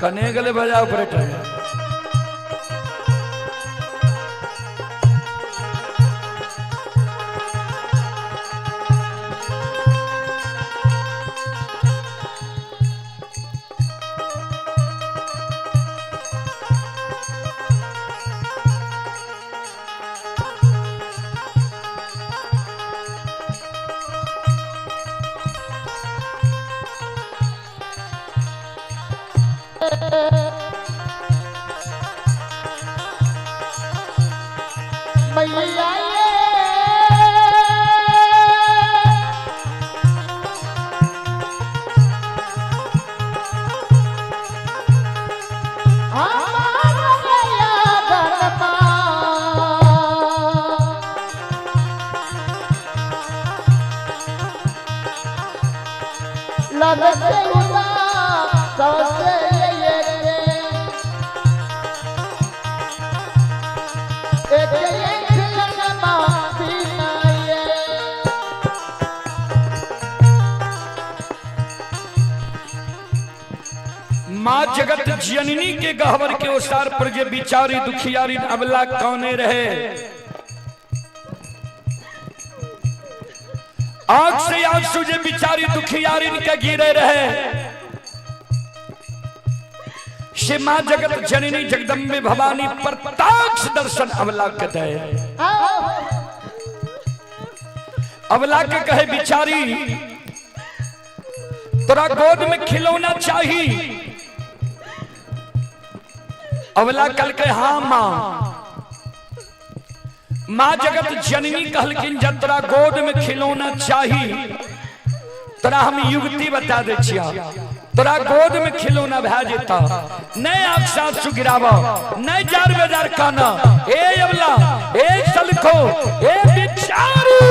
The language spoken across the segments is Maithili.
कने गेलै बजा ऑपरेटर। मैया माँ जगत जननी के गहवर के ओसार पर जे बिचारी दुखियारी अबला कौने रहे, आंख से आंसू जे बिचारी दुखियारी के गिरे रहे, से माँ जगत जननी जगदम्बे भवानी प्रत्यक्ष दर्शन अबला के दे। अबला के कहे बिचारी तोरा गोद में खिलौना चाहिए। अबला कल के हाँ माँ। माँ जगत जननी कहलखिन जब तोरा गोद में खिलौना चाहिए तोरा हम युक्ति बता दे छिया, तोरा गोद में खिलौना भै जेता, नहीं आँख सासु गिराव, नहीं जार बेजार काना, ए अबला ए सलखो ए बिचारी।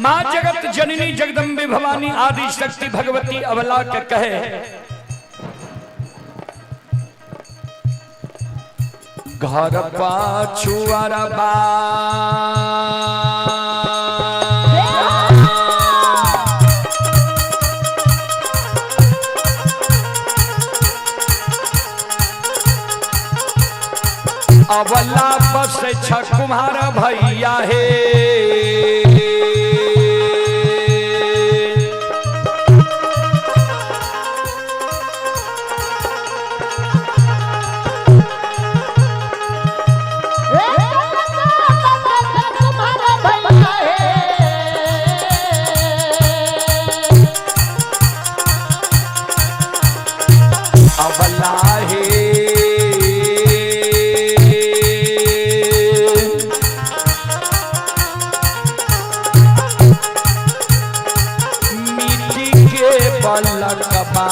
माँ जगत जननी जगदम्बे भवानी आदि शक्ति भगवती अबला के कहे, घर पाछू अरबा अबला बस छ कुम्हार भैया हे, अबला हे मिट्टी के बलकबा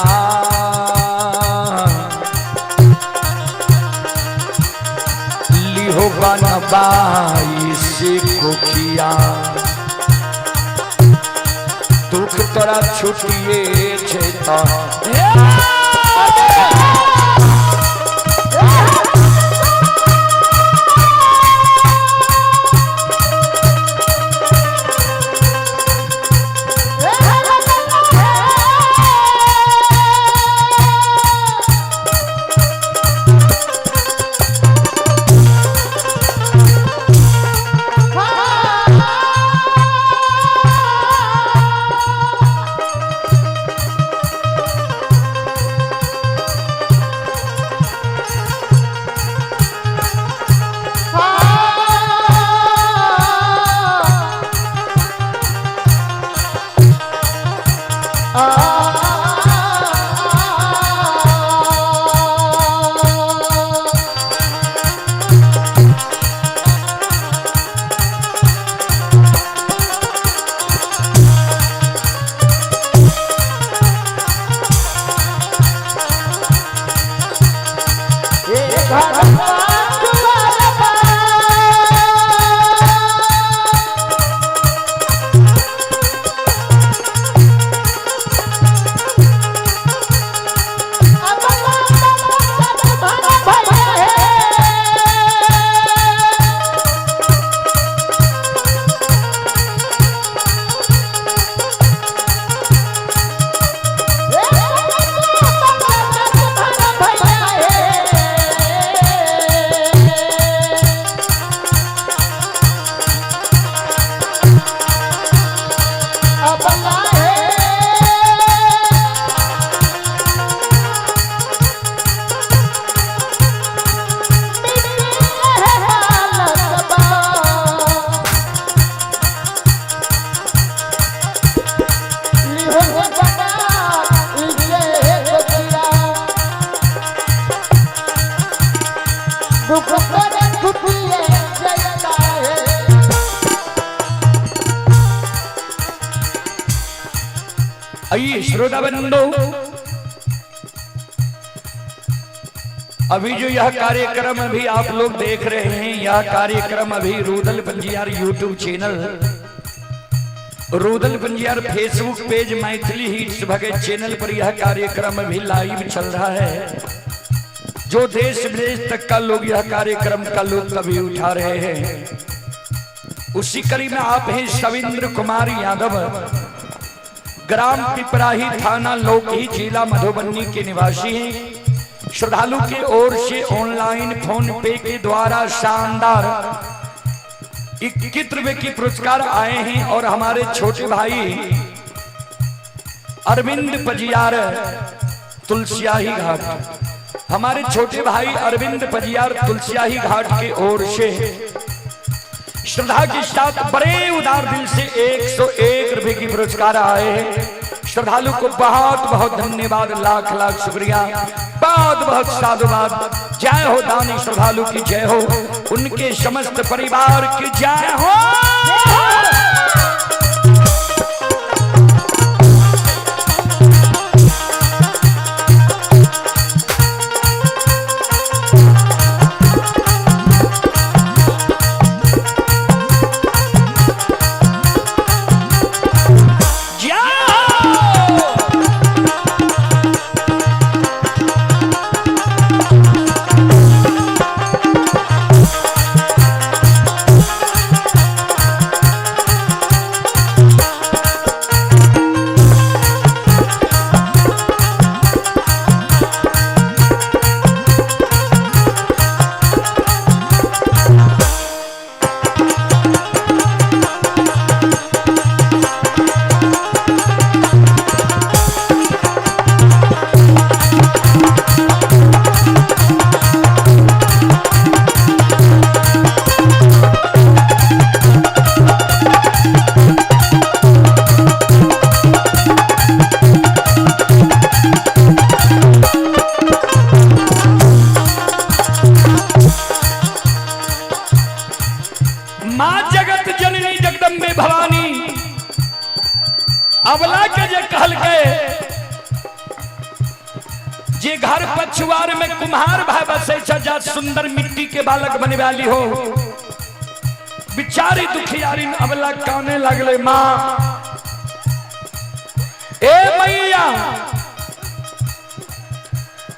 लिहो बनबाई से कोखिया, दुख तोरा छुटिए छे त आइए श्रोता बंधु, अभी जो यह कार्यक्रम अभी आप लोग देख रहे हैं, यह कार्यक्रम अभी Rudal Panjiyar YouTube channel, Rudal Panjiyar Facebook page, Maithili hits Bhagat channel पर यह कार्यक्रम अभी लाइव चल रहा है। जो देश विदेश तक का लोग यह कार्यक्रम का लोग कभी उठा रहे हैं। उसी कड़ी में आप हैं सविंद्र कुमार यादव, ग्राम पिपराही, थाना लोकही, जिला मधुबनी के निवासी हैं। श्रद्धालु की ओर से ऑनलाइन फोन पे के द्वारा शानदार 21 रुपए की पुरस्कार आए हैं। और हमारे छोटे भाई अरविंद पजियार तुलसियाही घाट, हमारे छोटे भाई अरविंद पजियार तुलसियाही घाट की ओर से श्रद्धा के साथ बड़े उदार दिल से 101 रुपए की पुरस्कार आए हैं। श्रद्धालु को बहुत बहुत धन्यवाद, लाख लाख शुक्रिया, बहुत बहुत साधुवाद। जय हो दानी श्रद्धालु की जय हो, उनके समस्त परिवार की जय हो। अबला के जे कहलकै जे घर पछुआर में कुम्हार भाई बसे जा सुंदर मिट्टी के बालक बनवाली हो। बिचारी दुखियारी अबला काने लगले, मां ए मैया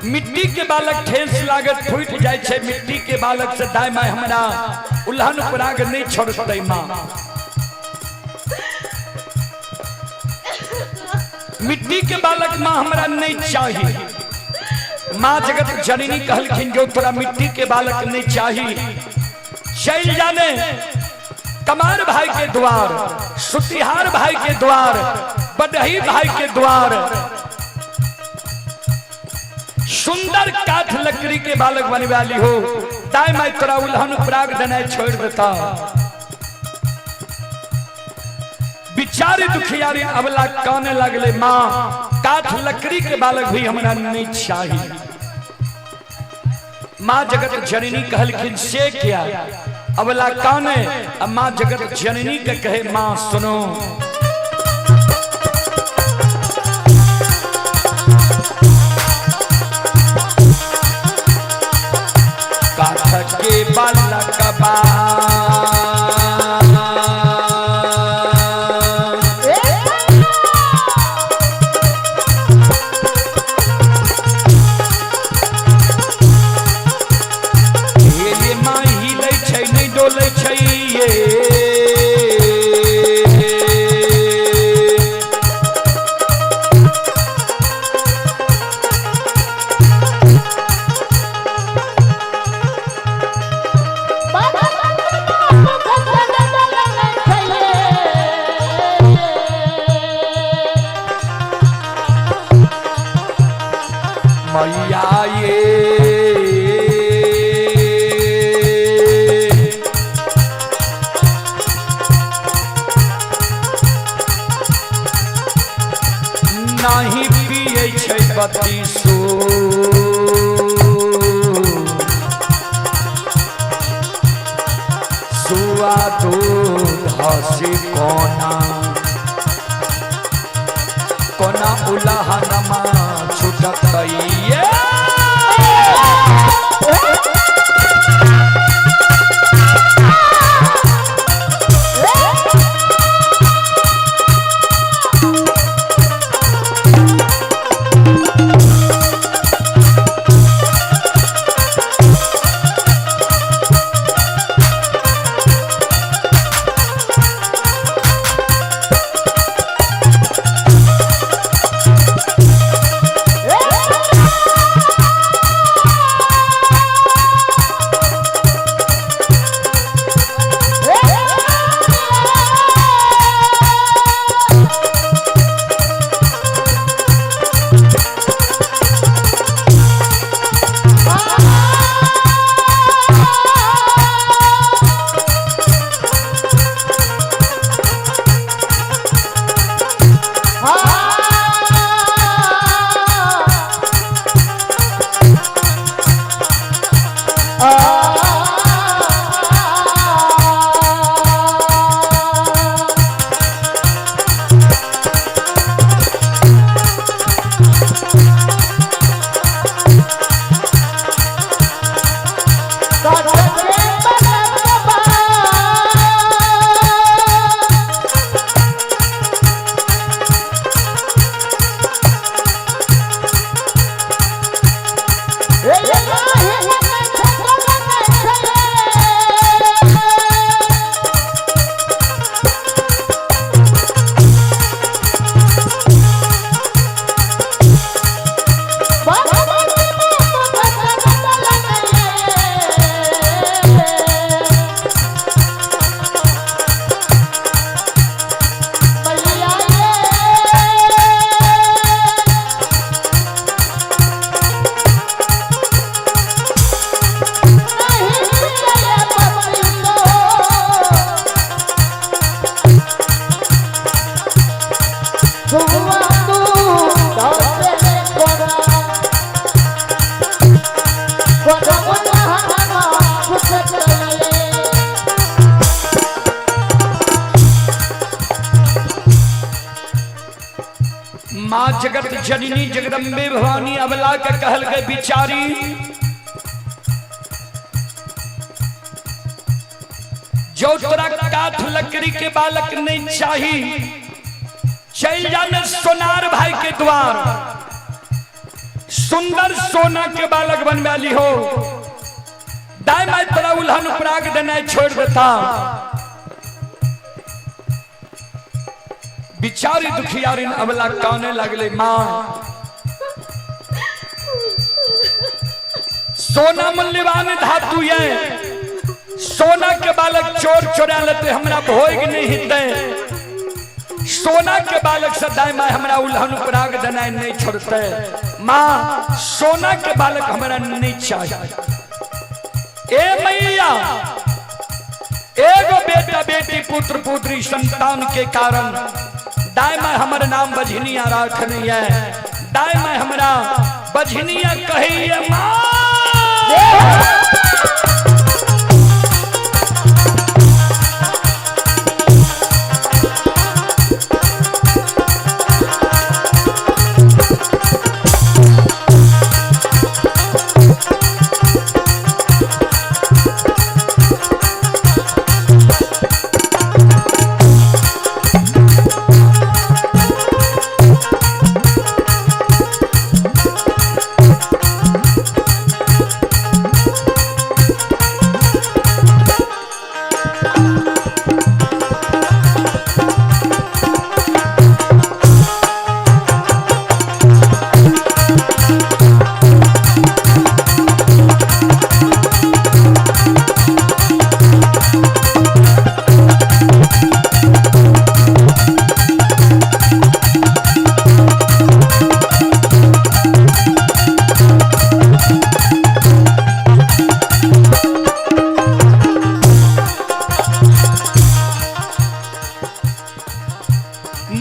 मिट्टी के बालक ठेस लागत फूट जाय छै, मिट्टी के बालक से दाय my हमरा उल्हन पराग नहीं छोड़तै मां। मिट्टी के बालक मां हमरा नहीं चाहिए। मां जगत जननी कहलखिन जो तोरा मिट्टी के बालक नहीं चाहिए चल जाने कमार भाई के द्वार, सुतिहार भाई के द्वार, बदही भाई के द्वार, सुंदर काठ लकड़ी के बालक बनवाली हो, ताई माई तोरा उल्हन पराग देना छोड़ देता। बिचारी दुखियारी अबला काने लगले, मां काठ लकड़ी के बालक भी हमरा नहीं चाहिए। मां जगत जननी कहलखिन से क्या अबला काने, अब मां जगत जननी के कहे मां सुनो, उलहनमा छूटत ये। माँ जगत जननी जगदम्बे भवानी अबला के कहल के बिचारी जो तोरा काठ लकड़ी के बालक नहीं चाही, चल जाने सोनार भाई के द्वार, सुंदर सोना के बालक बनवा ली हो। दाई माई तोरा उल्हन उपराग देना छोड़ देता। बिचारी दुखियारिन अबला काने लगले, मां सोना मूल्यवान धातु ये, सोना के बालक चोर चोरा लेते हमरा भोग नहीं हिते, सोना के बालक से दाई मां हमरा उल्हन उपराग देना नहीं छोड़ते, मां सोना के बालक हमरा नहीं चाहिए। ए मैया एगो बेटा बेटी पुत्र पुत्री संतान के कारण दाई मां हमर नाम बझनिया राखनी है, दाई मां हमरा बझनिया कहिए मां।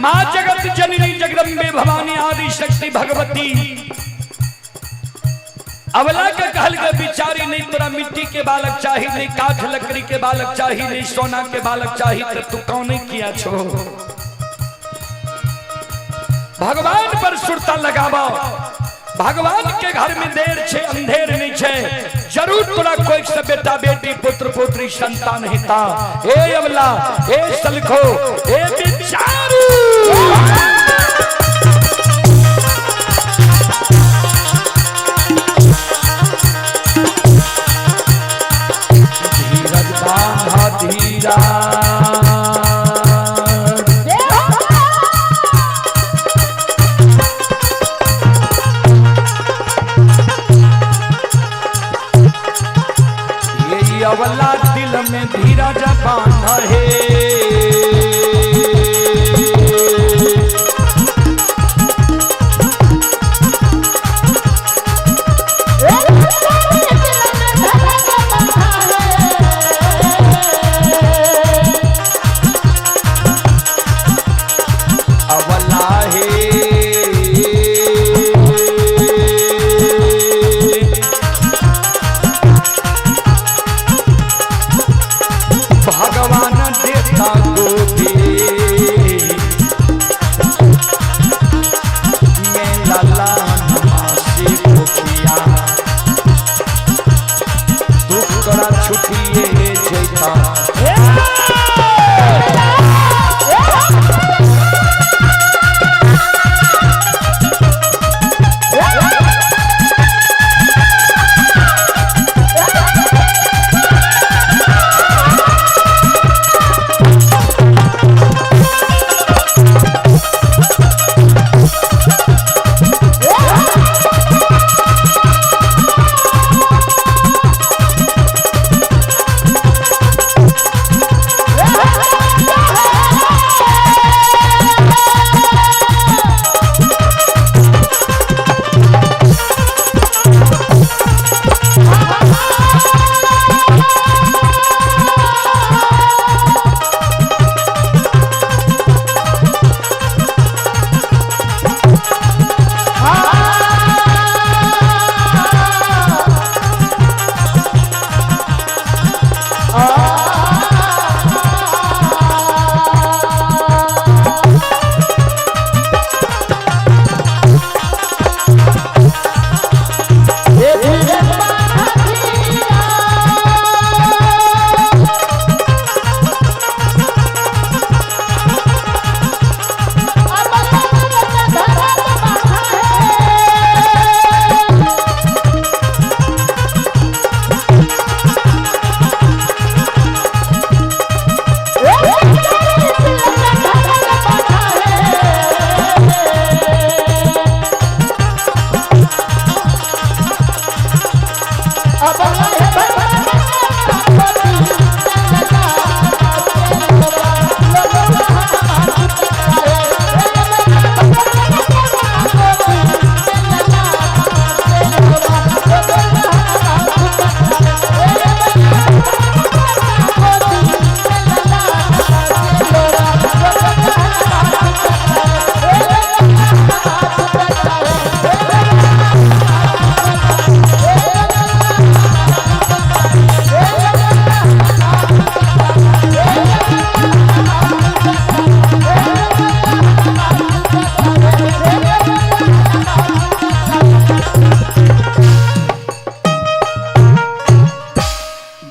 माँ जगत जननी जगदम्बे भवानी आदि शक्ति भगवती अवला के कहल के बिचारी नहीं तोरा मिट्टी के बालक चाही, नहीं काठ लकड़ी के बालक चाही, नहीं सोना के बालक चाही, तो तू कौन किया छो? भगवान पर सुरता लगाबो। भगवान के घर में देर छे अंधेर नहीं छे, जरूर तोरा कोई से बेटा बेटी पुत्र पुत्री संतान हिता। हे अवला, हे सलखो, हे बिचारू। धीरज बांधा धीरा, ये अवला दिल में धीरज बांधा है। अवला है भगवान देता गोदी में लाला नमासी मुखिया, दुख तोरा छुटिए जैता।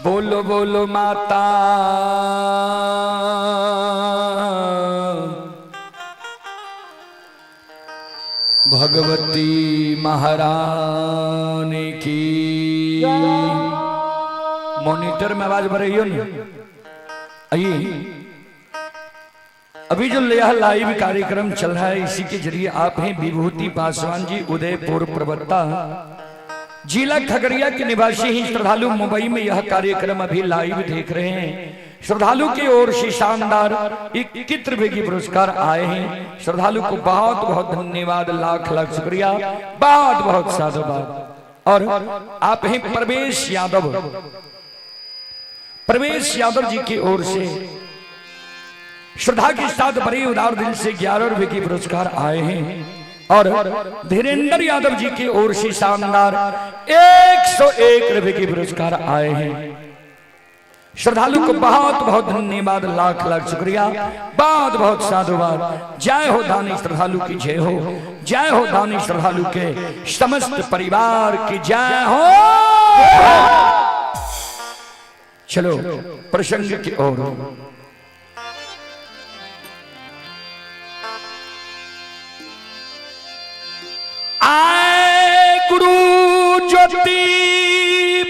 बोलो बोलो माता भगवती महारानी की। मॉनिटर में आवाज बढ़ रही हो ना? आइए, अभी जो यह लाइव कार्यक्रम चल रहा है इसी के जरिए आप हैं विभूति पासवान जी, उदयपुर प्रवक्ता, जिला खगड़िया के निवासी ही श्रद्धालु मुंबई में यह कार्यक्रम अभी लाइव देख रहे हैं। श्रद्धालु की ओर से शानदार 21 रुपए की पुरस्कार आए हैं। श्रद्धालु को बहुत बहुत धन्यवाद, लाख लाख शुक्रिया, बहुत बहुत साधुवाद। और आप हैं प्रवेश यादव, प्रवेश यादव जी की ओर से श्रद्धा के साथ बड़े उदार दिल से 11 रुपए की पुरस्कार आए हैं। और धीरेन्द्र यादव जी की ओर से शानदार 101 रुपए के पुरस्कार आए हैं। श्रद्धालु को बहुत बहुत धन्यवाद, लाख लाख शुक्रिया, बहुत बहुत साधुवाद। जय हो दानी श्रद्धालु की जय हो, जय हो दानी श्रद्धालु के समस्त परिवार की जय हो। चलो प्रसंग की ओर। आए गुरु ज्योति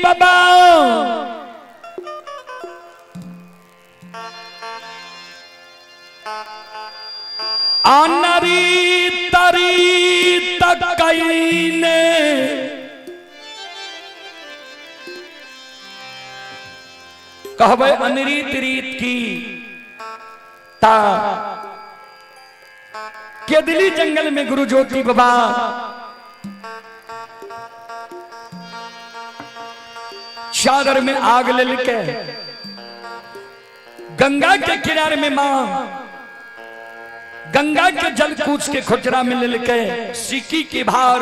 बाबा अनरी तरी तकईने कहबै अनरीत रीत की ता केदली जंगल में गुरु ज्योति बाबा चादर में आग ले के गंगा के किनारे में मां गंगा के जल कूच के खोचरा में ले के सिक्की के भार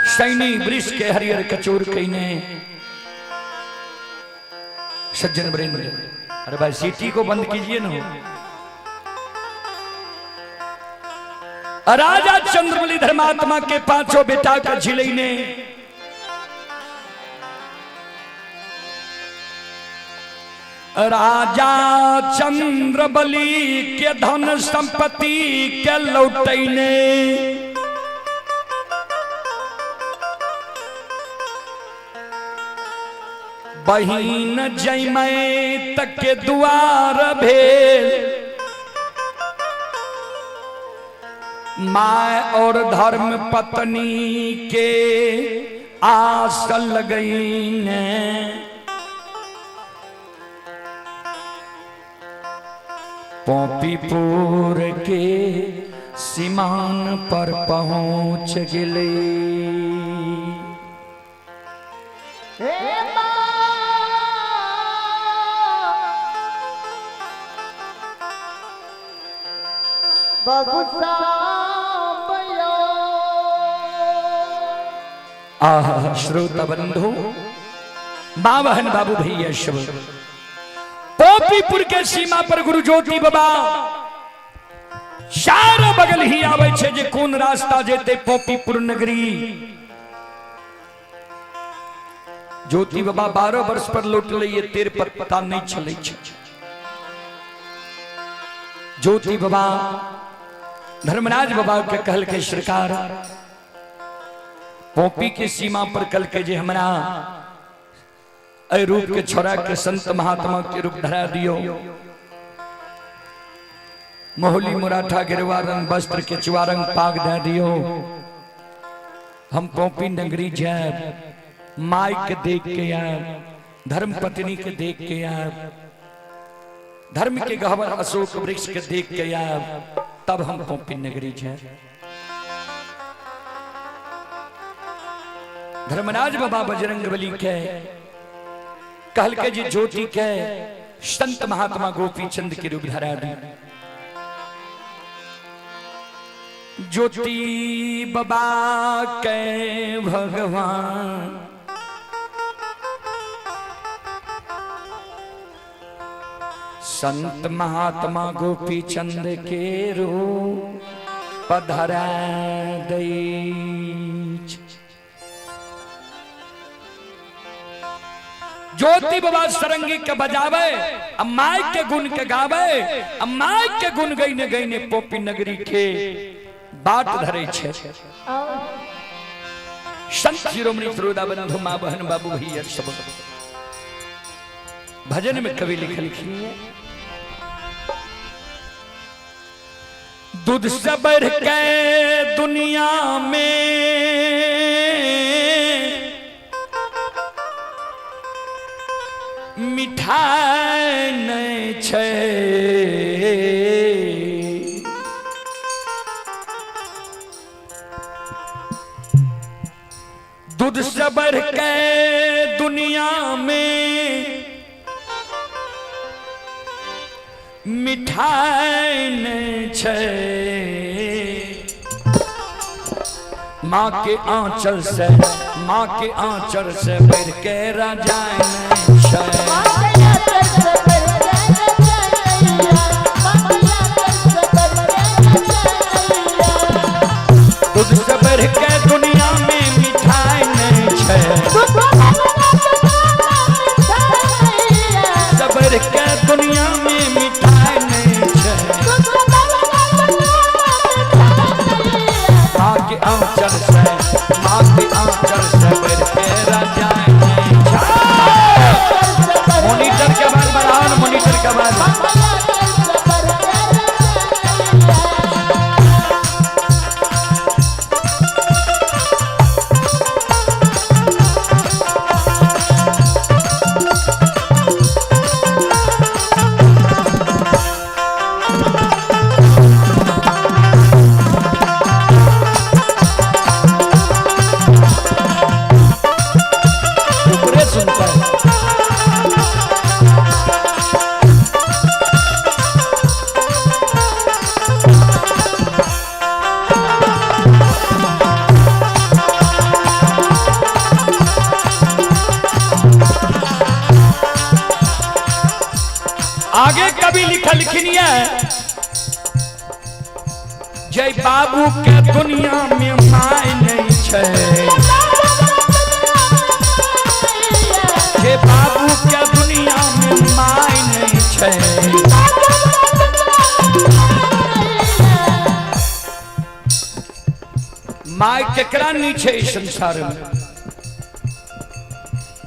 सैनी वृक्ष के हरियर कचोर कईने। सज्जन वृंद, अरे भाई सीटी को बंद कीजिए ना। राजा चंद्रबली धर्मात्मा के पांचों बेटा का झिलई ने राजा चंद्रबली के धन संपत्ति के लौटैने बहिन जैमै तक के दुआर भेल my और धर्म पत्नी के आस लगईने। पोपीपुर के सीमान पर पहुंच गेले। आह श्रोता बंधु, माँ बहन बाबू भैया शिव, पोपीपुर के सीमा पर गुरु ज्योति बाबा चारो बगल ही आवे छे जे कोन रास्ता जेते पोपीपुर नगरी। ज्योति बाबा 12 वर्ष पर लौटले ये तेर पर पता नहीं चले छे। ज्योति बाबा धर्मराज बाबा के कहल के सरकार पोपी के सीमा पर कल के जे हमरा अय रूप के छोरा के संत महात्मा के रूप धरा दियो। मोहली मुराठा गिरवा रंग वस्त्र के चुआ रंग पाग दे दियो। हम पोपी नगरी जाए माई के देख के आए, धर्म पत्नी के देख के आए, धर्म के गहवर अशोक वृक्ष के देख के आए, तब हम पोपी नगरी जाए। धर्मराज बाबा बजरंग बली के कहल के जी ज्योति के संत महात्मा गोपी चंद के रूप धरा दी। ज्योति बाबा के भगवान संत महात्मा गोपी चंद के रूप पधरा दई। ज्योति बाबा सरंगी के बजावे, अब माई के गुण के गावे, अब माई के गुण गईने गईने पोपी नगरी के बाट धरे छे। संत शिरोमणि श्रोता बंधु माँ बहन बाबू भैया सब भजन में कवि लिखल दूध से बढ़ के दुनिया में मिठाई नहीं छे। दूध से बढ़ के दुनिया में मिठाई नहीं छे। माँ के आंचल से, माँ के आंचल से बढ़ के रजाई नहीं छै। दूध से बढ़ के दुनिया में मिठाई नहीं छै। से बढ़ के दुनिया में मिठाई नहीं छै। माँ के आंचल से, माँ के आंचल से बढ़ के रजाई नहीं छै। मोनिटर के बाद बढ़ाओ, मोनिटर के बाद। ऊपरे सुनता है। आगे कभी लिखलखिन है जय बाबू के दुनिया में my नहीं छै। जे बाबू के दुनिया में my नहीं छै। My केकरा नहीं छै इस संसार में?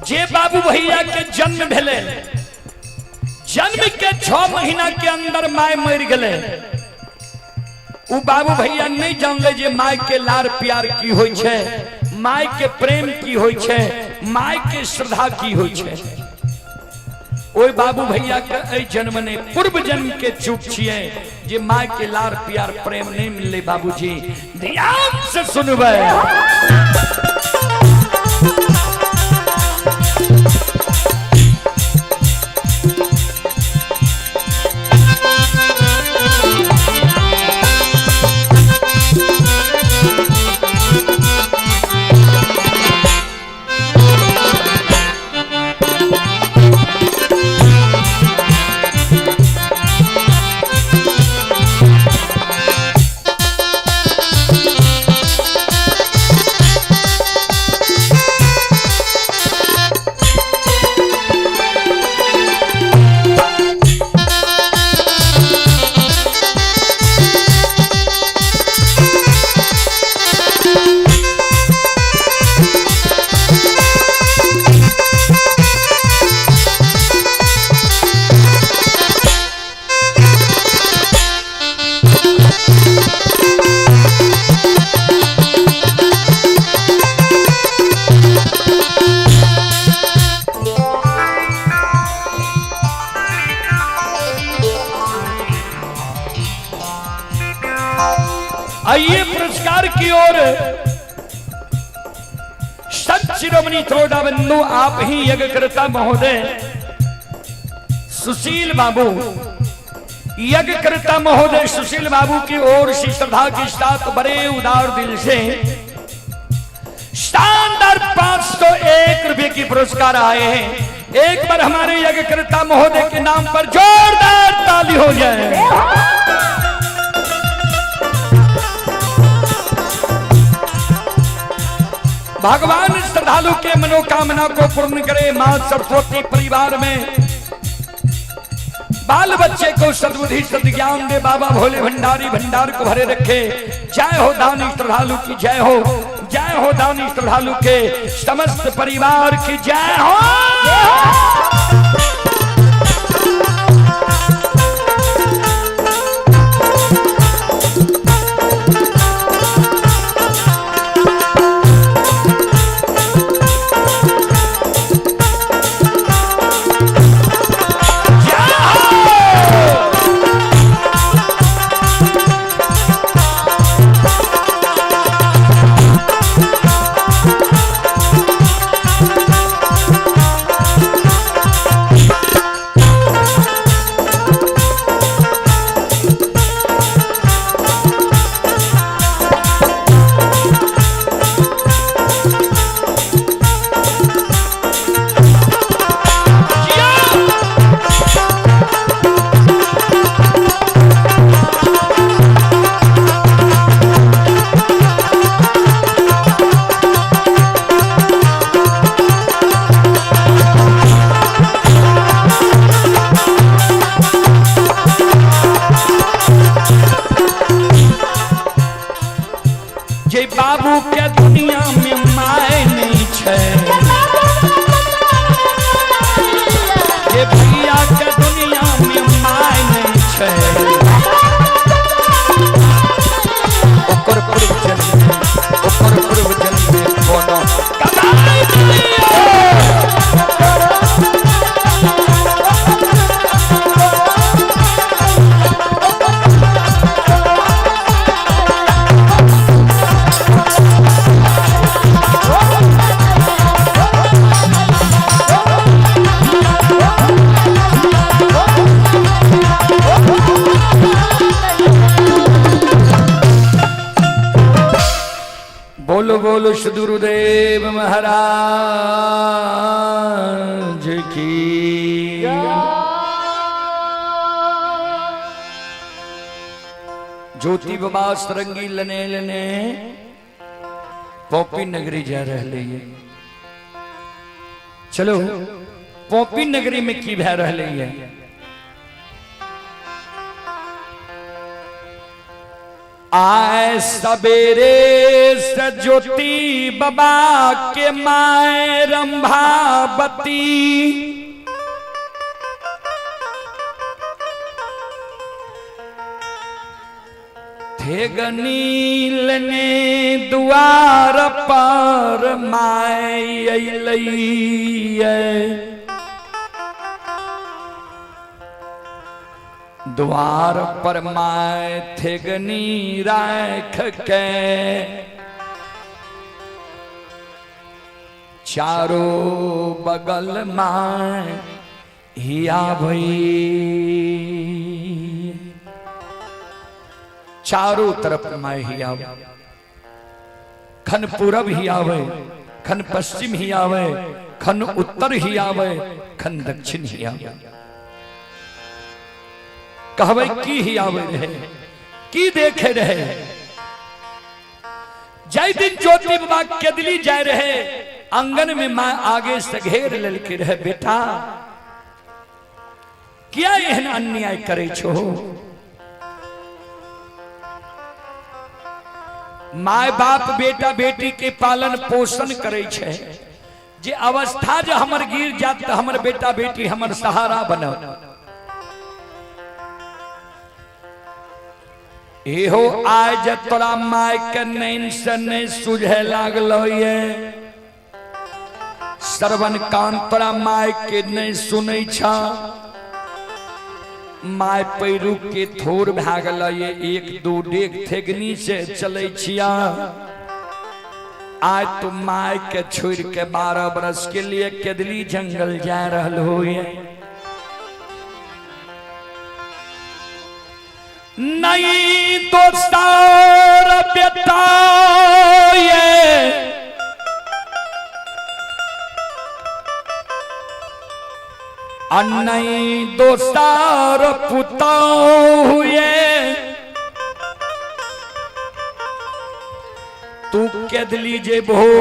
जे बाबू भैया के जन्म भेले, जन्म के 6 महीना के अंदर my मर गए, उ बाबू भैया नहीं जानले जे my के लार प्यार की होई छै, my के प्रेम की होई छै, my के श्रद्धा की होई छै। ओई बाबू भैया के एहि जन्म ने पूर्व जन्म के चूक छियै जे my के लार प्यार प्रेम नहीं मिलले। बाबूजी ध्यान से सुनबै। आइए पुरस्कार की ओर। संत शिरोमणि त्रोडा बंधु आप ही यज्ञकर्ता महोदय सुशील बाबू, यज्ञकर्ता महोदय सुशील बाबू की ओर से श्रद्धा के साथ बड़े उदार दिल से शानदार 501 रुपए की पुरस्कार आए हैं। एक बार हमारे यज्ञकर्ता महोदय के नाम पर जोरदार ताली हो जाए। भगवान श्रद्धालु के मनोकामना को पूर्ण करे। मां सरस्वती परिवार में बाल बच्चे को सद्बुद्धि सद्ज्ञान दे। बाबा भोले भंडारी भंडार को भरे रखे। जय हो दानी श्रद्धालु की जय हो, जय हो दानी श्रद्धालु के समस्त परिवार की जय हो। जय हो। सदगुरुदेव महाराज की। ज्योति बाबा सरंगी लने लने पॉपी नगरी जा रहे है। चलो पॉपी नगरी में की भै रहे है। आए सवेरे से ज्योति बाबा के my Rambhavati, थे गनील ने द्वार पर my अइलैये। द्वार पर my थेगनी राख के चारों बगल my हिया भई। चारों तरफ my हिया, खन पूरब ही आवे, खन पश्चिम ही आवे, खन उत्तर ही आवे, खन दक्षिण ही आवे। कहबै की ही आवे रहे, की देखे रहे। जय दिन ज्योति बाबा केदली जाय रहे, आंगन में मां आगे से घेर ललके रहे, बेटा क्या एहन अन्याय करे छो। My बाप बेटा बेटी के पालन पोषण करे छे, जे अवस्था जे हमर गिर जात त हमर बेटा बेटी हमर सहारा बनत। एहो आज तोरा my के नैन से नहीं सुझे लागलो ये, श्रवण कान तोरा my के नहीं सुनै छा। My पैरू के थोर भए गेल ये, एक दू डेग थेगनी से चलै छिया। आज तो my के छोड़ के 12 बरस के लिए केदली जंगल जा रहल हो ये। नहीं दोस्तार बेटा ये, नहीं दोस्तार पुता हुए। तू केदली जेबहो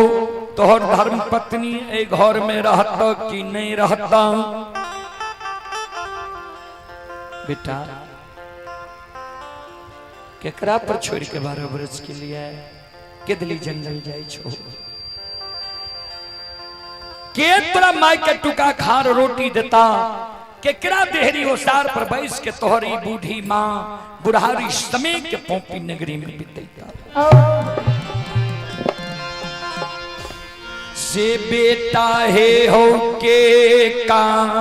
तोहर धर्म पत्नी ए घर में रहता कि नहीं रहता। बेटा केकरा पर छोड़ के 12 बरस के लिए केदली जंगल जाय छो। के तोरा my के टुका खार रोटी देता, केकरा देहरी ओसार पर बैस के तोहरी बूढ़ी माँ बुढ़ारी समय के पौपी नगरी में बितैता। से बेटा हे हो के कारण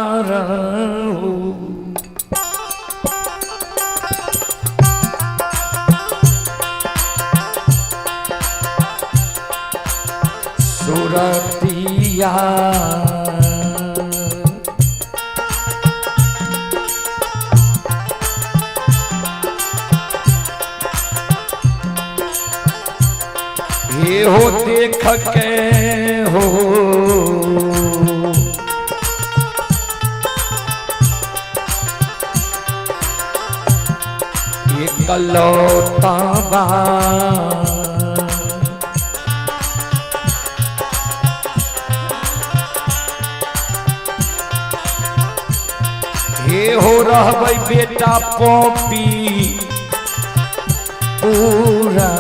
सुरतिया, ये हो देख के हो एकलौता बा। हे हो रहबै बेटा पॉपी पूरा।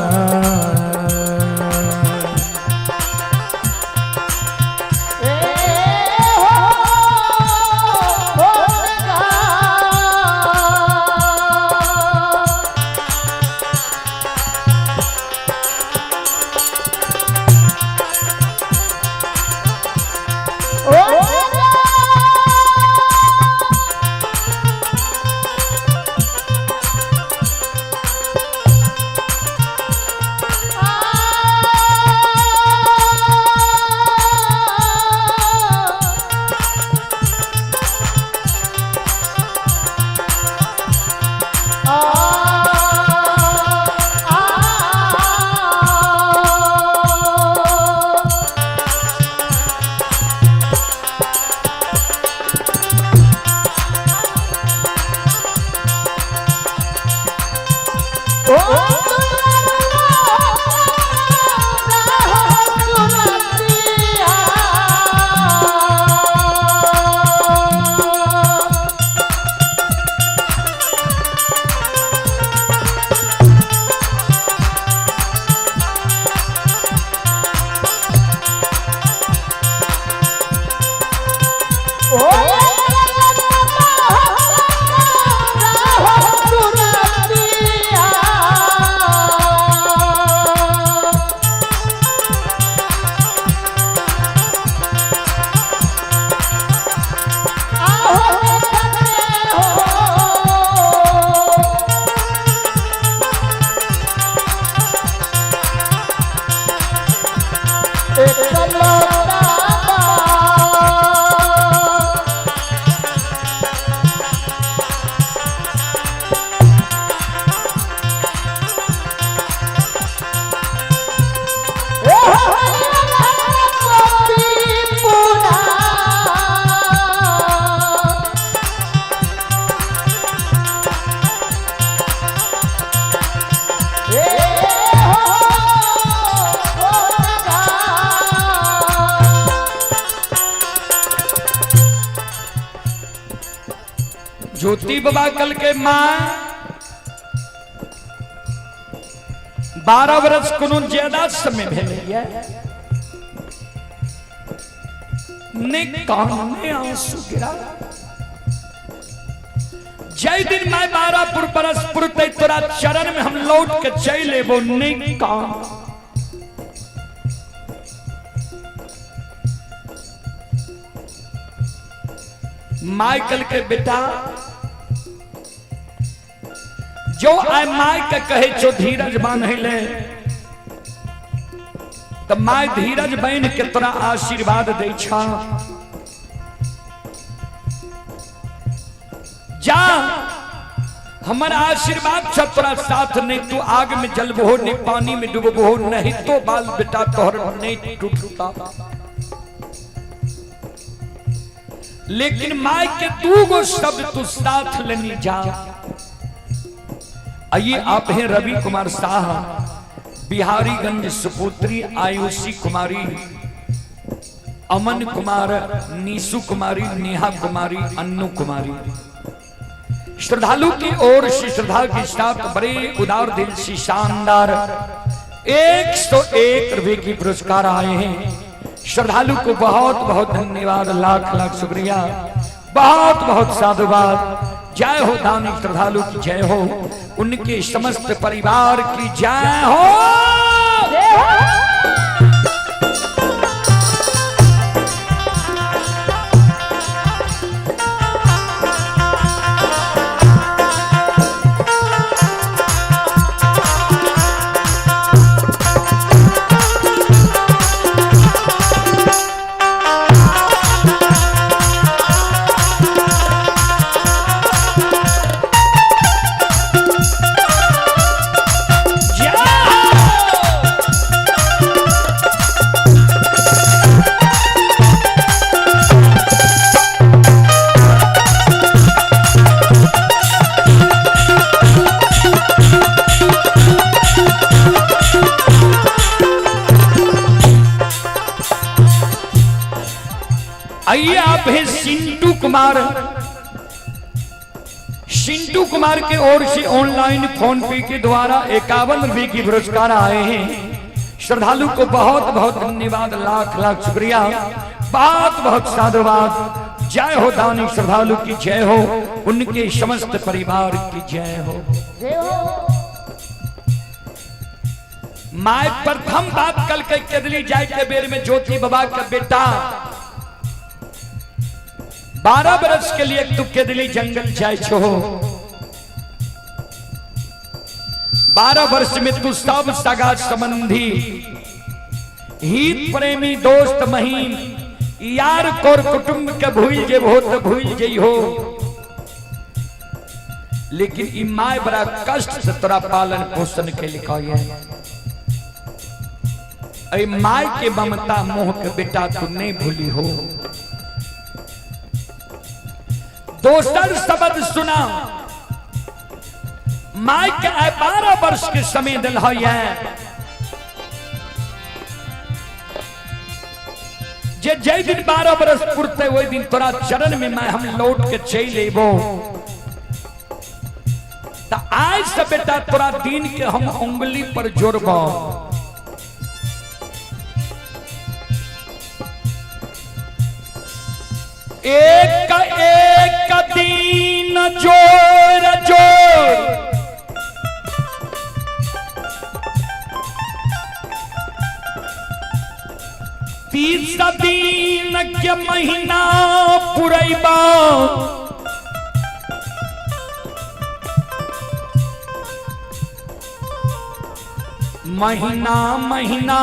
ज्योति बाबा कल के माँ 12 वर्ष कोनो ज्यादा समय भेलैया ने कान में आंसू गिरा। जय दिन मैं 12 बरस पुरते तोरा चरण में हम लौट के चल एबो, नहीं कान। माइकल के बेटा जो आय my के कहे छो धीरज बांधे ले, तो my धीरज बन के तोरा आशीर्वाद दे छा। जा हमर आशीर्वाद छ तोरा साथ, नहीं तू आग में जलबहो नहीं पानी में डूबबहो, नहीं तो बाल बेटा तोहर नहीं टूटता। लेकिन my के दू गो शब्द तू साथ लेनी जा। आइए आप हैं रवि कुमार शाह, बिहारीगंज सुपुत्री आयुषी कुमारी, अमन कुमार, नीसू कुमारी, नेहा कुमारी, अन्नू कुमारी। श्रद्धालु की ओर से श्रद्धा के साथ बड़े उदार दिल से शानदार 101 रुपए की पुरस्कार आए हैं। श्रद्धालु को बहुत बहुत धन्यवाद, लाख लाख शुक्रिया, बहुत बहुत साधुवाद। जय हो दानी श्रद्धालु की जय हो, उनके समस्त परिवार की जय हो। जय हो। आइए आप हैं सिंटू कुमार। सिंटू कुमार के ओर से ऑनलाइन फोन पे के द्वारा 51 रुपए की पुरस्कार आए हैं। श्रद्धालु को बहुत बहुत धन्यवाद, लाख लाख शुक्रिया, बहुत बहुत साधुवाद। जय हो दानी श्रद्धालु की जय हो, उनके समस्त परिवार की जय हो। My प्रथम बात कल के केदली जाय के बेर में ज्योति बाबा के बेटा 12 बरस के लिए तू केदली जंगल जाय छो। 12 वर्ष में तू सब सगा संबंधी हित प्रेमी दोस्त महीन यार कोर कुटुंब के भूल जेबहो तो भूल जइहो, लेकिन ई my बड़ा कष्ट से तोरा पालन पोषण के लिखाई है। अरे my के ममता मोह के बेटा तू नहीं भूली हो। दोसर शब्द सुना, my के आय 12 वर्ष के समय दिल है जे जय दिन 12 बरस पुरते वही दिन तोरा चरण में मैं हम लौट के चल एबो। त आज से बेटा तोरा दिन के हम उंगली पर जोड़बो। एक एक दिन जोर जोर 30 दिन के महीना पुरैबा, महीना महीना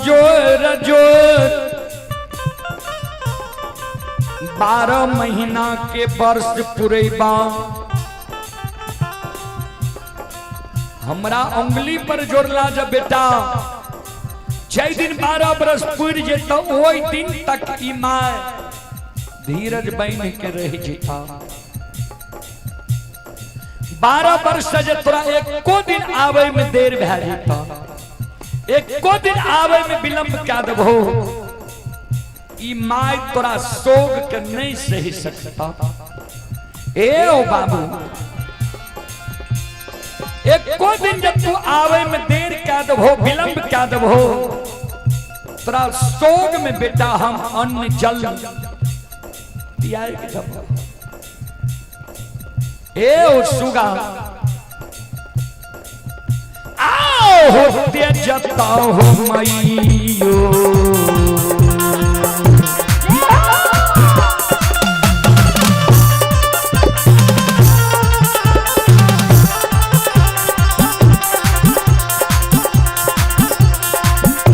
जोर जोर 12 महीना के वर्ष पुरैबा। हमरा उंगली पर जोड़ला जब बेटा जै दिन 12 बरस पुर जेता ओहि दिन तक ई my धीरज बन के रह जेता। 12 वर्ष जे तोरा एको दिन आवे में देर भए जेता, एको दिन आवे में विलंब कए देबहो, ई my तोरा शोक के नहीं सही सकता। ए ओ बाबू, एको दिन जब तू आवे में देर कए देबहो, विलंब कए देबहो, तोरा शोक में बेटा हम अन्न जल दियाए के देबो। ए ओ सुगा आओ होते जता हो मैयो,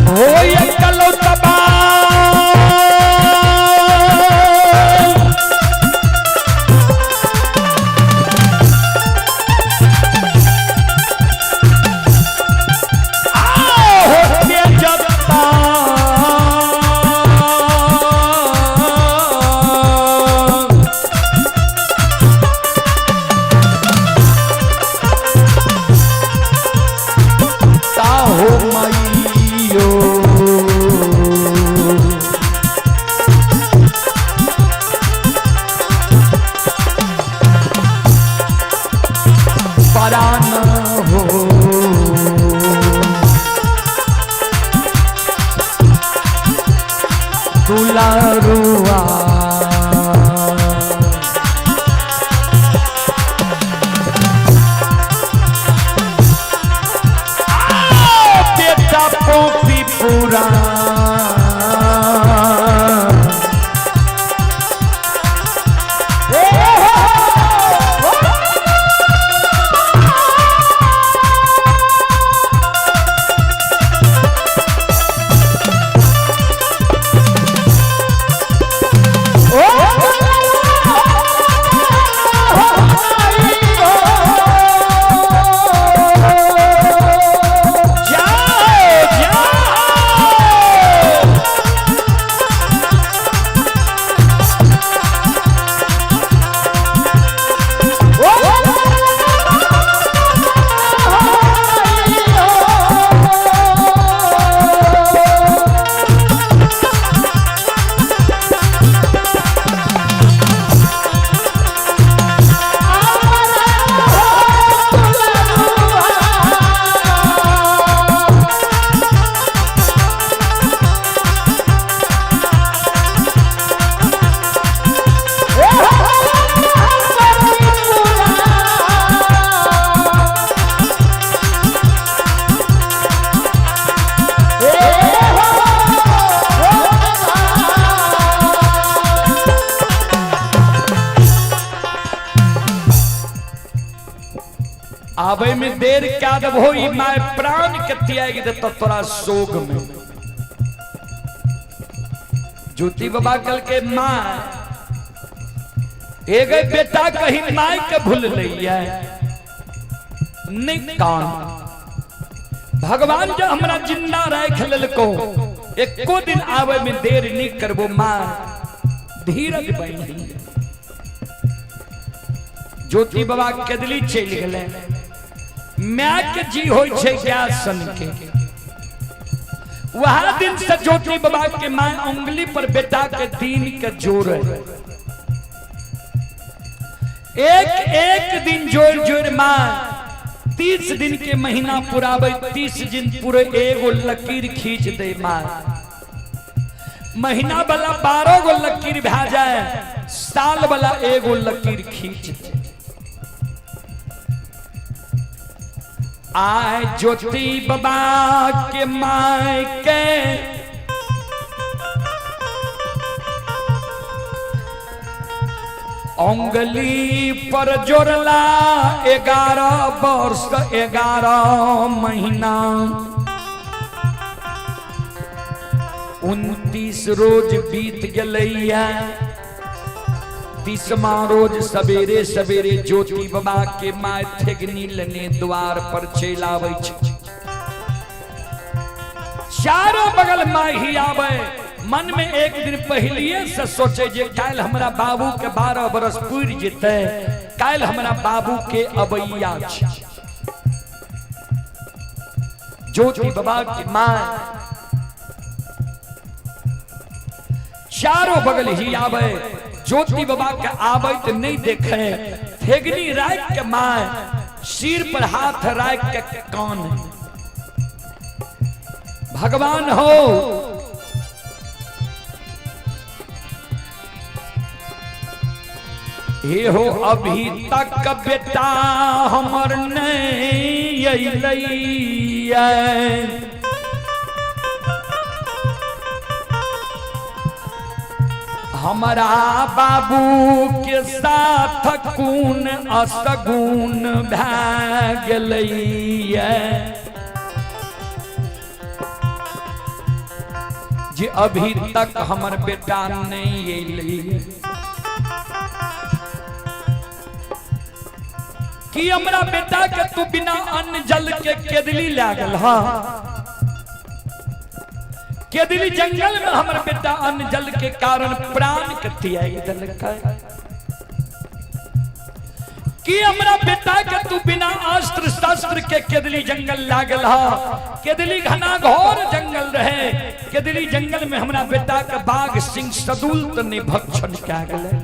हो ये कलो तबा होते जता ताहो मैयो परान हो दुलारुआ। बेटा पोपी पूरा जाओ जाओ। आवे में देर क्या देबहो, ई my प्राण के त्याग देता तोरा शोक में। ज्योति बाबा कल के माँ एक बेटा कहीं my के भूल लैया नहीं कान। भगवान जब हमरा जिंदा राख लेलको एको दिन आवे में देर नहीं करबो, माँ धीरज बनी। ज्योति बाबा केदली चलि गेलै। My के जी होइ छै गैस सन के। वह दिन से ज्योति बाबा के मां उंगली पर बेटा के दिन के जोड़ एक एक दिन जोड़ जोड़ मां 30 दिन के महीना पुरावे, 30 दिन पूरे एगो लकीर खींच दे मां। महीना वाला 12 गो लकीर भा जाए, साल वाला एगो लकीर खींच दे। आए ज्योति बाबा के my के उंगली पर जोड़ला 11 वर्ष 11 महीना 29 रोज बीत गलैया। 30वां रोज सवेरे सवेरे ज्योति बाबा के my थेगनी लेने द्वार पर चल आबै छै। चारों बगल my ही आवे। मन में एक दिन पहलिए से सोचे जे काल्हि हमरा बाबू के 12 बरस पुरि जेतै, काल्हि हमरा बाबू के अबैया छै। ज्योति बाबा के my चारों बगल ही आवे। ज्योति बाबा के आबैत नहीं देखे, थेगनी राख के my सिर पर हाथ राख के कान। भगवान हो, हे हो अभी तक बेटा हमर नहीं अइलैया। हमारा बाबू के साथ कोन असगुन भए गेलैया जे अभी तक हमर बेटा नहीं अइलैया। कि हमरा बेटा के तू बिना अन्न जल के केदली लागल हा? केदली जंगल में हमर बेटा अन्न जल के कारण प्राण के त्याग देलकै। कि हमरा बेटा के तू बिना अस्त्र शस्त्र के केदली जंगल लागल हा? केदली घना घोर जंगल रहे, केदली जंगल में हमरा बेटा के बाघ सिंह सदुल त नहीं भक्षण कए गेलै।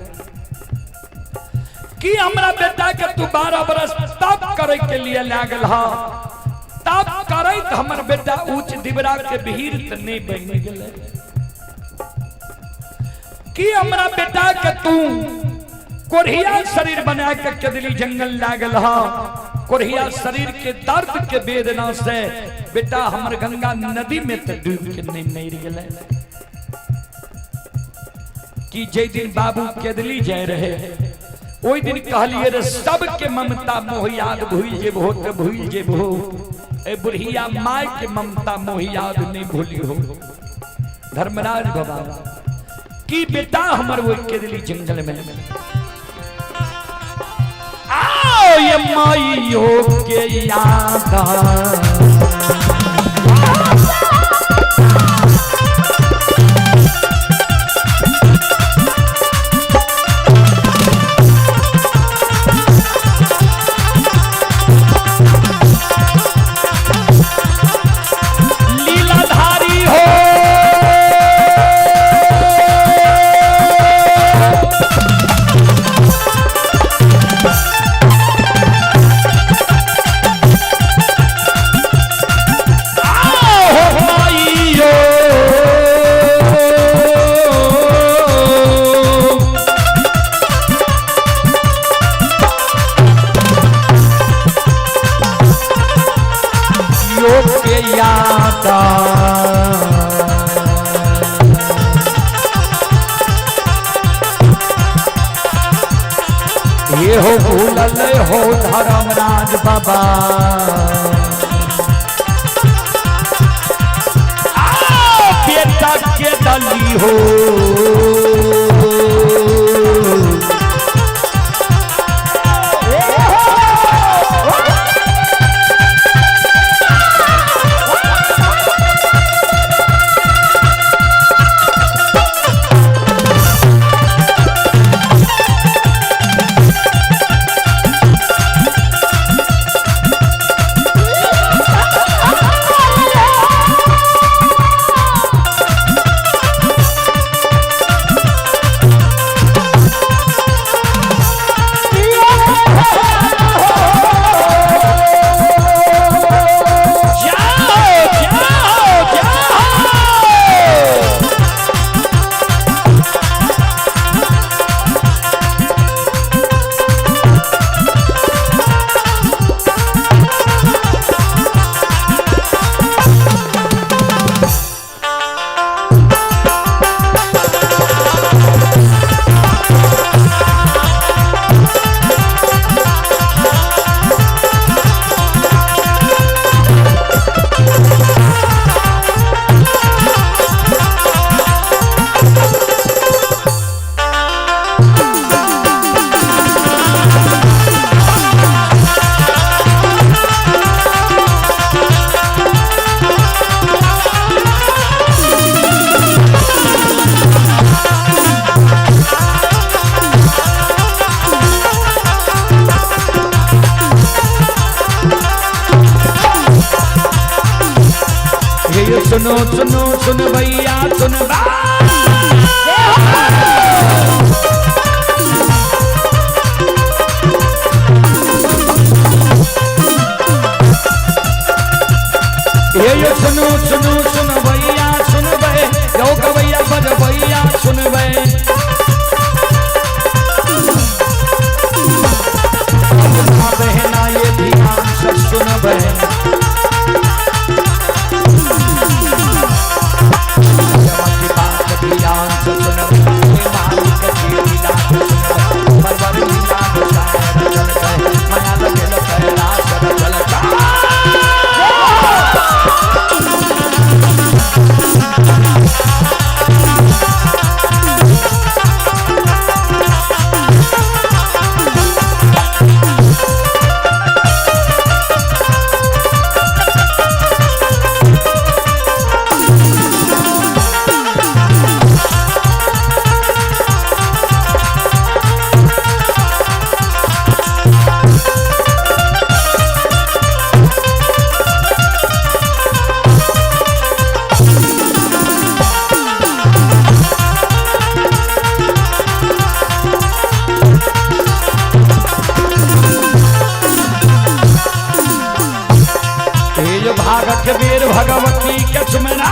कि हमरा बेटा के तू 12 बरस तप करे के लिए लागल हा? तप करैत हमर बेटा ऊंच दिबरा के भीड़ त नहीं बनि गेलै। कि हमरा बेटा के तू कोढ़िया शरीर बना के केदली जंगल लागल हा? कोढ़िया शरीर के दर्द के वेदना से बेटा हमर गंगा नदी में त डूब के नहीं मर गेलै। कि जे दिन बाबू केदली जाय रहे ओहि दिन कहलिए रे सबके ममता मोह याद भूल जेबहो त भूल जेबहो, ए बुढ़िया my के ममता मोह याद नहीं भूली हो। धर्मराज बाबा की बेटा हमर वो केदली जंगल में आओ ये माइयो के याद लीलाधारी हो। आओ माइयो यो के याद ये हो भूलल हो धर्मराज बाबा। आओ बेटा के डली हो। ये यो सुनो सुनो सुनो भैया सुनबे, यो गवैया बजबैया सुनबे। अपना बहना ये ध्यान से सुनबे। जब की बात ध्यान से सुनबे, मालिक की लीला सुनबे, परवर लीला गोसाई रचल गए, माया लगल कैलाश रचल गए। भागत वीर भगवती के सुमना।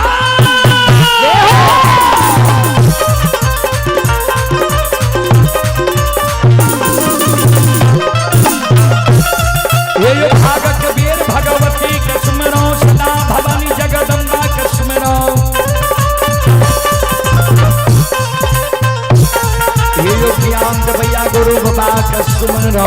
ये भागत वीर भगवती के सुमरो, सदा भवानी जगदम्बा के सुमरो। ये ज्ञान भैया गुरु बाबा के सुमरो।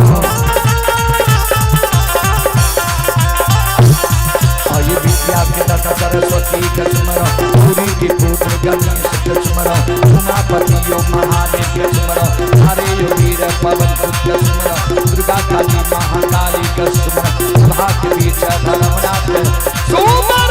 ये विद्या के दाता सरस्वती के सुमरो, पूरी के पुत्र गणेश के सुमरो, उमापति यो महादेव के सुमरो, हरे यो वीर पवन सुत के सुमरो, दुर्गा काली महाकाली के सुमरो, सभा के बीच धर्मनाथ के सुमरो।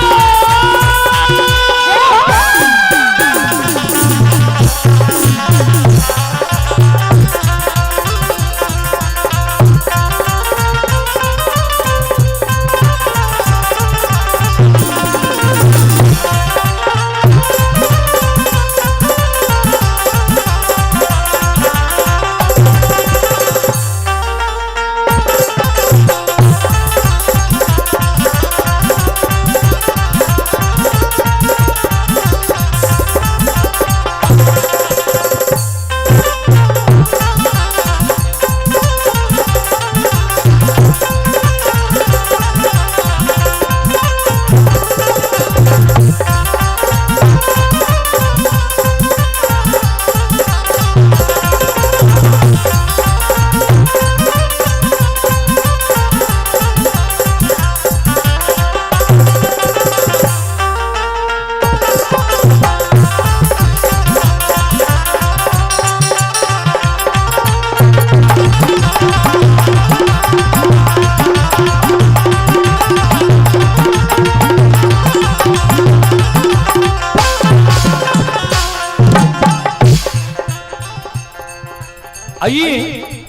आइए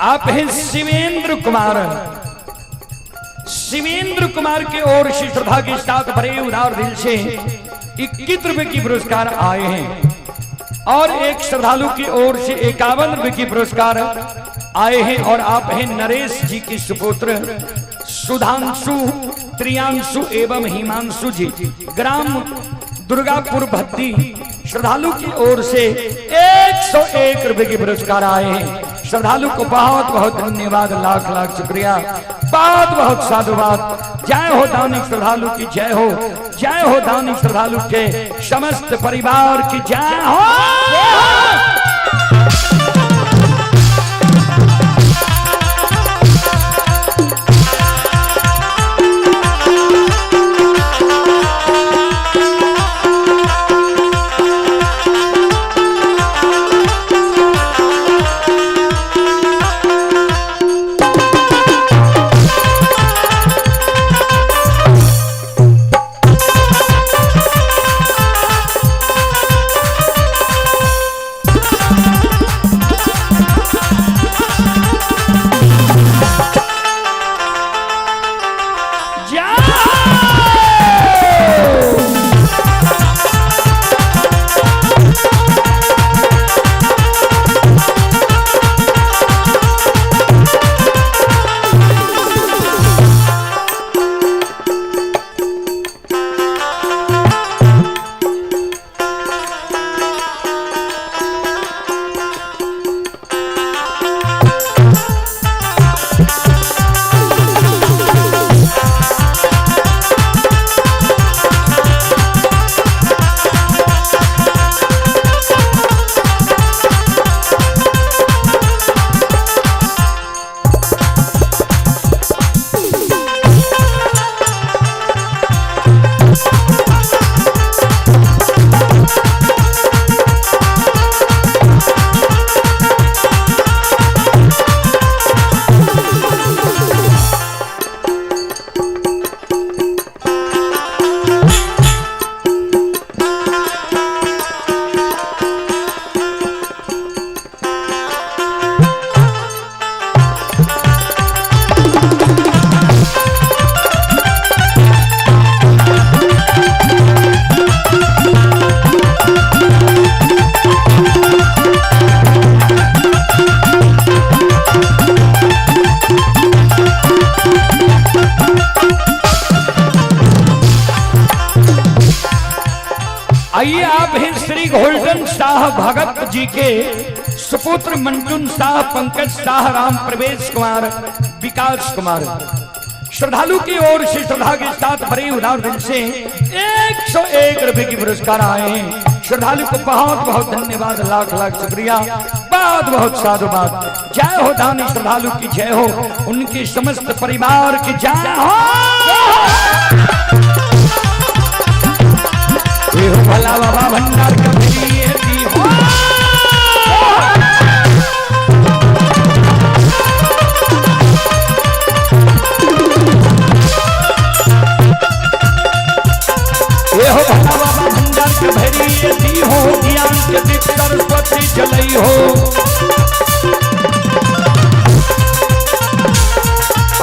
आप हैं शिवेंद्र कुमार। शिवेंद्र कुमार के ओर से श्रद्धा के साथ भरे उदार दिल से 21 रुपए की पुरस्कार आए हैं और एक श्रद्धालु की ओर से 51 रुपए की पुरस्कार आए हैं। और आप हैं नरेश जी के सुपुत्र सुधांशु, त्रियांशु एवं हिमांशु जी, ग्राम दुर्गापुर भट्टी, श्रद्धालु की ओर से 101 रुपए के पुरस्कार आए हैं। श्रद्धालु को बहुत बहुत धन्यवाद, लाख लाख शुक्रिया, बहुत बहुत साधुवाद। जय हो दानिक श्रद्धालु की जय हो, जय हो दानिक श्रद्धालु के समस्त परिवार की जय हो। मोहरन शाह भगत जी के सुपुत्र मंटुन शाह, पंकज शाह, राम प्रवेश कुमार, विकास कुमार श्रद्धालु की ओर से श्रद्धा के साथ भरे उदार दिल से 101 रुपए की पुरस्कार आए हैं। श्रद्धालु को बहुत बहुत धन्यवाद, लाख लाख शुक्रिया, बहुत बहुत साधुवाद। जय हो दानी श्रद्धालु की जय हो, उनके समस्त परिवार की जय हो। ये हो भला बाबा भंडार कभी हो। ये हो भला बाबा भंडार के भरी दी हो, ज्ञान के दीप सरस्वती जलई हो।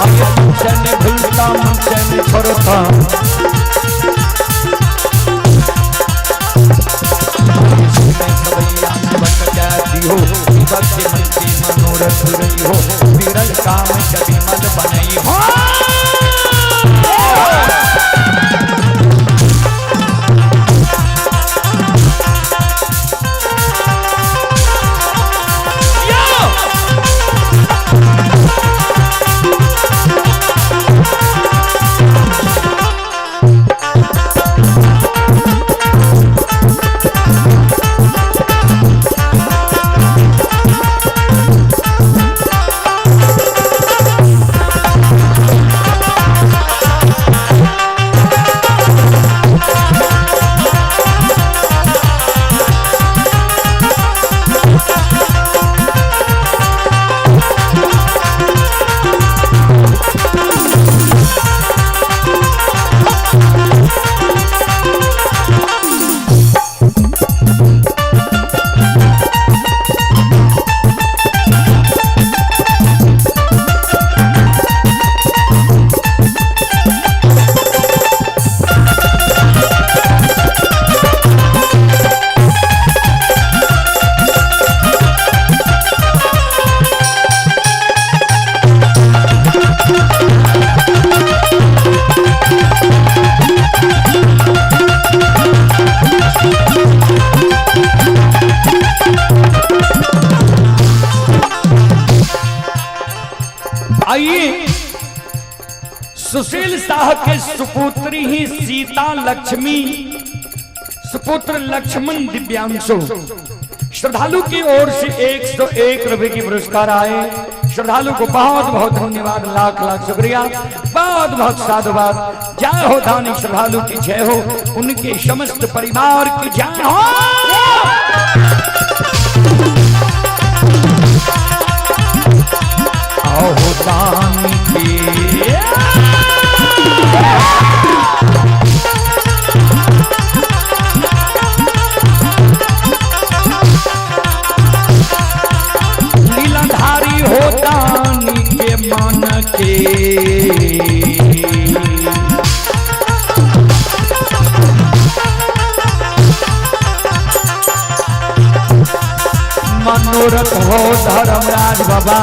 आगे चैन भूलता मन चैन छोड़ता, हो मन के मनोरथ रही हो, बिरल काम कभी मल बनई हो। आइए सुशील शाह के सुपुत्री ही सीता लक्ष्मी, सुपुत्र लक्ष्मण दिव्यांशु श्रद्धालु की ओर से 101 रुपए की पुरस्कार आए। श्रद्धालु को बहुत बहुत धन्यवाद, लाख लाख शुक्रिया, बहुत बहुत साधुवाद। जय हो दानी श्रद्धालु की जय हो, उनके समस्त परिवार की जय हो। आओ दानी की लीलाधारी हो दानी के मन के, मनोरथ हो धर्मराज बाबा,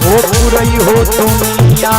वो पूरई हो दुनिया।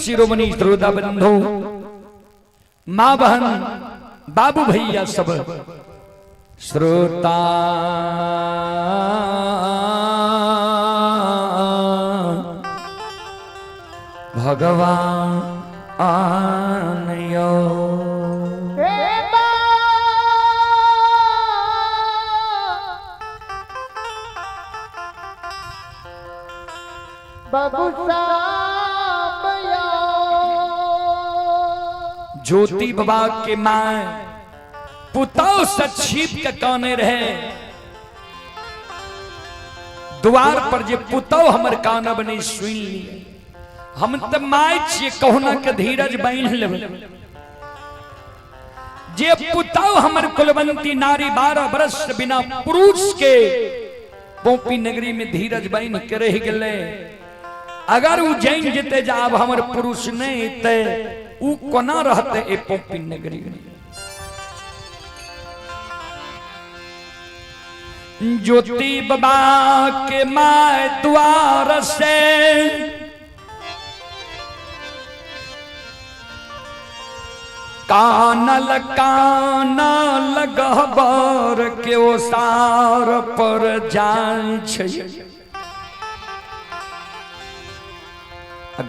शिरोमणि श्रोता बंधु, माँ बहन बाबू भैया सब श्रोता भगवान यो बाबू साहब यो ज्योति बाबा के मां पुतौ से छिप के काने रहे द्वार पर जे पुतौ हमर कानब नहीं सुन लिए। हम त my छियै, कहुना के धीरज बान्हि लेबै। जे पुतौ हमर कुलवंती नारी 12 बरस से बिना पुरुष के पोपी नगरी में धीरज बान्हि के रह गेलै, अगर उ जानि जेतै जे आब हमर पुरुष नहीं एतै, उ कोना रहतै ए पोपी नगरी में? ज्योति बाबा के my द्वार से कानल कानल गहबर के ओसार पर जान छै।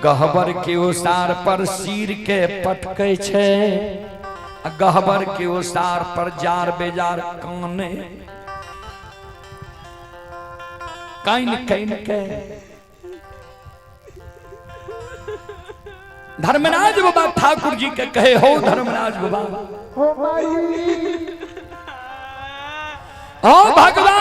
गहबर के ओसार पर सिर के पटकै छै, गहबर के ओसार पर जार बेजार काने काइन काइन के। धर्मराज बाबा ठाकुर जी के कहे, हो धर्मराज बाबा, हो माई, हो भगवान,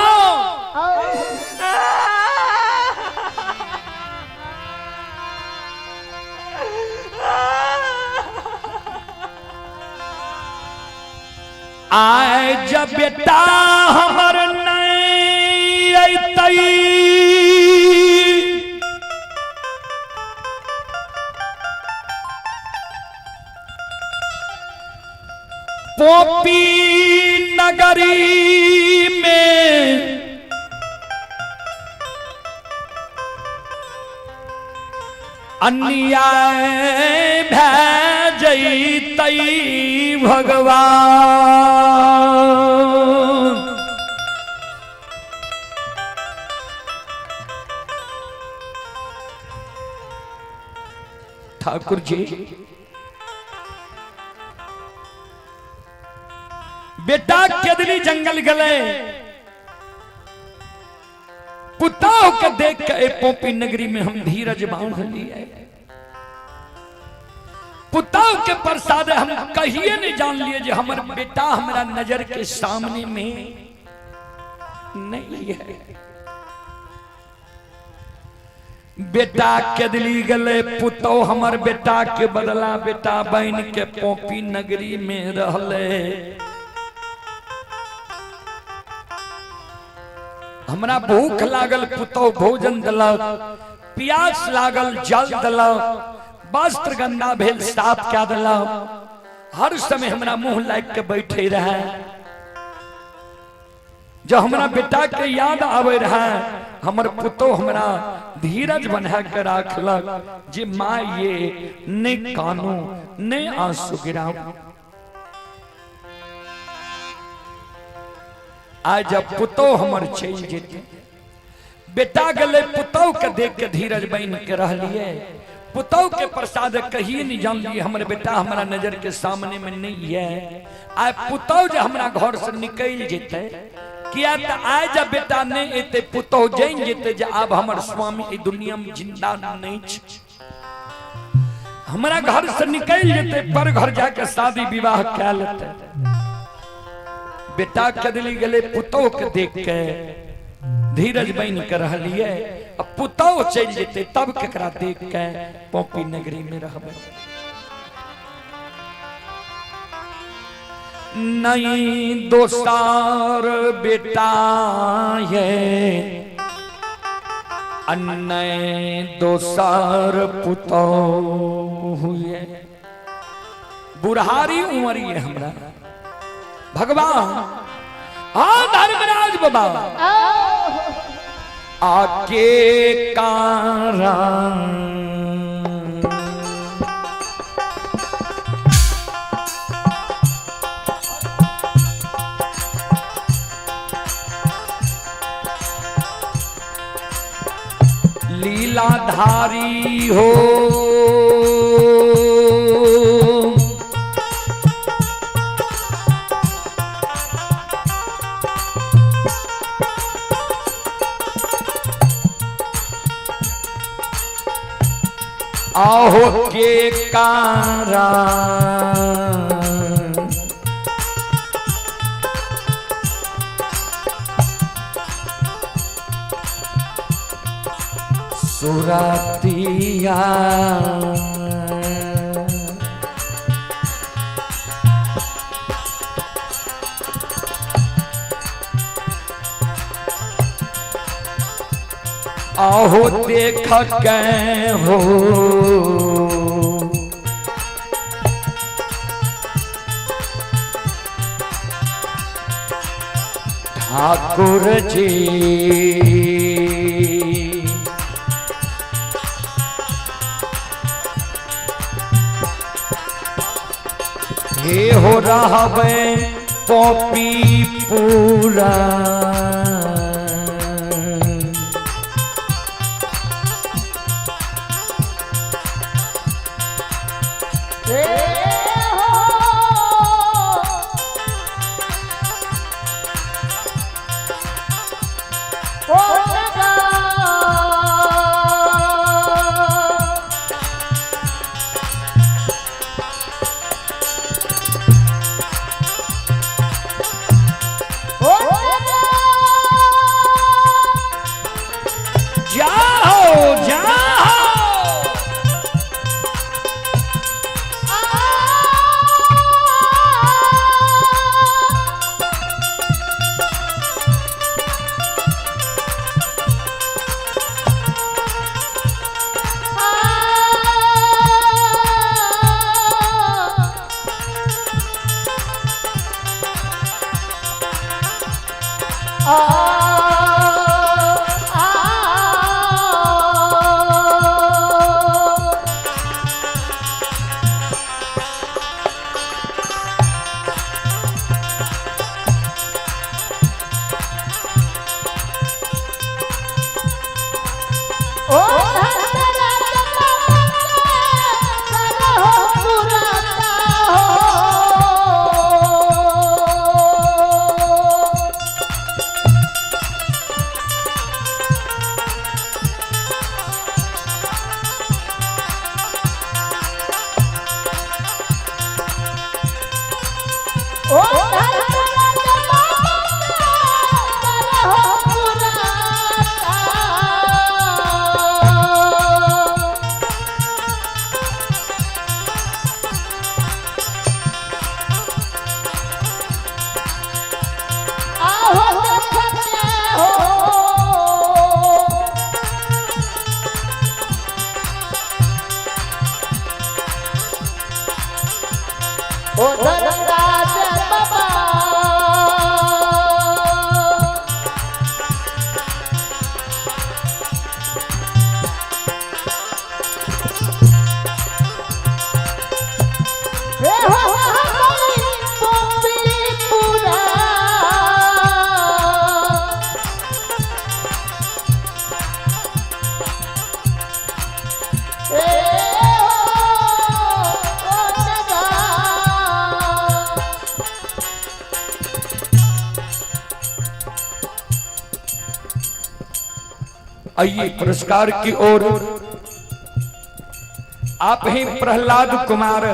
आए जब बेटा हमर नहीं अयतै, पोपी नगरी में अन्याय भै जैतै भगवान। ठाकुर जी बेटा केदली जंगल गले, पुताव के देख के पोपी नगरी में हम धीरज बांध लिए। पुताव के प्रसाद हम कहिए नहीं जान लिए जे हमर बेटा हमरा नजर के सामने में नहीं है। बेटा केदली गले, पुतौ हमर बेटा के बदला बेटा बन के पोपी नगरी में रहले। हमरा भूख लागल, पुतौ भोजन दिलक, प्यास लागल जल दिलक, वस्त्र गंदा भेल साफ कए दिलक, हर समय हमरा मुंह लाग के बैठे रहे। जब हमरा बेटा के याद आवे रहे, हमर पुतौ हमरा धीरज बना के राखलक जे माँ ये नहीं कानू नहीं आंसू गिराऊ। आज जब पुतौ हमर चलि जेतै, बेटा गेलै पुतौ के देख के धीरज बन के रहलिए। पुतौ के प्रसाद कहिए नहीं जान लिए हमर बेटा हमरा नजर के सामने में नहीं है। आइ पुतौ जे हमरा घर से निकल जेतै, किया त आइ जब बेटा नहीं एतै, पुतौ जानि जेतै जे आब हमर स्वामी ई दुनिया में जिंदा नहीं छै। हमरा घर से निकल जेतै, पर घर जाके शादी विवाह कए लेतै। बेटा कदली गेलै, पुतौ के देख के धीरज बन के रहलिए। अब पुतौ चलि जेतै तब केकरा देख के पोपी नगरी में रहबै। नहीं दोसार बेटा ये अन्य दोसार पुतौ हुए। बुढ़ारी उम्र ये हमरा भगवान। हाँ धर्मराज बाबा आके कारण लीलाधारी हो। आहो के कारा सुरतिया आहो देख के हो ठाकुर जी। हे हो रहबे पॉपी पूरा हे हो ओ नगा ओ नगा जाओ जाओ। ओ धरधरा हो सुरता हो। ओ धरधरा हो सुरता। आहो देखते हो ओ धर्मराज बाबा। हे हो हमारी पोपी पूरा। ए हो ओ नगा। आइए पुरस्कार की ओर। आप ही प्रहलाद कुमार,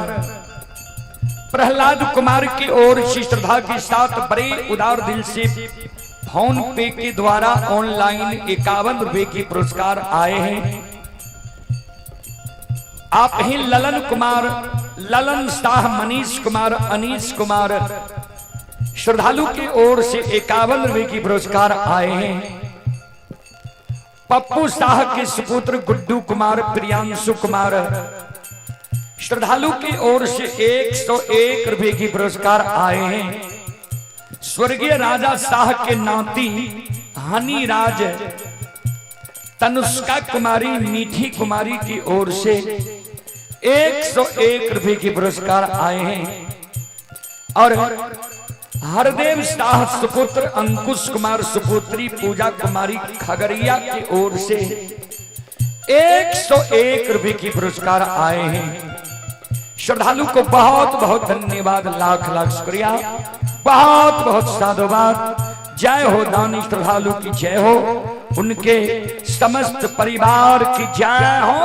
प्रहलाद कुमार की ओर से श्रद्धा के साथ बड़े उदार दिल से फोन पे के द्वारा ऑनलाइन 51 रुपए के पुरस्कार आए हैं। आप ही ललन कुमार, ललन शाह, मनीष कुमार, अनीश कुमार श्रद्धालु की ओर से 51 रुपए की पुरस्कार आए हैं। पप्पू शाह के सुपुत्र गुड्डू कुमार, प्रियांशु कुमार श्रद्धालु की ओर से 101 रुपए की पुरस्कार आए हैं। स्वर्गीय राजा शाह के नाती हनी राज, तनुष्का कुमारी, मीठी कुमारी की ओर से 101 रुपए के पुरस्कार आए हैं। और हरदेव शाह सुपुत्र अंकुश कुमार सुपुत्री पूजा कुमारी खगड़िया की ओर से 101 रुपए की पुरस्कार आए हैं। श्रद्धालु को बहुत बहुत धन्यवाद, लाख लाख शुक्रिया, बहुत बहुत साधुवाद। जय हो दानी श्रद्धालु की जय हो, उनके समस्त परिवार की जय हो।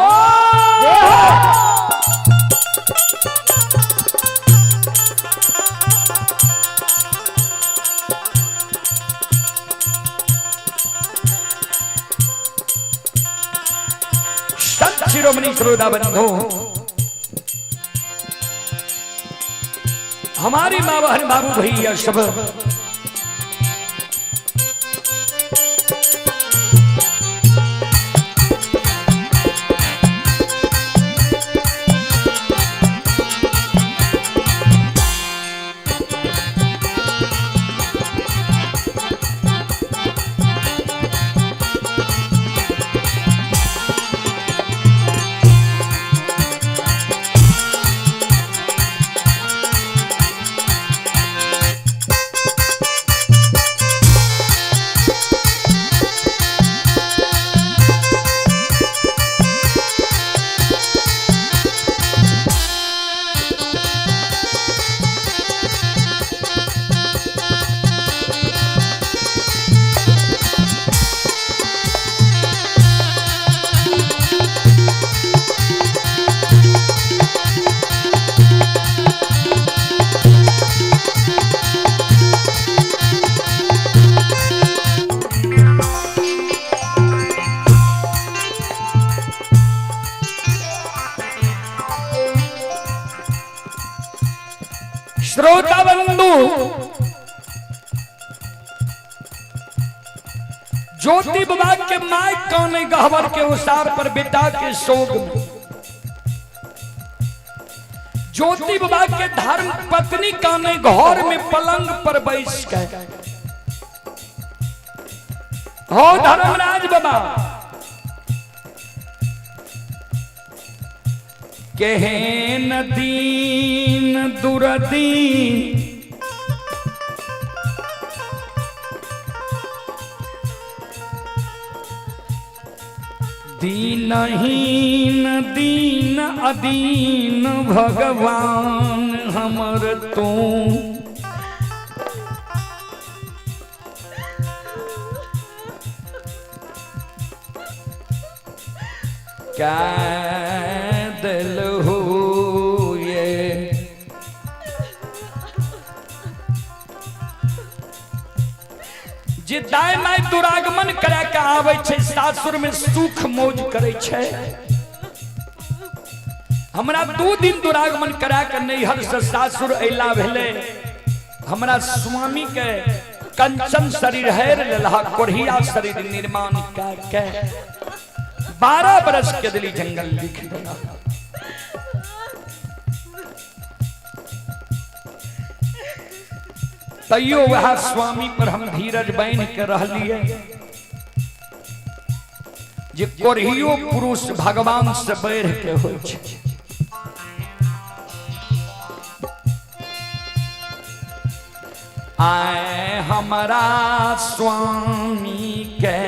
संत शिरोमणि श्रोता बंधु, हमारी माँ बहन बाबू भैया सब श्रोता बंधु, ज्योति बाबा के my काने गहवर के उसार पर बेटा के शोक में, ज्योति बाबा के धर्म पत्नी काने घर में पलंग पर बैस के हो धर्मराज बाबा केहन दीन दुरदीन दीनहीन दीन अदीन भगवान हमर तू क्या दिल हो ये जे दाय my दुरागमन करा के आबै छै, सासुर में सुख मौज करै छै। हमरा 2 दिन दुरागमन करा के नैहर से सासुर अयला भेलै, हमरा स्वामी के कंचन शरीर हेर लेलहा, कोढ़िया शरीर निर्माण कऽ के 12 बरस के दिली जंगल लिख देला। तैयो वह स्वामी पर हम धीरज बान्हि के रहलिए जे कोढ़ियो पुरुष भगवान से बढ़ के होइ छै। आए हमारा स्वामी के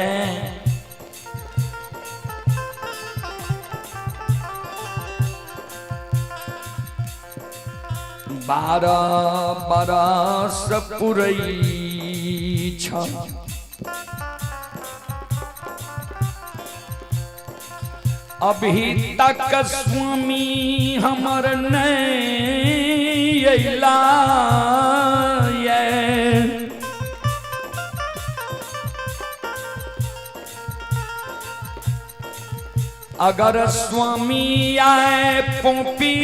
12 बरस पुरै छ, अभी तक स्वामी हमर नहीं अयला ये। अगर स्वामी आए पोपी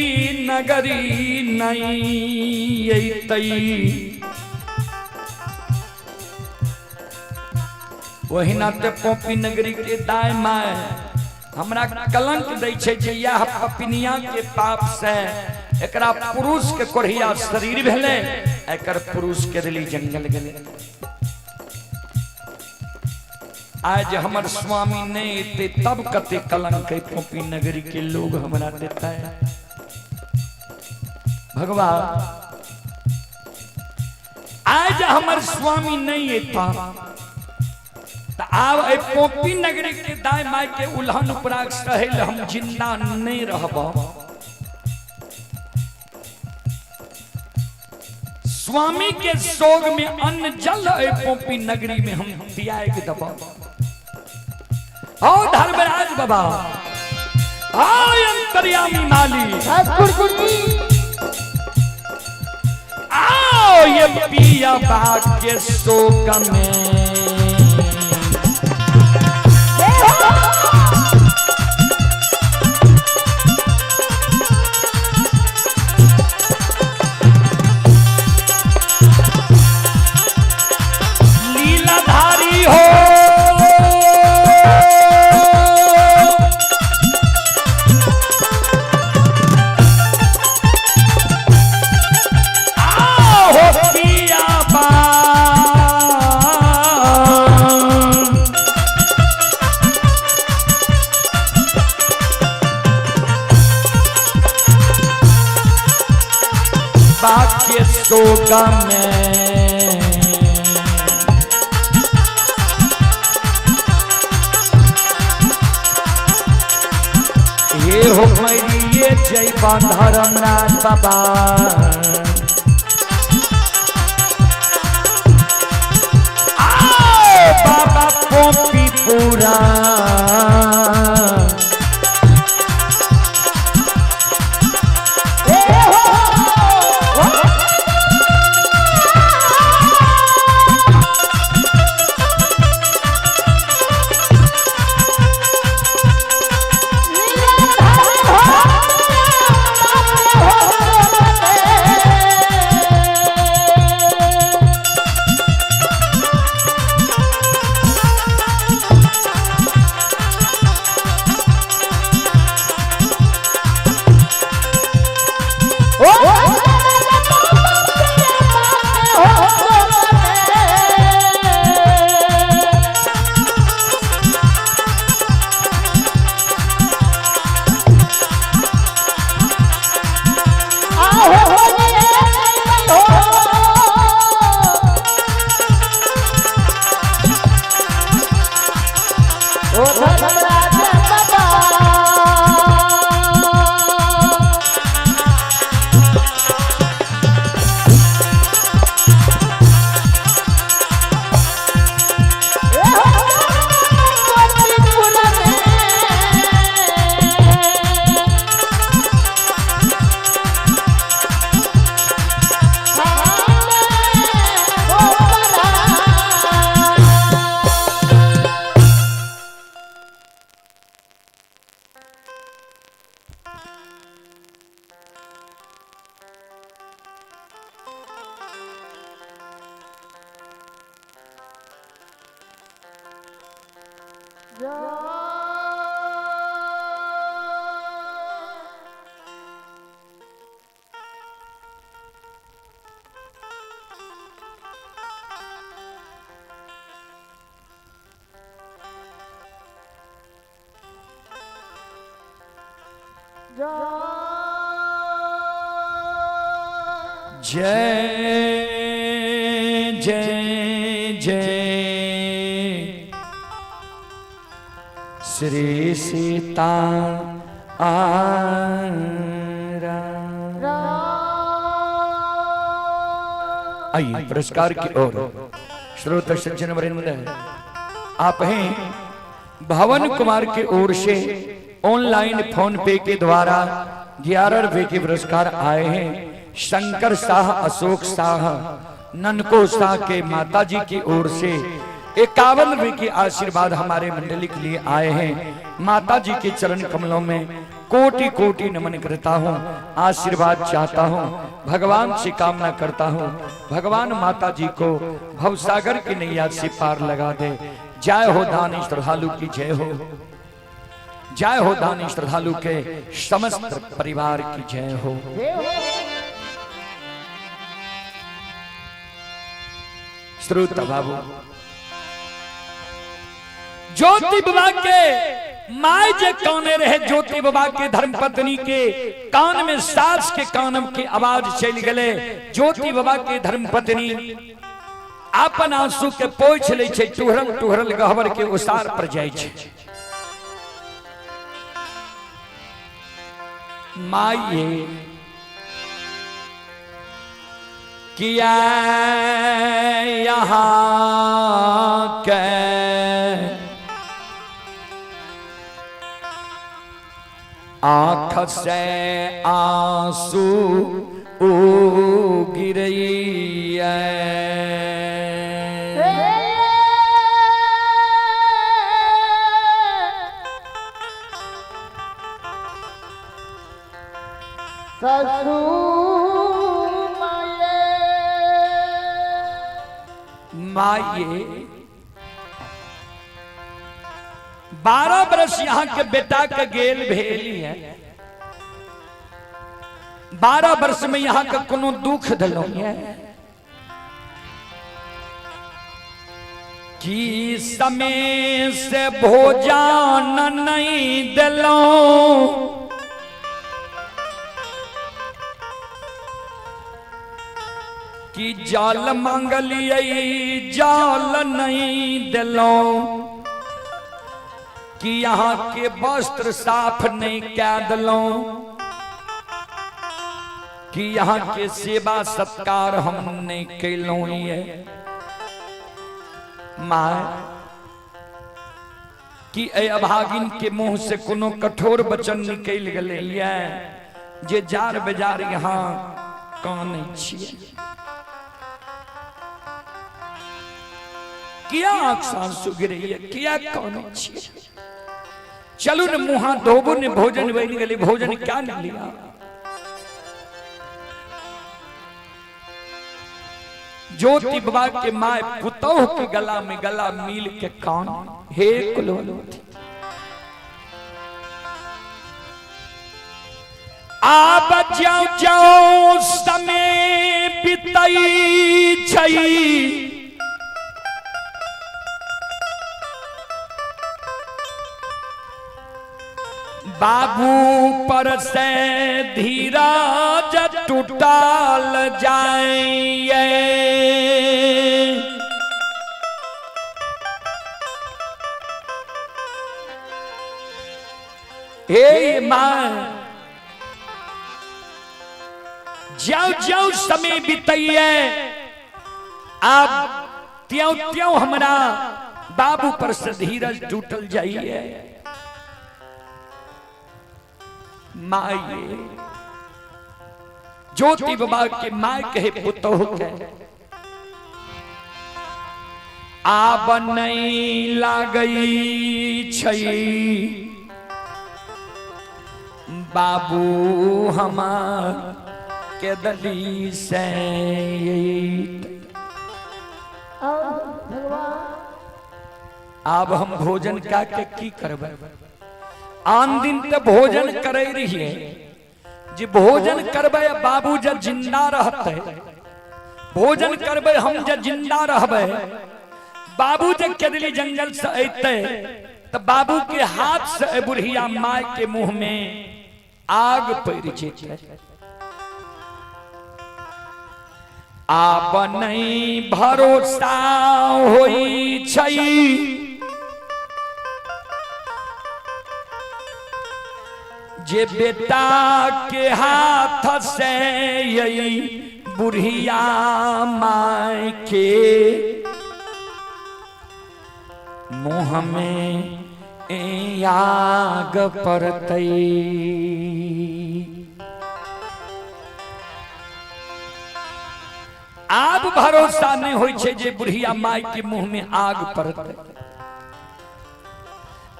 नगरी नहीं अयतई, वही नाते पोपी नगरी के दाय my हमरा कलंक दै छै जे यह पपिनिया के पाप से एकरा पुरुष के कोढ़िया शरीर भेलै, एकर पुरुष के दिली जंगल गेलै। आज हमर स्वामी नहीं एते तब कते कलंक है पोपी नगरी के लोग हमरा देता है। भगवान आज हमर स्वामी नहीं एता तऽ आब एहि पोपी नगरी के दाय माय के उल्हन उपराग सहे लए हम जिंदा नहीं रहब। स्वामी के शोक में अन्न जल एहि पोपी नगरी में हम त्याग देब। आओ धर्मराज बाबा, आओ अंतर्यामी माली, ठाकुर जी आओ ये पिया बाग के शोक में। लीलाधारी हो, आओ पिया बाग। बाक्य शोक में ये हो मेरी ये जय धर्मराज बाबा। आओ बाबा पोपी पूरा। ओ धर्मराज बाबा। जय जय जय श्री सीता आइए पुरस्कार की ओर। श्रोता सज्जन वृंद, आप हैं भवन कुमार की ओर से ऑनलाइन फोन पे के द्वारा 11 रुपए के पुरस्कार आए हैं। शंकर शाह, अशोक शाह, ननको शाह के माता जी की ओर से 51 रुपए के आशीर्वाद हमारे मंडली के लिए आए हैं। माता जी के चरण कमलों में कोटि कोटि नमन करता हूँ, आशीर्वाद चाहता हूँ, भगवान से कामना करता हूँ, भगवान माता जी को भवसागर की नैया से पार लगा दे। जय हो दानी श्रद्धालु की जय हो, जय हो दानी श्रद्धालु के समस्त परिवार की जय हो। श्रोता बाबू, ज्योति बाबा के my जे काने रहे, ज्योति बाबा के धर्मपत्नी के कान में सास के कानम की आवाज चल गले। ज्योति बाबा के धर्मपत्नी अपन आंसू के पोछि लै छै, टुहरल टुहरल गहबर के उसार पर जाइ छै। माये किया यहाँ के आँख से आंसू गिरैया। माये 12 बरस यहाँ के बेटा के गेल भेल है। 12 वर्ष में यहाँ के कोनो दुख दिलों है कि समय से भोजन नहीं दिलों, कि जल मंगलियै जल नहीं दिलों, कि यहाँ के वस्त्र साफ नहीं कै दिलों, कि यहाँ के सेवा सत्कार हम नहीं कैलौं। ये माँ कि ए अभागिन के मुंह से कोनो कठोर वचन निकल गले ये जे जार बेजार यहाँ कानै छियै, किया आंख से आंसू गिरैया, किया कानै छियै? चलू ने मुँह हाथ धोबू ने, भोजन बनि गेलै, भोजन क्या नहीं लिया? ज्योति बाबा के my पुतोह के गला में गला मिल के कान हे कुलवंती। आब जाओ जाओ समय बितई छई, बाबू पर से धीरज टूटल जाए। हे मां, ज्यों ज्यों समय बीतैये अब त्यों त्यों हमरा बाबू पर से धीरज टूटल जाइए। माये ज्योति बाबा के my कहे पुतोह के आब नहीं लागई छई बाबू हमार के दली से। आब हम भोजन का के की करबै? आन दिन तो भोजन करे रहिए जे भोजन करबै बाबू जब जिंदा रहते, भोजन करबै हम जब जिंदा रहबै, बाबू जब केदली जंगल से अयते तो बाबू के हाथ से बुढ़िया my के मुंह में आग पड़ जेतै। आब नहीं भरोसा होई छै जे बेटा के हाथ से यही बुढ़िया my के मुँह में आग पड़तै। आब भरोसा नहीं होई छै जे बुढ़िया माय के मुंह में आग पड़तै।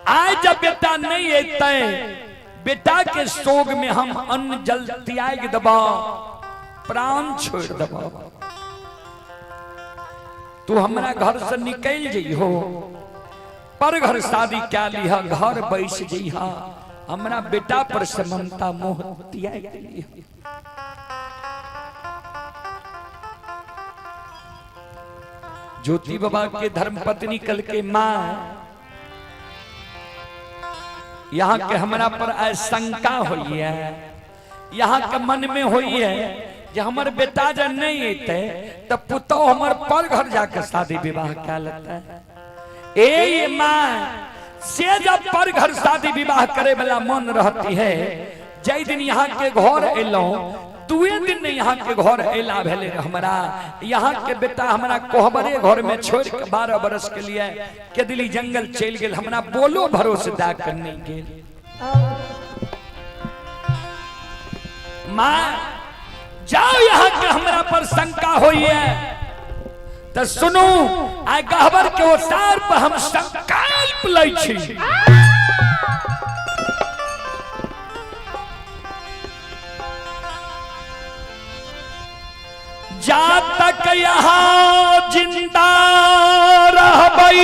आइ जब बेटा नहीं एतै, बेटा के शोग में हम अन्न जल त्याग देबा, प्राण छोड़ देबा। तू हमरा घर से निकल जइहो, पर घर शादी क्या लिहा, घर बैस जइहा, हमरा बेटा पर से ममता मोह त्याग लिहा। ज्योति बाबा के धर्मपत्नी कल के माँ यहाँ के हमरा पर आय शंका हुई है, यहाँ के मन में हुई है जे हमर बेटा जे नहीं अयतै तऽ पुतोह हमर पर घर जाके शादी विवाह कए लेतै। ए माँ, से जब पर घर शादी विवाह करे वाला मन रहती है, जै दिन यहाँ के घर एलहुँ, दुए दिन ने यहाँ के घर एला भेले हमरा। यहाँ के बेटा हमरा कोहबरे घर में छोड़ के 12 बरस के लिए केदली जंगल चलि गेल, हमरा बोलो भरोसे दए के नहीं गेल। माँ जाओ, यहाँ के हमरा पर शंका होइए तो सुनू, आइ गहबर के ओसार पर हम संकल्प लै छी। जा तक यहाँ जिंदा रहबै,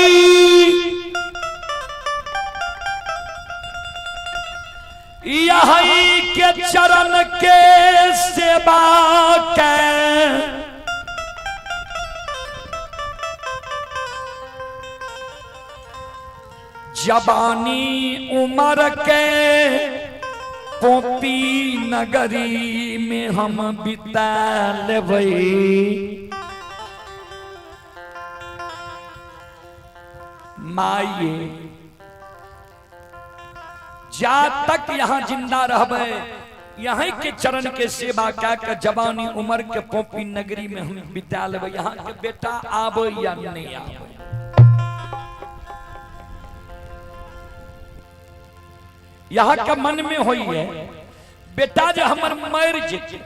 यही के चरण के सेवा के जवानी उम्र के पोपी नगरी में हम बिता लेबै। माये, जा तक यहाँ जिंदा रहबै, यहीं के चरण के सेवा कए के जवानी उम्र के पोपी नगरी में हम बिता लेबै। यहाँ के बेटा आबै या नहीं आबै, यहाँ के मन में होई है बेटा जे हमर मर जेतै,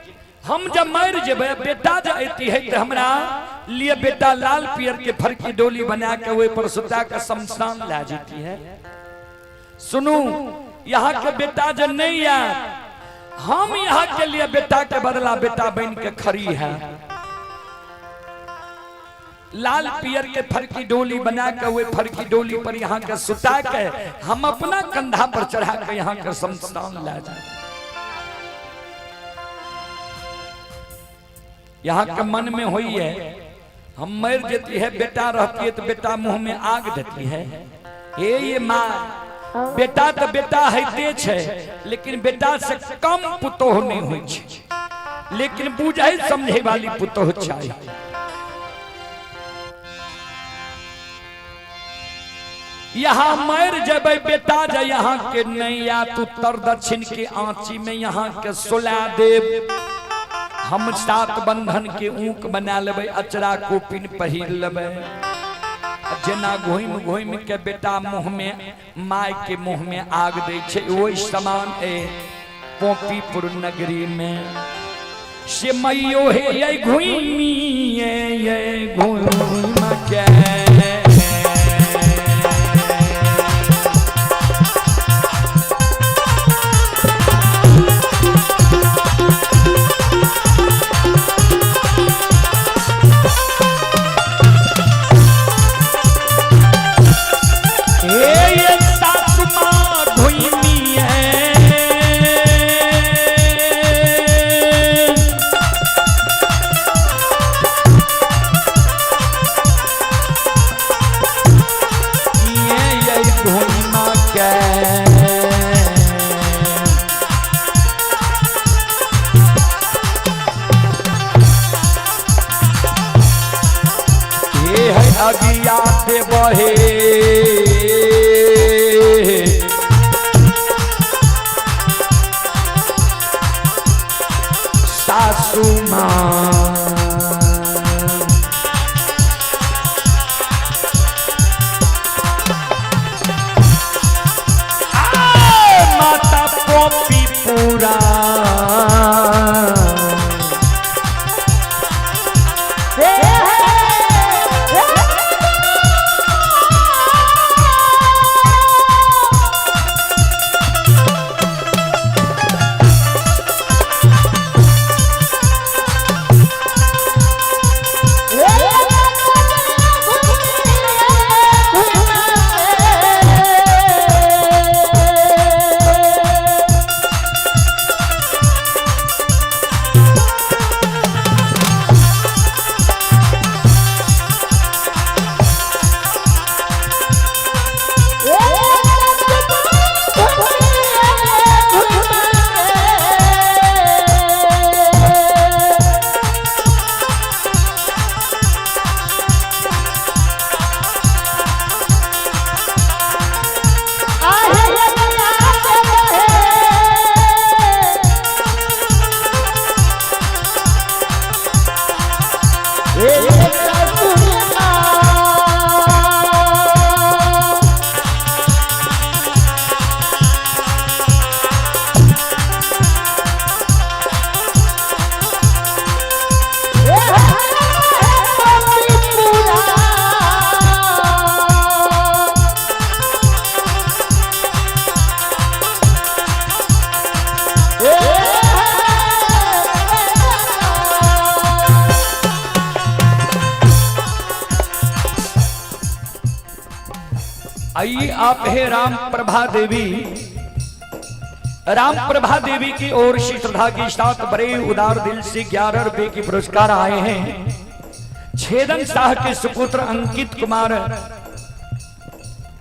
हम जब मर जेबै बेटा जे अयती है तो हमरा लिए बेटा लाल पियर के फरकी डोली बना के ओहि पर सुता के शमशान ला जेती है। सुनू, यहाँ के बेटा जे नहीं आयत, हम यहाँ के लिए बेटा के बदला बेटा बन के खड़ी है। लाल पियर के फरकी डोली बना के वे फरकी डोली पर यहाँ के सुता के हम अपना कंधा पर चढ़ा के यहाँ के शमशान ला जाए। यहाँ के मन में हुई है हम मर जेती है, बेटा रहती है तो बेटा मुंह में आग देती है। हे ये माँ, बेटा तो बेटा होते छे, लेकिन बेटा से कम पुतोह नहीं होई छे, लेकिन बुझे समझे वाली पुतोह चाहिए। यहाँ मर जबे बेटा जे यहाँ के नहीं आ, तू उत्तर दक्षिण के आंची में यहाँ के सुला देव, हम सात बंधन के ऊक बना लेबै, अचरा कोपिन पहिर लेबै। जेना घुमि घुमि के बेटा मुँह में my के मुँह में आग दै छै, ओहि समान ए पोपीपुर नगरी में से मैयो हे ये घुमी ये घुम के। हे सासु माँ घुमी है, ये घुमा के ये है अगिया बहे सासू माँ। माता पोपी पूरा आइए आप है राम प्रभा देवी। राम प्रभा देवी की ओर से श्रद्धा के साथ बड़े उदार दिल से 11 रुपए की पुरस्कार आए हैं। छेदन शाह के सुपुत्र अंकित कुमार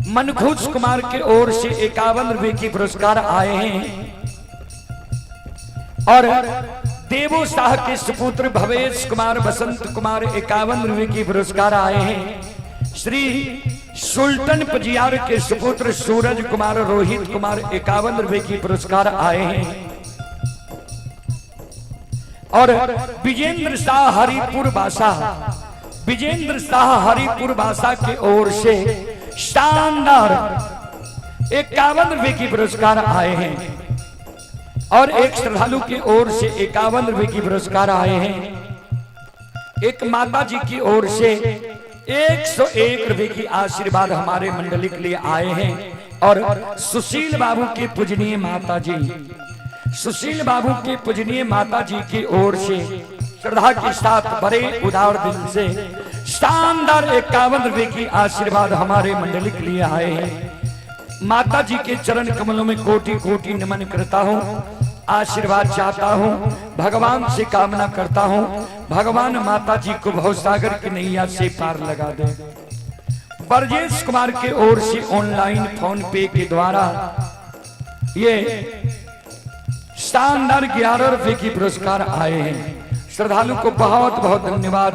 मनखुश कुमार के ओर से 51 रुपए की पुरस्कार आए हैं। और देवो शाह के सुपुत्र भवेश कुमार बसंत कुमार 51 रुपए की पुरस्कार आए हैं। श्री सुल्तान पजियार के सुपुत्र सूरज कुमार रोहित कुमार 51 रुपए की पुरस्कार आए हैं। और विजेंद्र शाह हरिपुर बासा, विजेंद्र शाह हरिपुर बासा की ओर से शानदार 51 रुपए की पुरस्कार आए हैं। और एक श्रद्धालु की ओर से 51 रुपए की पुरस्कार आए हैं। एक माता जी की ओर से 101 रुपए की आशीर्वाद हमारे मंडली के लिए आए हैं। और सुशील बाबू के पूजनीय माता जी, सुशील बाबू के पूजनीय माता जी की ओर से श्रद्धा के साथ बड़े उदार दिल से शानदार 51 रुपए की आशीर्वाद हमारे मंडली के लिए आए हैं। माता जी के चरण कमलों में कोटि कोटि नमन करता हूँ, आशीर्वाद चाहता हूँ, भगवान से कामना करता हूँ, भगवान माता जी को भवसागर की नैया से पार लगा दे। ब्रजेश कुमार के ओर से ऑनलाइन फोन पे के द्वारा ये शानदार 11 रुपए की पुरस्कार आए हैं। श्रद्धालु को बहुत बहुत धन्यवाद,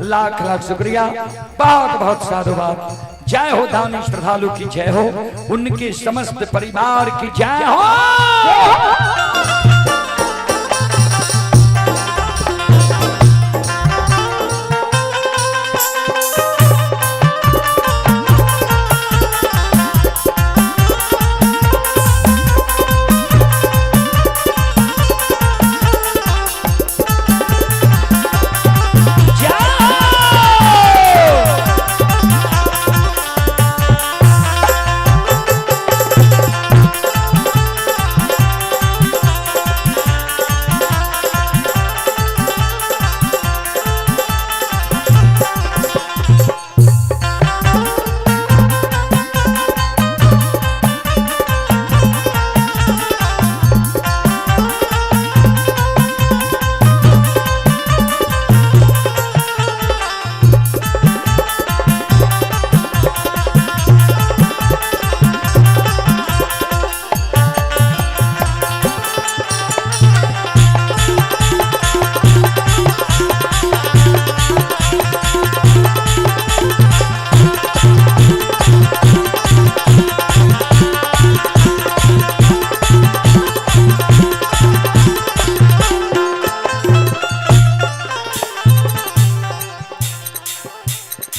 लाख लाख शुक्रिया, बहुत बहुत साधुवाद। जय हो दानी श्रद्धालु की जय हो, उनके समस्त परिवार की जय हो। जय।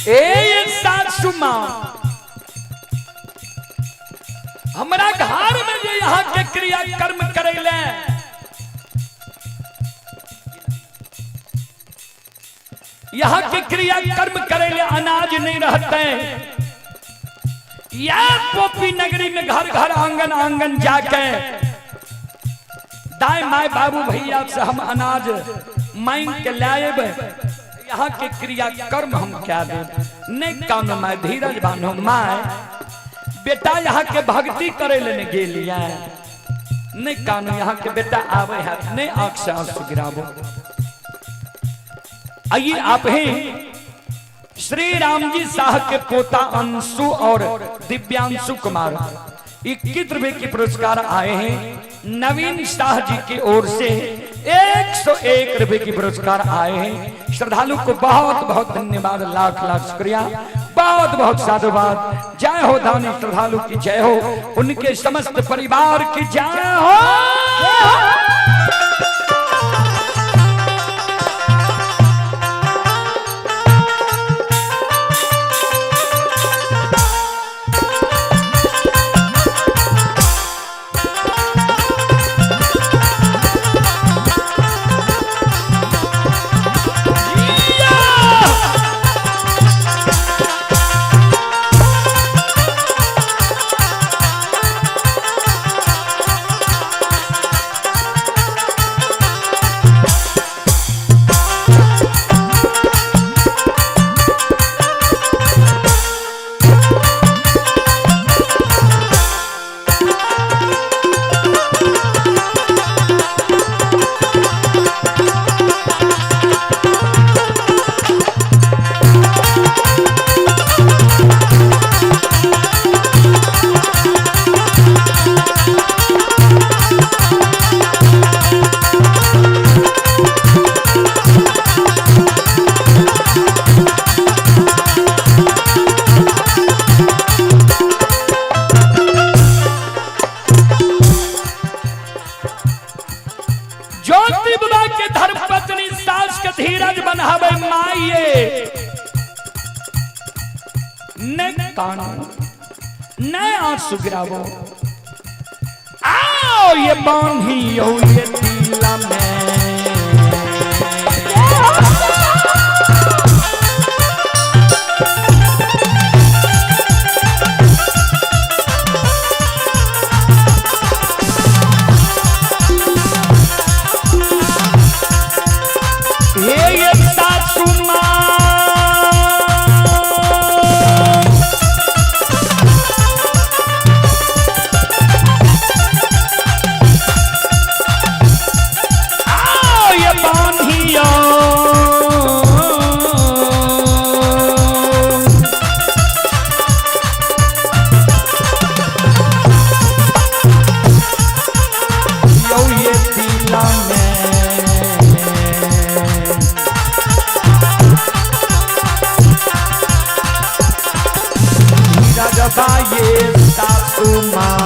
ए सासू माँ, हमरा घर में जे यहाँ के क्रिया कर्म करेले, यहाँ के क्रिया कर्म करेले अनाज नहीं रहते। या पोपी नगरी में घर घर आंगन आंगन जाके दाएं माए बाबू भैया से हम अनाज मांग के लाएब, यहाँ के क्रिया कर्म हम क्या दे। नहीं कानो माए, धीरज बांधो माए, बेटा यहाँ के भक्ति करे लेने गेलिया। नहीं कानो यहाँ के बेटा आवे है, नहीं आंख से आंसू गिराबो। आइए आप हैं श्री राम जी शाह के पोता अंशु और दिव्यांशु कुमार 21 रुपए के पुरस्कार आए हैं। नवीन शाह जी की ओर से 101 रुपए के पुरस्कार आए हैं। श्रद्धालु को बहुत बहुत धन्यवाद, लाख लाख शुक्रिया, बहुत बहुत साधुवाद। जय हो दानी श्रद्धालु की जय हो, उनके समस्त परिवार की जय हो। नहीं कानो, नहीं आंसू गिरावो। आओ ये बांधियो ये तिला में। हे ये सासू माँ, आओ ये बांधियो। यो ये तिला में। हीरा ये सासू माँ,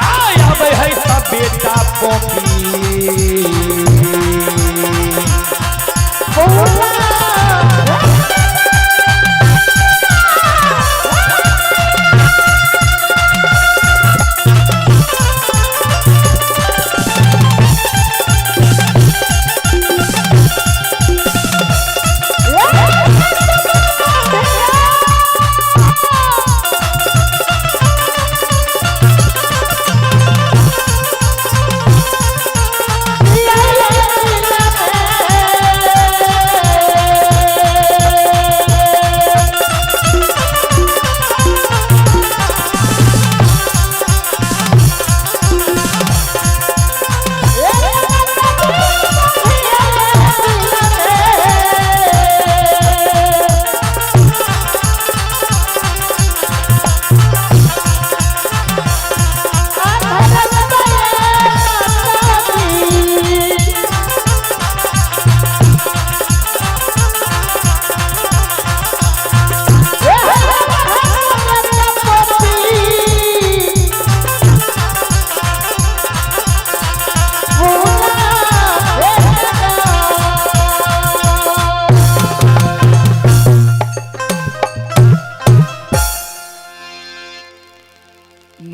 आया बे है सब बेटा पोपी।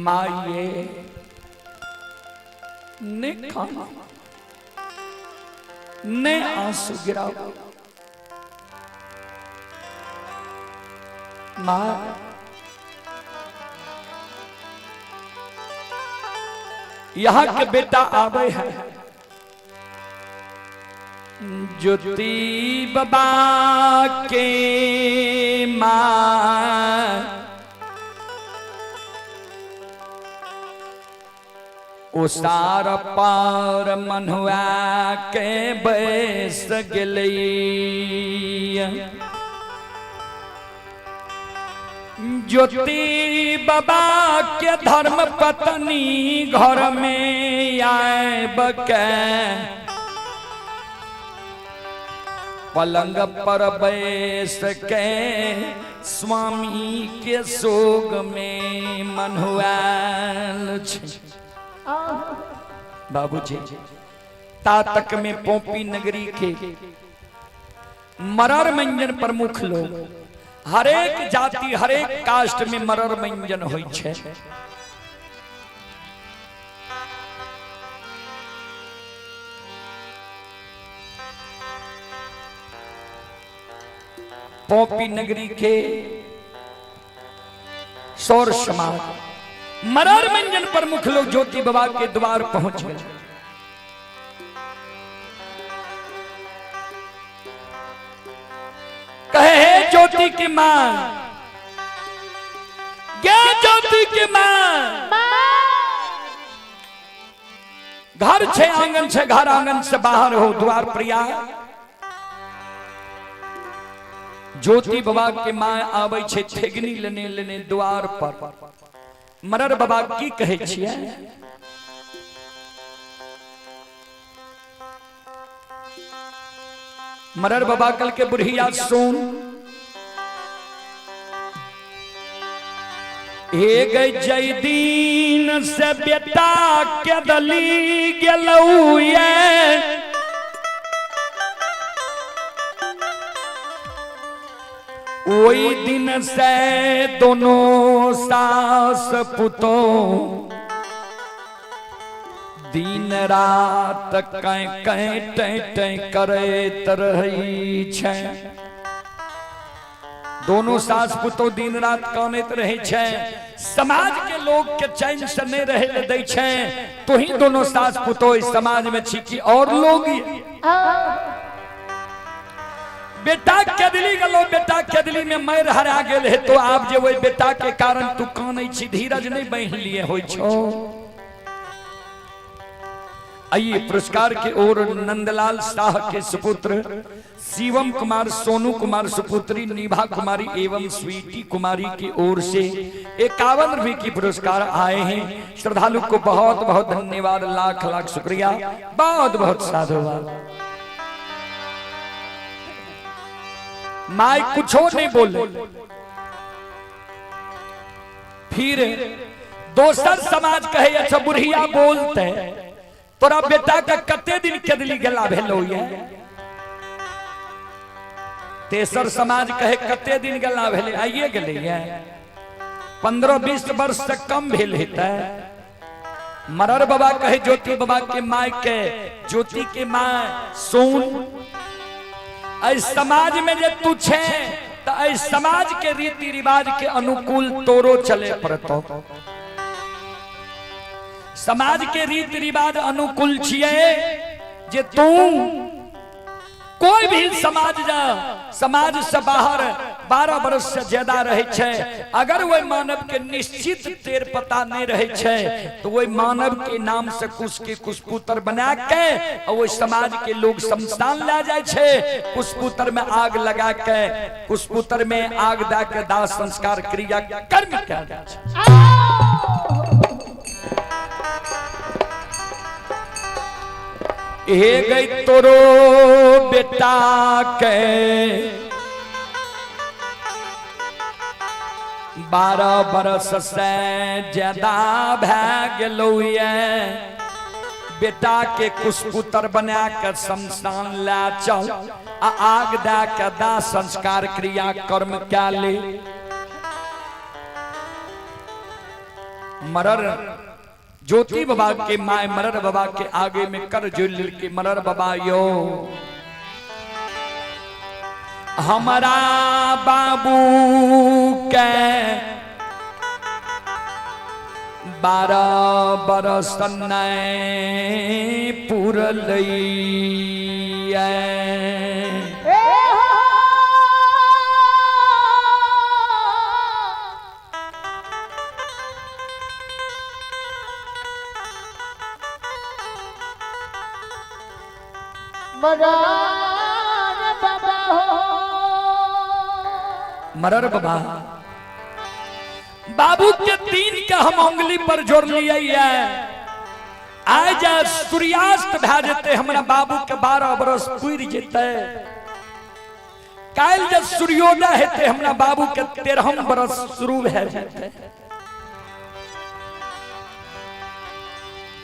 माये ने खाना, ने आंसू गिराओ। माँ यहाँ के बेटा आवे है ज्योति बाबा के माँ उसार पार मनुआ के बैस गेलै। ज्योति बाबा के धर्म पत्नी घर में आए के पलंग पर बैस के स्वामी के सोग में मनुआल छे। बाबूजी तातक में पोपी नगरी के मरर मंजन प्रमुख लोग, हरेक जाति हरेक कास्ट में मरर मंजन होई छे। पोपी नगरी के सौर समाज मरर मंजन प्रमुख लोग ज्योति बाबा के द्वार पहुंच गए। कहे हे ज्योति की मां, गे ज्योति की मां, घर छे आंगन छे, घर आंगन से बाहर हो द्वार प्रिया। ज्योति बाबा के मां आवे छे ठेगनी लेने लेने द्वार पर। मरर बाबा की कहे छिए? मरर बाबा कल के बुढ़िया सुन, एक जय दीन से बेटा के दली गेलौ ये, ओहि दिन से दोनों सास पुतो दिन रात कै कै टै टै करैत रहै छै। दोनों सास पुतो दिन रात कानैत रहै छै, समाज के लोग के चैन से नहीं रहे ले दै छै। तो ही दोनों सास पुतो इस समाज में छी कि और लोग। बेटा केदली गेलो, बेटा केदली में मर हरा गेल है, तो आप जे वही बेटा के कारण तू कानै छी, धीरज नहीं बहिन लिए होइ छो। आइए पुरस्कार के ओर नंदलाल शाह के सुपुत्र शिवम कुमार, सोनू कुमार सुपुत्री निभा कुमारी एवं स्वीटी कुमारी की ओर से 51 रुपए की पुरस्कार आए हैं। श्रद्धालु को बहुत बहुत धन्यवाद, लाख लाख शुक्रिया, बहुत बहुत साधुवाद। माई कुछो नहीं बोले। फिर दोसर समाज कहे, अच्छा बुढ़िया बोलते, तोरा बेटा के कते दिन केदली गेला भेलो ये? तेसर समाज कहे, कते दिन गेला भेले? आइए गेले ये, 15-20 वर्ष से कम भेल हेतै। मरर बाबा कहे ज्योति बाबा के my के, ज्योति के my सुन, एहि समाज में जे तू छे त एहि समाज के रीति रिवाज के अनुकूल तोरो चले पड़तो। समाज के रीति रिवाज अनुकूल छिए जे तू कोई भी समाज जा, समाज से बाहर 12 वर्ष से ज्यादा रहे छै, अगर वही मानव के निश्चित तेर पता नहीं रहे छै, तो वही मानव के नाम से कुश के कुशपुत्र बना के और वही समाज के लोग शमशान ला जाए छै, कुशपुत्र में आग लगा के, कुशपुत्र में आग दा के दाह संस्कार क्रिया कर्म कयल जाइ छै। हे गई तोरो बेटा के 12 बरस से ज्यादा भै गेलो ये, बेटा के कुशपुत्र बना के शमशान ला चल आ आग दा के दाह संस्कार क्रिया कर्म क्या ले। मरर ज्योति बाबा के my मरर बाबा के आगे में कर जुल के, मरर बाबा यो हमारा बाबू के 12 बरस नहीं पुरलैया। मरर बाबा बाबू के तीन के हम उंगली पर जोड़ लिए, आय जा सूर्यास्त भए जेतै हमरा बाबू के 12 बरस पुरि जेतै, काल्हि जब सूर्योदय हेतै हमरा बाबू के 13 बरस शुरू भए जेतै।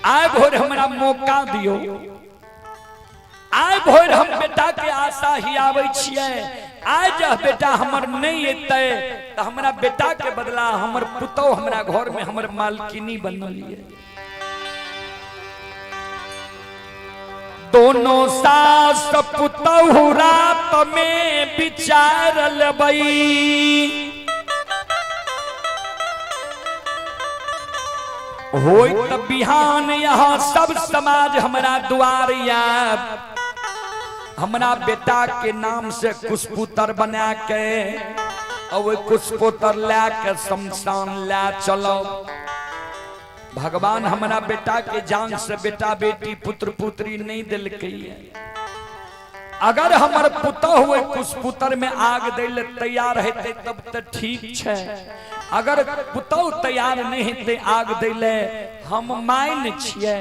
आय भोर हमरा मौका दियौ, आय भोर हम बेटा के आशा ही आबै छियै, आय जब बेटा हमर नहीं एतै तऽ हमरा बेटा के बदला हमर पुतोह हमरा घर में हमर मालकिनी बनल ये। दोनों सास पुतहु रात में विचार लेबै, होय त बिहान यहाँ सब समाज हमरा द्वार आयब, हमरा बेटा के नाम से कुशपुतर बना के और ओहि कुशपुतर ला के शमशान ला चलो। भगवान हमरा बेटा के जान से बेटा बेटी पुत्र पुत्री नहीं दिलकै, अगर हमर पुतोह ओहि कुशपुतर में आग दै ले तैयार हेतै तब तऽ ठीक छै, अगर पुतोह तैयार नहीं हेतै आग दै ले, हम मान छियै,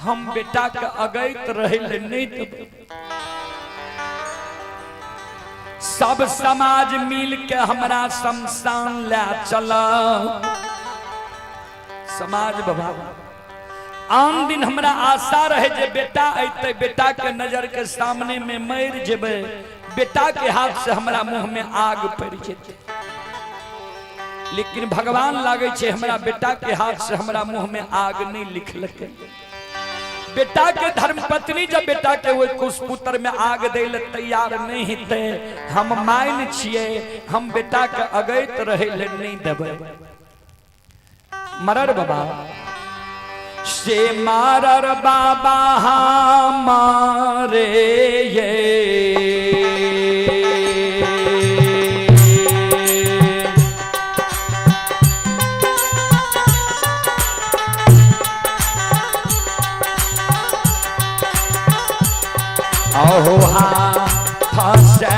हम बेटा के अगैत रहै ले नहीं देबै। सब समाज मिल के हमरा शमशान ले चल। समाज बाबा आन दिन हमरा आशा रहे जे बेटा अयतै, बेटा के नजर के सामने में मरि जेबै, बेटा के हाथ से हमरा मुंह में आग पड़ि जेतै। लेकिन भगवान लागे छे हमरा बेटा के हाथ से हमरा मुंह में आग नहीं लिखलकै। बेटा के धर्मपत्नी जब बेटा के ओहि कुशपुत्र में आग दे ले तैयार नहीं हेतै, हम मान छियै हम बेटा के अगैत रहे ले नहीं देबै। मरर बाबा से मारर बाबा हमारे ये अहो हा फसे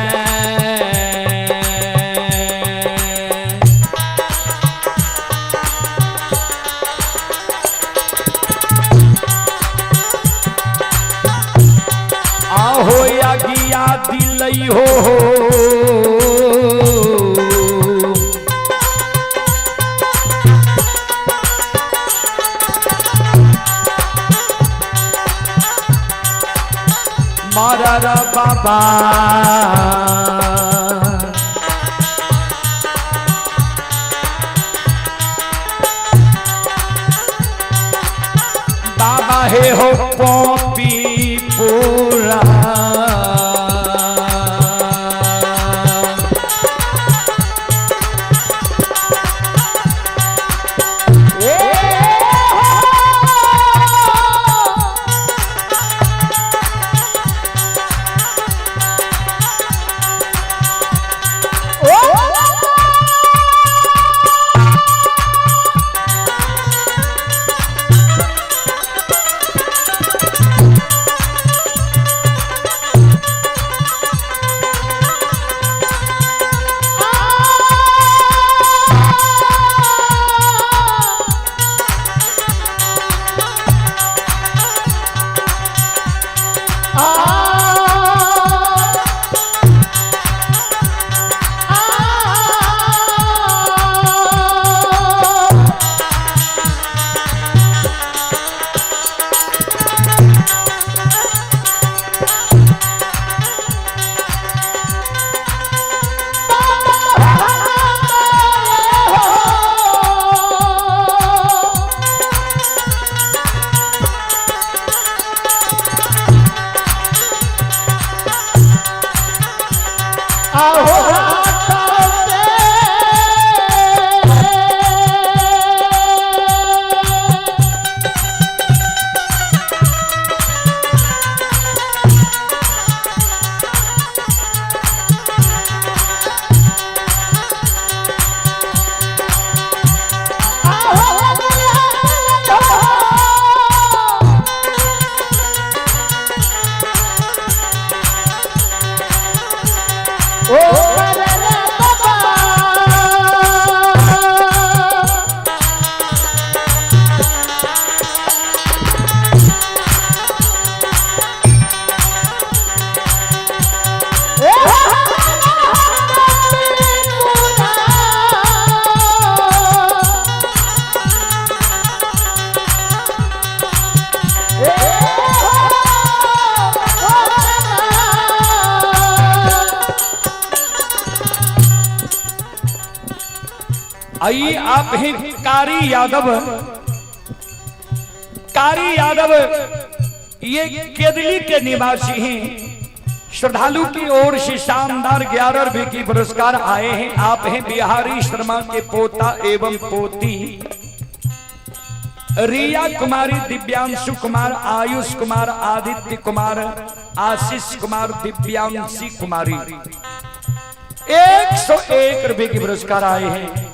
आहो अगिया दिलई हो मरर बाबा बाबा हे हो पॉपी पूरा आई आप ही कारी यादव, कारी यादव ये केदली के निवासी हैं। श्रद्धालु की ओर से शानदार 11 रुपए की पुरस्कार आए हैं। आप हैं बिहारी शर्मा के पोता एवं पोती रिया कुमारी, दिव्यांशु कुमार, आयुष कुमार, आदित्य कुमार, आशीष कुमार, दिव्यांशी कुमारी। 101 रुपए की पुरस्कार आए हैं।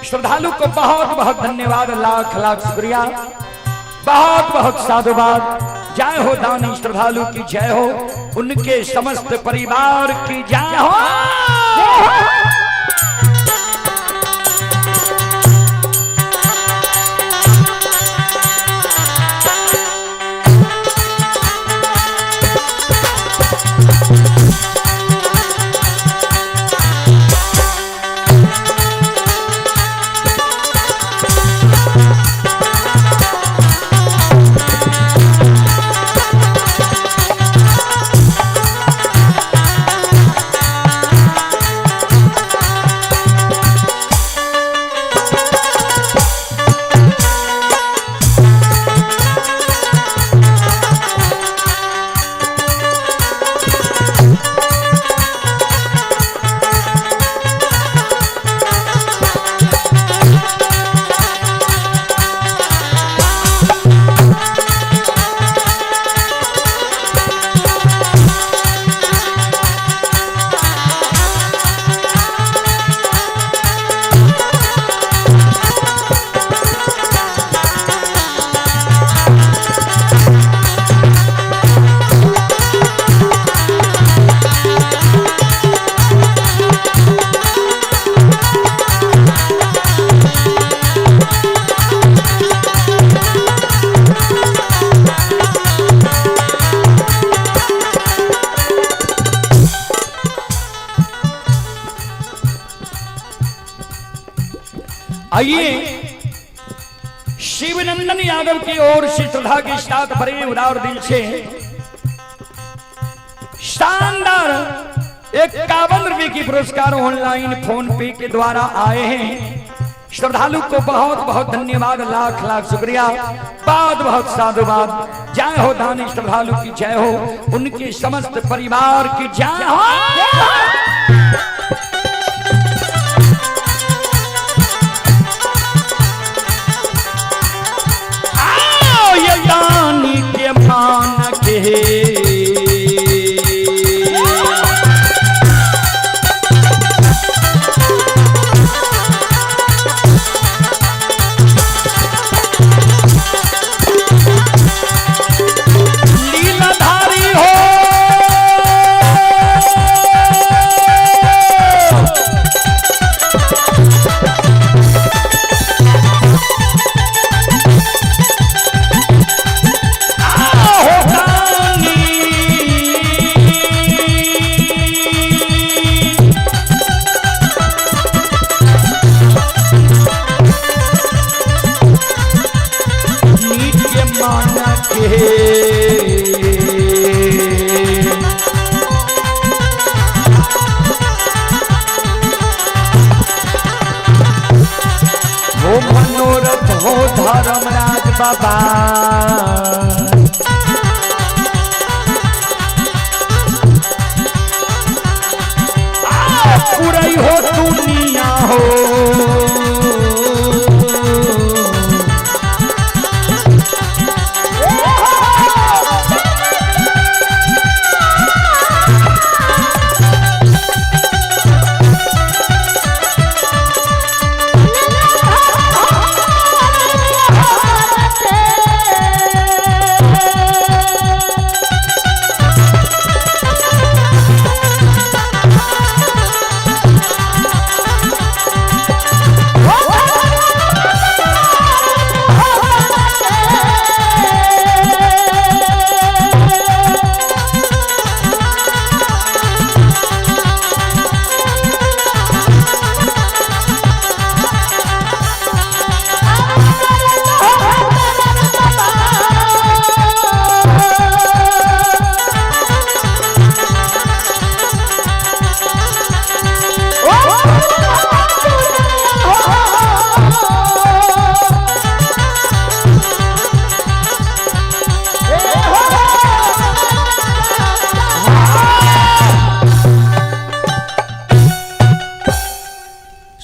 श्रद्धालु को बहुत बहुत धन्यवाद, लाख लाख शुक्रिया, बहुत बहुत साधुवाद। जय हो दानी श्रद्धालु की जय हो, उनके समस्त परिवार की जय हो। आइए शिवनंदन यादव की ओर से श्रद्धा के साथ बड़े उदार दिल से शानदार 51 रुपए की पुरस्कार ऑनलाइन फोन पे के द्वारा आए हैं। श्रद्धालु को बहुत बहुत धन्यवाद, लाख लाख शुक्रिया, बहुत बहुत साधुवाद। जय हो दानी श्रद्धालु की जय हो, उनके समस्त परिवार की जय हो। आओ ये दानी के मान के लीलाधारी हो, हो दानी। नित्य मान के हो मनोरथ हो धर्मराज बाबा, पुरई हो दुनिया हो।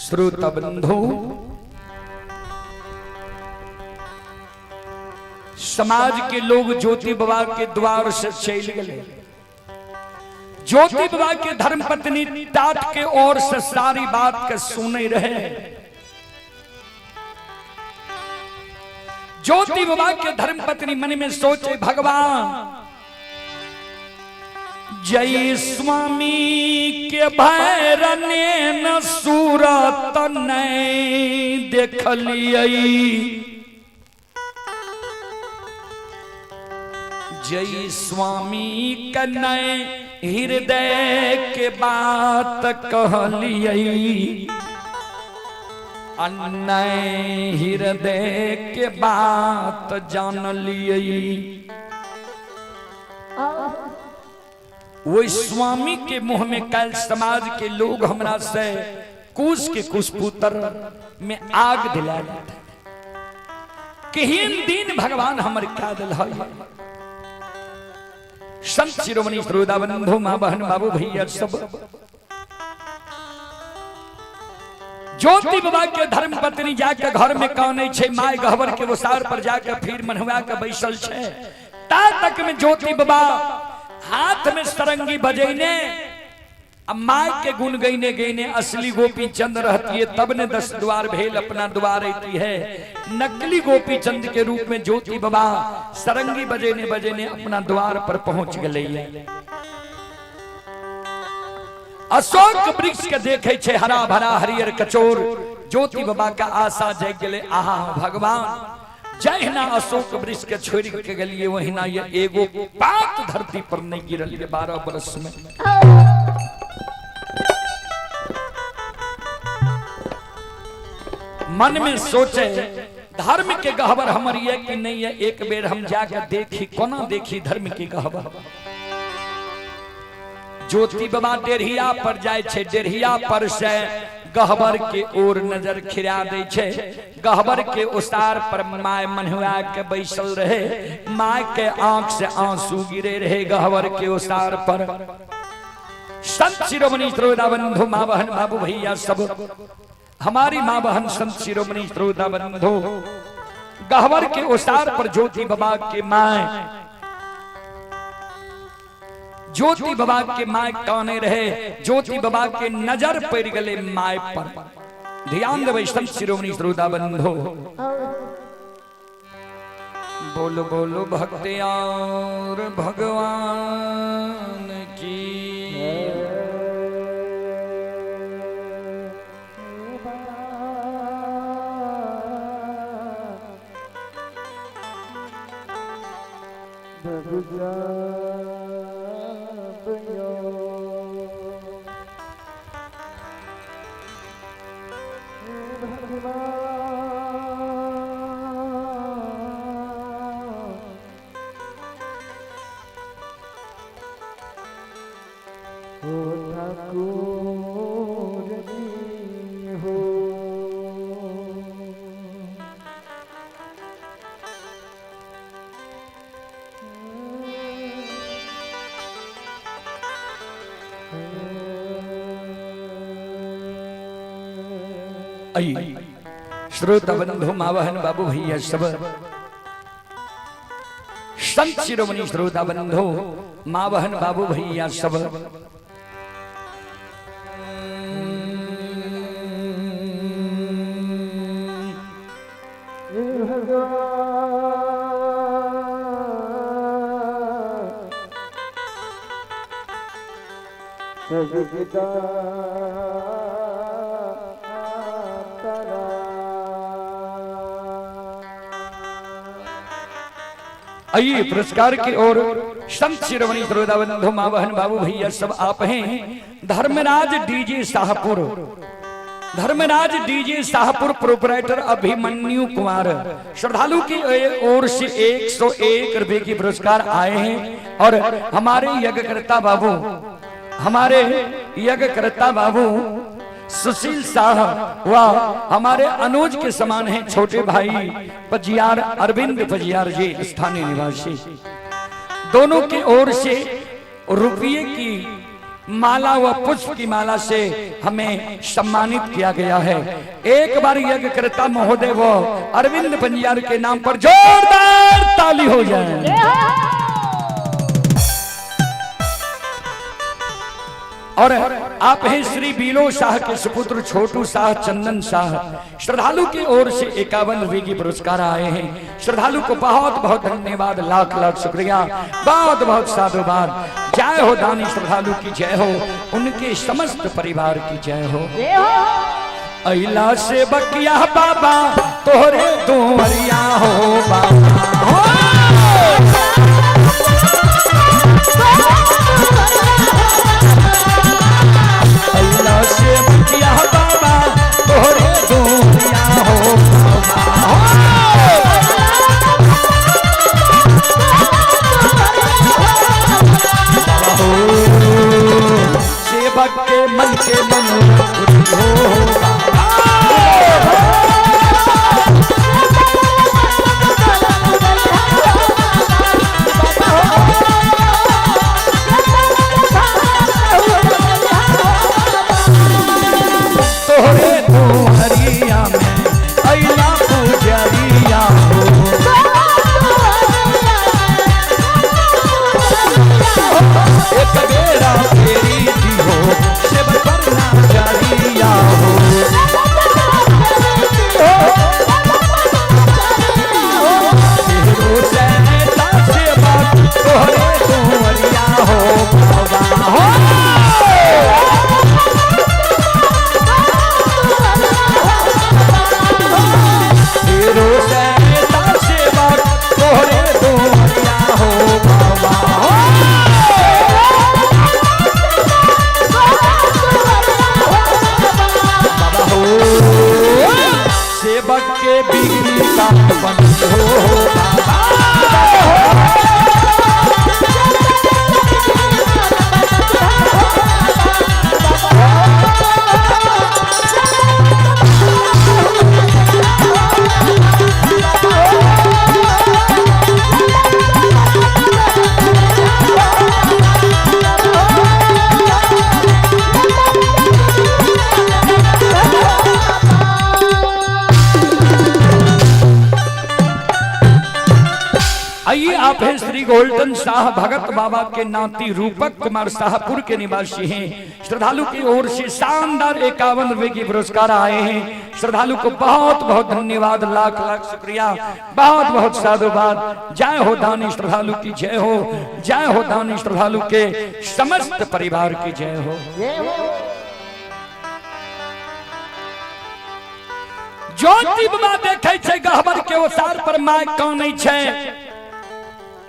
श्रोता बंधु, समाज के लोग ज्योति बाबा के द्वार से चल गए। ज्योति बाबा के धर्मपत्नी टाट के ओर से सारी बात के सुने रहे। ज्योति बाबा के धर्मपत्नी मन में सोचे, भगवान जय स्वामी के भैरने न सूरत नहीं देखलियै, जय स्वामी के नय हृदय के बात कहलियै, अन्नय हृदय के बात जानलियै। वही स्वामी के मुंह में कल समाज के लोग हमरा से कुश के कुशपुत्र में आग दिला देते। केहन दिन भगवान हमर क्या दिल है। संत शिरोमणि श्रोता बंधु, माँ बहन बाबू भैया सब, ज्योति बाबा के धर्म पत्नी जाके घर में काने छे, my गहबर के ओसार पर जाके फिर मनहुआ के बैसल छे। ता तक में ज्योति बाबा हाथ में सरंगी बजैने अब my के गुण गईने गईने असली गोपी चंद रहती है तब ने 10 द्वार भेल अपना द्वार रहती है। नकली गोपी चंद के रूप में ज्योति बाबा सरंगी बजेने बजेने अपना द्वार पर पहुंच गए। अशोक वृक्ष के देखे छे हरा भरा हरियर कचोर, ज्योति बाबा का आशा जग गए। आहा भगवान, जहिना अशोक वृक्ष के छोड़ के गलिए वहिना ये एगो पात धरती पर नहीं गिरल ये 12 बरस में। मन में सोचे धर्म के गहबर हमर ये कि नहीं है, एक बेर हम जाके देखी कोना देखी धर्म के गहबर। ज्योति बाबा डेढ़िया पर जाए छे, डेढ़िया पर से गहबर के ओर नजर खिरा दे छे। गहबर के उसार पर my मन्हुआ के बैसल रहे, my के आंख से आंसू गिरे रहे गहबर के उसार पर। संत शिरोमणि श्रोता बंधु, माँ बहन बाबू भैया सब, हमारी माँ बहन संत शिरोमणि श्रोता बंधु, गहबर के उसार पर ज्योति बाबा के my, ज्योति बाबा के my काने रहे, ज्योति बाबा के नजर पड़ गले my पर। ध्यान देबै संत शिरोमणि श्रोता बंधु। बोलो बोलो भक्तियार भगवान की। श्रोता बंधु, माँ बहन बाबू भैया सब, संत शिरोमणि श्रोता बंधु, माँ बहन बाबू भैया सब, आइए पुरस्कार की ओर। संत शिरोमणि श्रोता बंधु, माँ बहन बाबू भैया सब आप हैं। Dharmraj DJ Shahpur, Dharmraj DJ Shahpur proprietor Abhimanyu Kumar श्रद्धालु की ओर से 101 रुपए की पुरस्कार आए हैं। और हमारे यज्ञकर्ता बाबू, हमारे यज्ञकर्ता बाबू सुशील शाह व हमारे अनुज के समान हैं छोटे भाई पजियार अरविंद पजियार जी स्थानीय निवासी, दोनों की ओर से रुपये की माला व पुष्प की माला से हमें सम्मानित किया गया है। एक बार यज्ञकर्ता महोदय व अरविंद पंजियार के नाम पर जोरदार ताली हो जाए। और आप हैं श्री बीलो शाह के सुपुत्र छोटू शाह चंदन शाह श्रद्धालु की ओर से 51 रुपए की पुरस्कार आए हैं। श्रद्धालु को बहुत बहुत धन्यवाद, लाख लाख शुक्रिया, बहुत बहुत साधुवाद। जय हो दानी श्रद्धालु की जय हो, उनके समस्त परिवार की जय हो। अइला से बकिया बाबा तोहरे दुआरिया हो बाबा हो। अल्लाह से बकिया बाबा तोहरे दुआरिया हो बाबा हो। बाबा हो सेवक के मन के मन हो बाबा। तोहरे दुहरिया में अइला पुजरिया हो। एक बेरा फेरी दी हो सेवक पर ना जरिया हो। श्री गोल्डन शाह भगत बाबा के नाती रूपक कुमार शाहपुर के निवासी हैं। श्रद्धालु की ओर से शानदार 51 रुपए की पुरस्कार आए हैं। श्रद्धालु को बहुत बहुत धन्यवाद, लाख लाख शुक्रिया, बहुत बहुत साधुवाद। जय हो दानी श्रद्धालु की जय हो, जय हो दानी श्रद्धालु के समस्त परिवार की जय हो। ज्योति बाबा देखे छै गहबर के ओसार पर my कानै छै,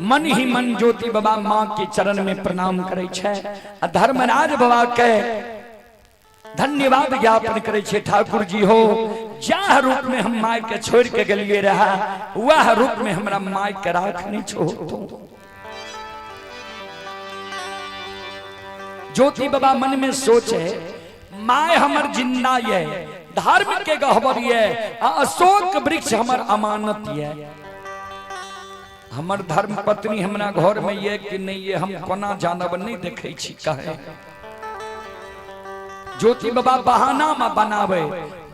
मन ही मन ज्योति बाबा माँ के चरण में प्रणाम करे छै आ धर्मराज बाबा के धन्यवाद ज्ञापन करे छै। ठाकुर जी हो, जाह रूप में हम my के छोड़ के गेलिए रहा वह रूप में हमरा my के राख नहीं छो। ज्योति बाबा मन में सोचे my हमर जिंदा ये, धर्म के गहबर ये, आ अशोक वृक्ष हमर अमानत ये, हमर धर्म पत्नी हमरा घर में ये कि नहीं ये हम कोना जानब नहीं देखे छी कहे। ज्योति बाबा बहाना में बनावे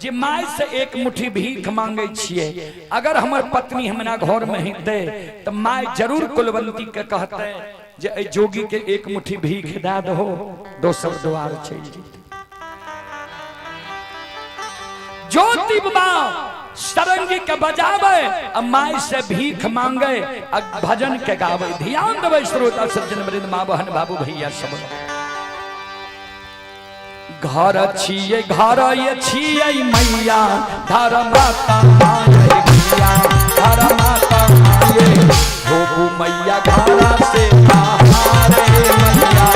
जे my से एक मुट्ठी भीख मांगे छिए, अगर हमर पत्नी हमरा घर में ही दे तो my जरूर कुलवंती के कहते जे ए जोगी के एक मुट्ठी भीख दे दहो, दोसर द्वार चलि जेतै। ज्योति बाबा सरंगी के बजावे आ my से भीख मांगे आ भजन के गावे। ध्यान देवे श्रोता सज्जन वृंद माँ बहन बाबू भैया सब। घर छिए घर ये छिए मैया धर माता माये मैया धर माता माये होबू मैया घर से बाहर मैया।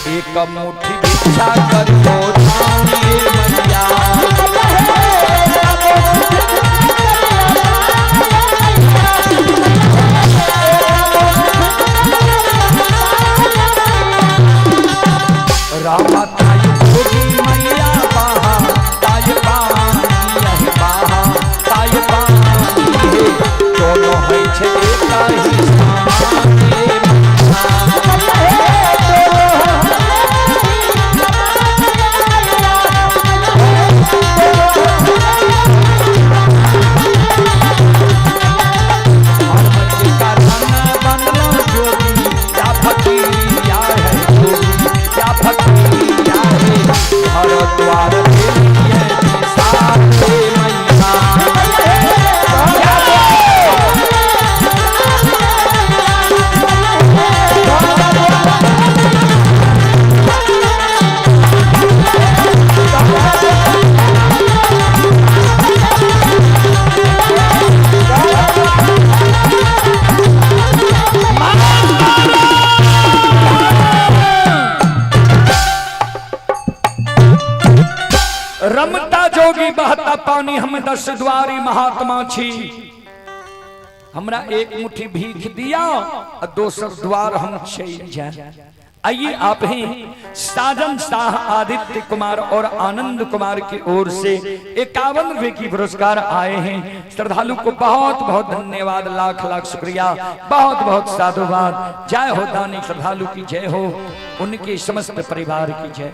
एक मुट्ठी भिक्षा करियो दानी मैया। रामा ताई जोगी मैया बाहा ताई पानी रहे बाहा ताई पानी हे दोनों है छे एक ही समान द्वार रमता जोगी बहता पानी हम दस द्वारी महात्मा छी, हमरा एक मुट्ठी भीख दिया आ दोसर द्वार हम चल जाए। आइए आप ही साजन शाह आदित्य कुमार और आनंद कुमार की ओर से 51 रुपए की पुरस्कार आए हैं। श्रद्धालु को बहुत बहुत धन्यवाद, लाख लाख शुक्रिया, बहुत बहुत साधुवाद। जय हो दानी श्रद्धालु की जय हो, उनके समस्त परिवार की जय।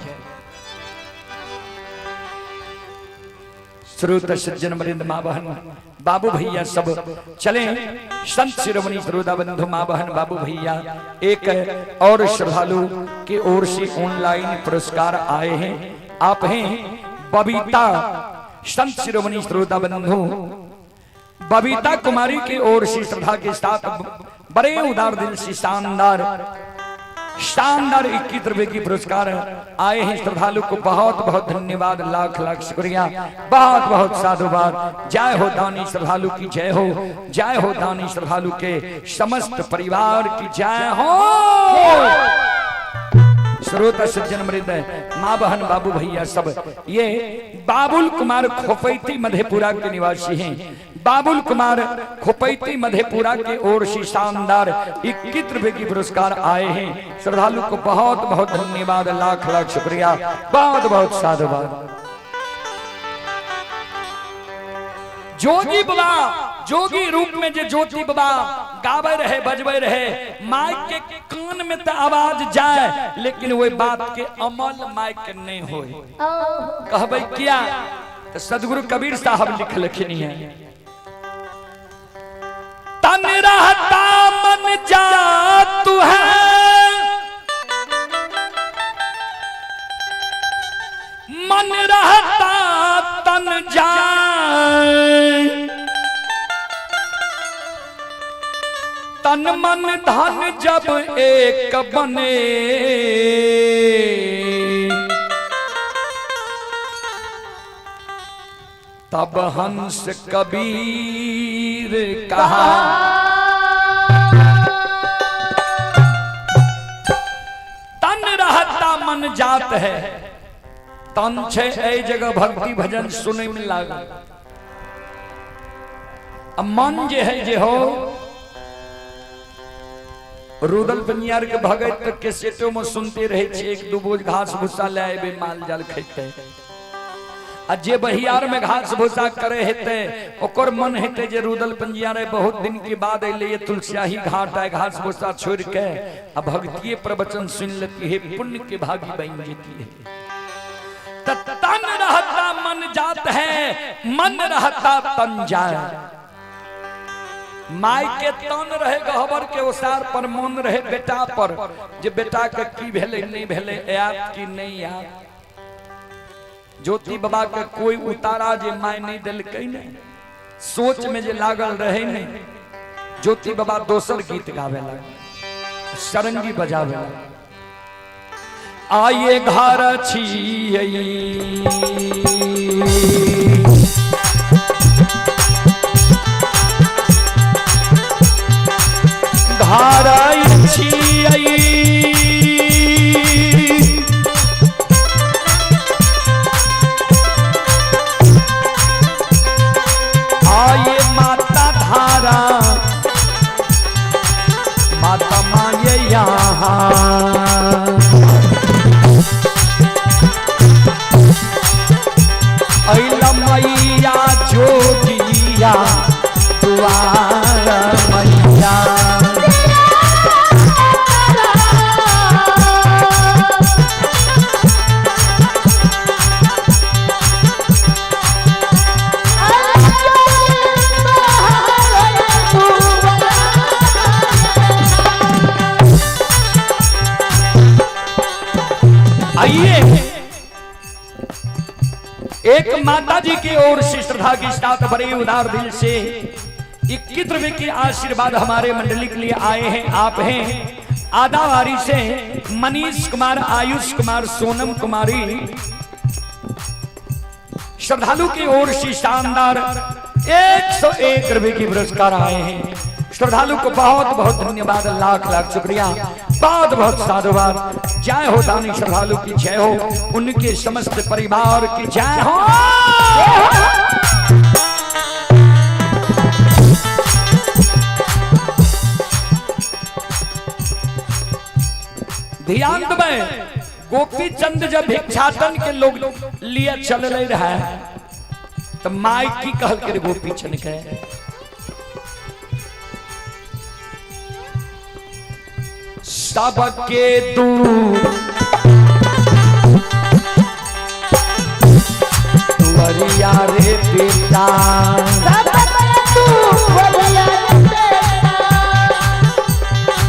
श्रोत सज्जन वृंद माँ बहन बाबू भैया सब चले संत शिरोमणि श्रोता बंधु माँ बहन बाबू भैया, एक और श्रद्धालु की ओर से ऑनलाइन पुरस्कार आए हैं। आप हैं बबीता संत शिरोमणि श्रोता बंधु बबीता कुमारी की ओर से श्रद्धा के साथ बड़े उदार दिल से शानदार शानदार 21 रुपए की पुरस्कार आए हैं। श्रद्धालु को बहुत बहुत धन्यवाद, लाख लाख शुक्रिया, बहुत बहुत साधुवाद। जय हो दानी श्रद्धालु की जय हो, जय हो दानी श्रद्धालु के समस्त परिवार की जय हो। श्रोता सज्जन मृद माँ बहन बाबू भैया सब, ये बाबुल कुमार खोपैती मधेपुरा के निवासी हैं। बाबुल कुमार खोपैती मधेपुरा के ओर से शानदार 21 रुपए की पुरस्कार आए हैं। श्रद्धालु को बहुत बहुत धन्यवाद, लाख लाख शुक्रिया, बहुत बहुत साधुवाद। जोगी बाबा जोगी रूप में जे ज्योति बाबा गावे रहे बजबे रहे, माइक के कान में तो आवाज जाए लेकिन वही बात के अमल माइक के नहीं होए। कहबे क्या तो सदगुरु कबीर साहब लिखलखिन है, तन रहता मन जा तू है, मन रहता तन जाए, तन मन धन जब एक बने, तब हंस कबीर कहा। तन रहता मन जात है, तन छे ए जगह भक्ति भजन सुने में लागल, अब मन जे है जे हो रुदल पनियार के भगत तक के सेटो में सुनते रहे छे, एक दू बोझ घास भूसा ले आबे माल जाल खेते, आ जे बहियार में घास भूसा करे हेते ओकर मन हेते जे रुदल पंजियार बहुत दिन के बाद अइले तुलसियाही घाट आए घास भूसा छोड़ के आ भक्तिये प्रवचन सुन लेती है, पुण्य के भागी बन जेती है। तन रहता मन जात है, मन रहता तन जाए। माय के तन रहे गहबर के ओसार पर, मन रहे बेटा पर, जे बेटा के की भेले नहीं भेले, आयत की नहीं आयत। ज्योति बाबा के कोई उतारा जे my नहीं दिलकै नहीं, सोच में जे लागल रहे नहीं, ज्योति बाबा दोसर गीत गावे लगे, सरंगी बजावे लगे। आइए घर छियै घर छियै, आइए माता धारा माता माये यहाँ, मैया जोगिया द्वार मैया। आइए एक माता जी की ओर से श्रद्धा के साथ बड़े उदार दिल से 21 रुपए के आशीर्वाद हमारे मंडली के लिए आए हैं। आप हैं आदावारी से मनीष कुमार, आयुष कुमार, सोनम कुमारी, श्रद्धालु की ओर से शानदार 101 रुपए की पुरस्कार आए हैं। श्रद्धालु को बहुत बहुत धन्यवाद, लाख लाख शुक्रिया, बहुत बहुत साधुवाद। जय हो दानी श्रद्धालु की जय हो, उनके समस्त परिवार की जय हो। ध्यान देबै, गोपी चंद जब भिक्षाटन के लोग लिए चल रहे तो माई की कहल के गोपी चंद के, सबके दुआरिया रे बेटा,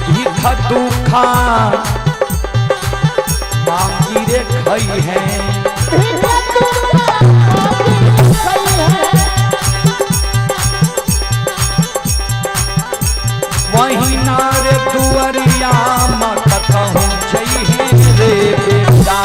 भीख दुखा मांगी रे खई है, वही नार दुआरिया मत कहूँ जई रे बेटा।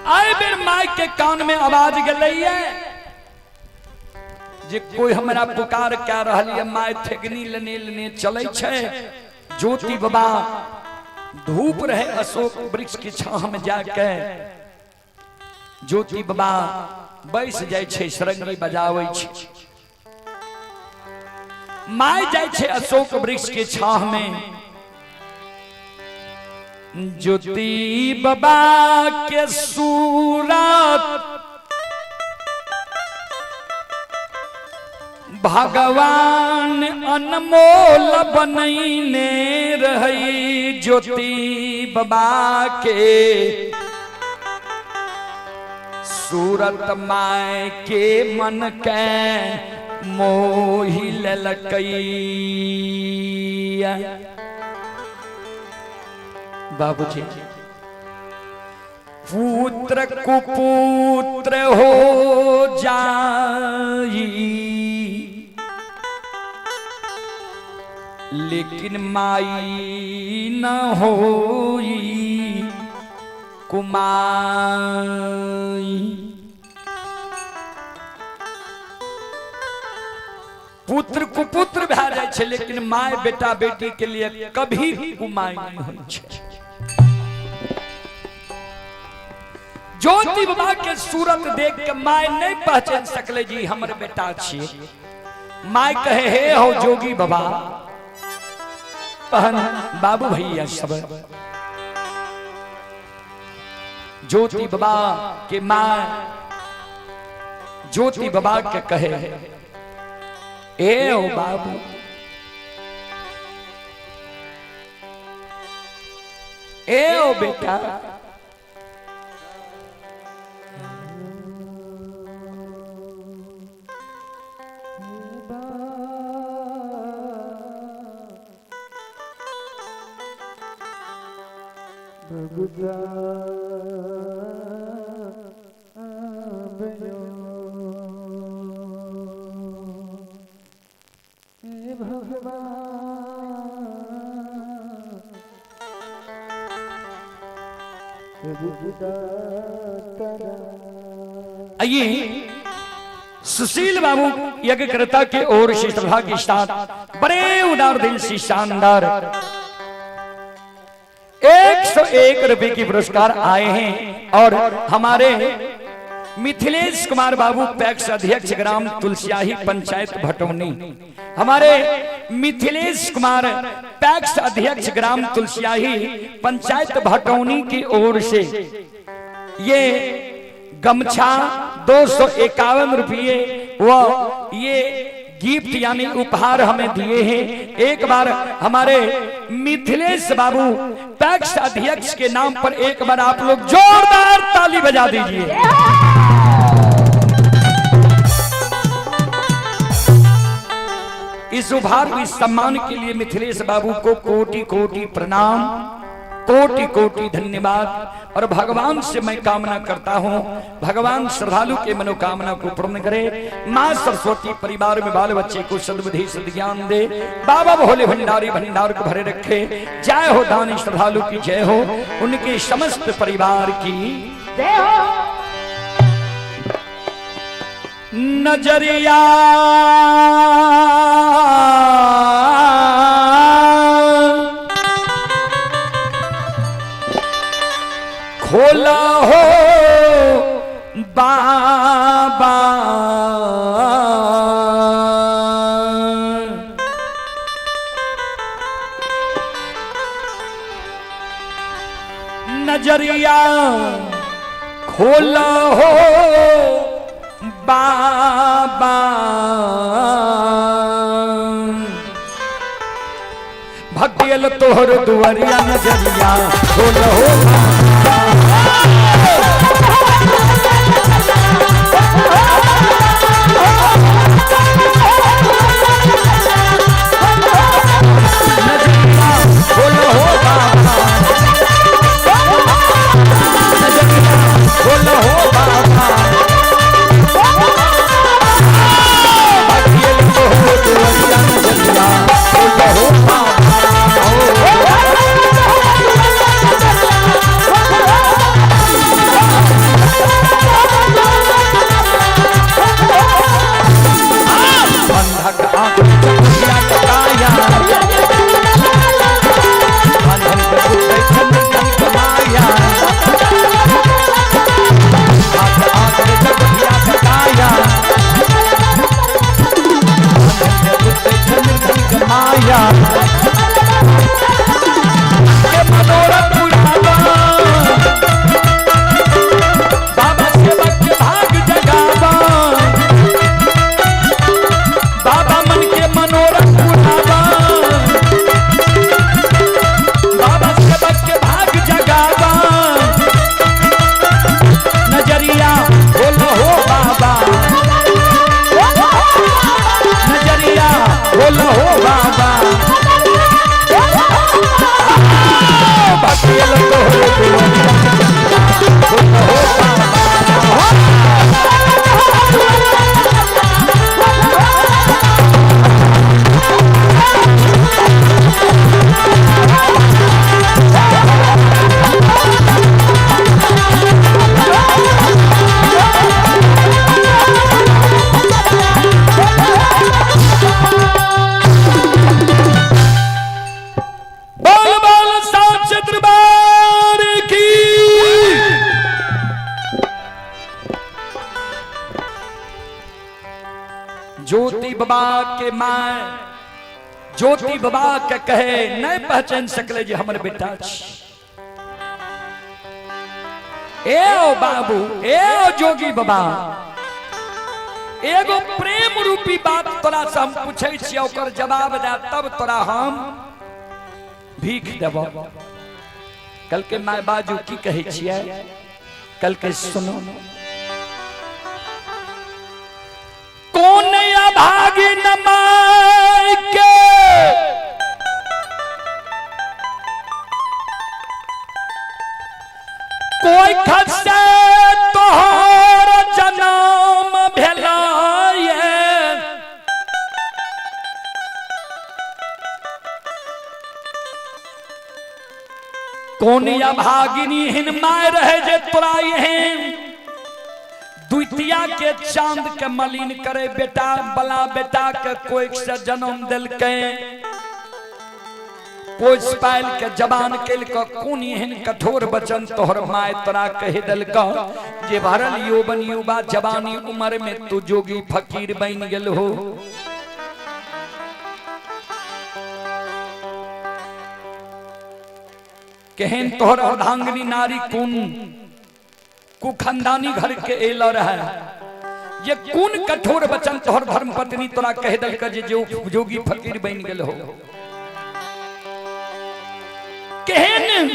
आए बेर माय के कान में आवाज गेलैया जे कोई हमरा पुकार कए रहल ये। My थेगनी लेने लेने चलै छै। ज्योति बाबा धूप रहे अशोक वृक्ष के छाह में जाके ज्योति बाबा बैस जाइ छै, सरंगी बजाबै छै। My जाइ छै अशोक वृक्ष के छाह में। ज्योति बाबा के सूरत भगवान अनमोल बनैने रही। ज्योति बाबा के सूरत my के मन के मोहि लेलकै। बाबूजी, पुत्र कुपुत्र हो जाई लेकिन माई न होई कुमाई। पुत्र कुपुत्र भए जाइ छै लेकिन my बेटा बेटी के लिए कभी कुमाई नहीं होइ छै। ज्योति बाबा के सूरत देख के my नहीं पहचान सकले जी हमर बेटा छियै। My कहे हे हो जोगी बाबा। तहन बाबू भैया सब ज्योति बाबा के my ज्योति बाबा के कहे ए ओ बाबू, ए ओ बेटा, आइए सुशील बाबू यज्ञकर्ता के ओर से सभा के साथ बड़े उदार दिल से शानदार 101 रुपए की पुरस्कार आए हैं। और हमारे मिथिलेश कुमार बाबू पैक्स अध्यक्ष ग्राम तुलसियाही पंचायत भटौनी, हमारे मिथिलेश कुमार पैक्स अध्यक्ष ग्राम तुलसियाही पंचायत भटौनी की ओर से ये गमछा 251 रुपये व ये गिफ्ट यानी उपहार हमें दिए हैं। एक बार हमारे मिथिलेश बाबू पैक्स अध्यक्ष के नाम पर एक बार आप लोग जोरदार ताली बजा दीजिए। इस उपहार इस सम्मान के लिए मिथिलेश बाबू को कोटि कोटि प्रणाम, कोटि कोटि धन्यवाद। और भगवान से मैं कामना करता हूं भगवान श्रद्धालु के मनोकामना को पूर्ण करे, मां सरस्वती परिवार में बाल बच्चे को सद्बुद्धि सद्ज्ञान दे, बाबा भोले भंडारी भंडार को भरे रखे। जय हो दानी श्रद्धालु की जय हो, उनके समस्त परिवार की जय हो। नजरिया खोला हो बाबा, नजरिया खोला हो बाबा, भक्तियल तोहर दुआरिया नजरिया खोला हो बाबा। नजरिया खोला हो बाबा, नजरिया खोला हो बाबा, भक्तियल तोहर दुआरिया नजरिया खोला हो बाबा। ज्योति बाबा के माय ज्योति बाबा के कहे नहीं पहचान सकले जे हमर बेटा छी। ए ओ बाबू, ए ओ जोगी बाबा, एगो प्रेम रूपी बात तोरा से हम पूछे छियै, ओकर जवाब दे तब तोरा हम भीख देबो। कल के माय बाजू की कहै छियै? कल के सुनो, कोन अभागिन my के कोई खसे तोहर जनम भेला ये, कोन अभागिनी हिन my रहे जे तोरा एहन द्वितीया के चांद के मलिन करे बेटा बला बेटा के कोई से जन्म दिलकै, पोस पायल के जवान केलक, कोन एहन कठोर वचन तोहर my तोरा कहि देलक जे भरल यौवन युवा जवानी उम्र में तू जोगी फकीर बन गेल हो। केहन तोहर अर्धांगिनी नारी कोन कुखंदानी घर के एल रहे, ये कोन कठोर वचन तोहर धर्म पत्नी तोरा कह देलक जे जोगी फकीर बन गेल हो। केहन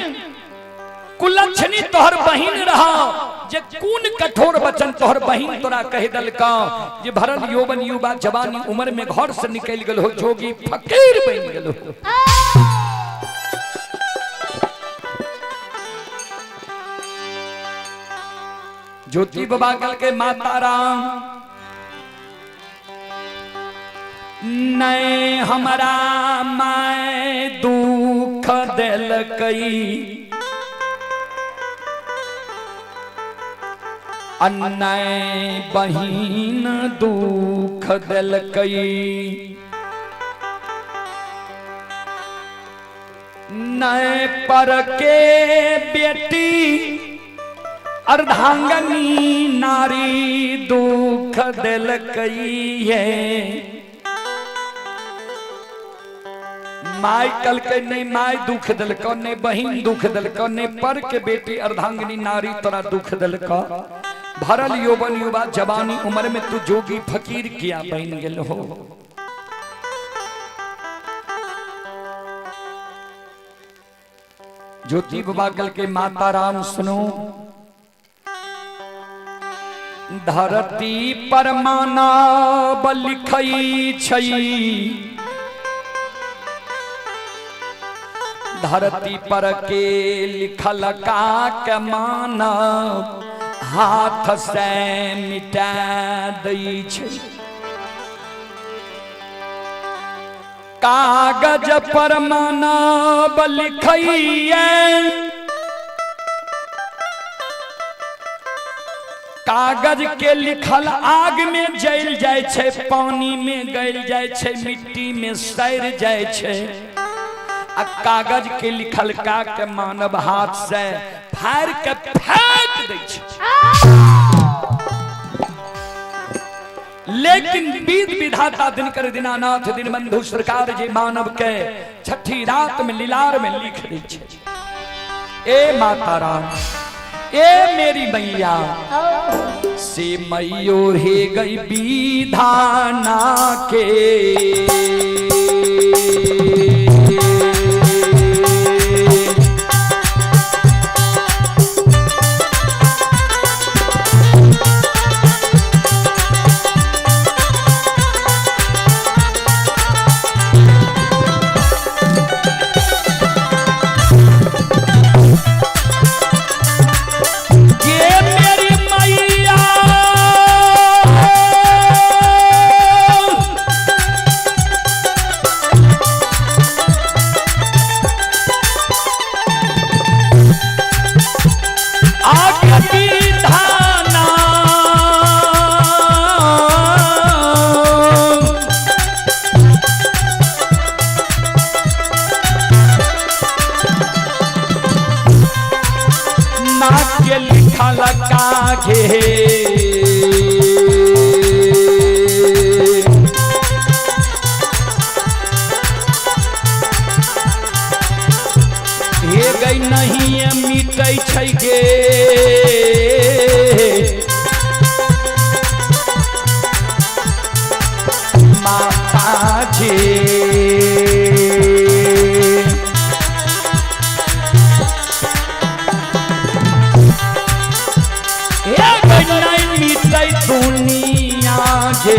कुलक्षणी तोहर बहिन रहा जे कोन कठोर वचन तोहर बहिन तोरा कह देलक जे भरल यौवन युवा जवानी उम्र में घर से निकल गेल हो, जोगी फकीर बन गेल हो। ज्योति बाबा कल के माता राम नहीं हमरा my दुख दिलकई, अन्नय बहिन दुख दिलकई, नए पर के बेटी अर्धांगनी नारी दुख दिलकई है। My कल के नहीं my दुख दिलको, नहीं बहिन दुख दिलको, नहीं पर के बेटी अर्धांगिनी नारी तोरा दुख दिलको। भरल यौवन युवा जवानी उम्र में तू जोगी फकीर किया बन गेल हो। ज्योति बाबा कल के माता राम सुनो, धरती पर मानव लिखई छई, धरती पर के लिखल का के मानव हाथ से मिटा दै छै। कागज पर मानव लिखैये, कागज के लिखल आग में जल जाय छै, पानी में गल जाय छै, मिट्टी में सड़ जाय छै। आ कागज के लिखल का के मानव हाथ से फाड़ के फेंक दै छै। लेकिन बीत विधाता दिनकर दीनानाथ दीनबंधु सरकार जे मानव के छठी रात में लीलार में लिख दै छै। ए माता राम, ए मेरी मैया, से मैयो हे गई विधाना के, लिखल कागे हे नहीं मिटै दुनिया गे।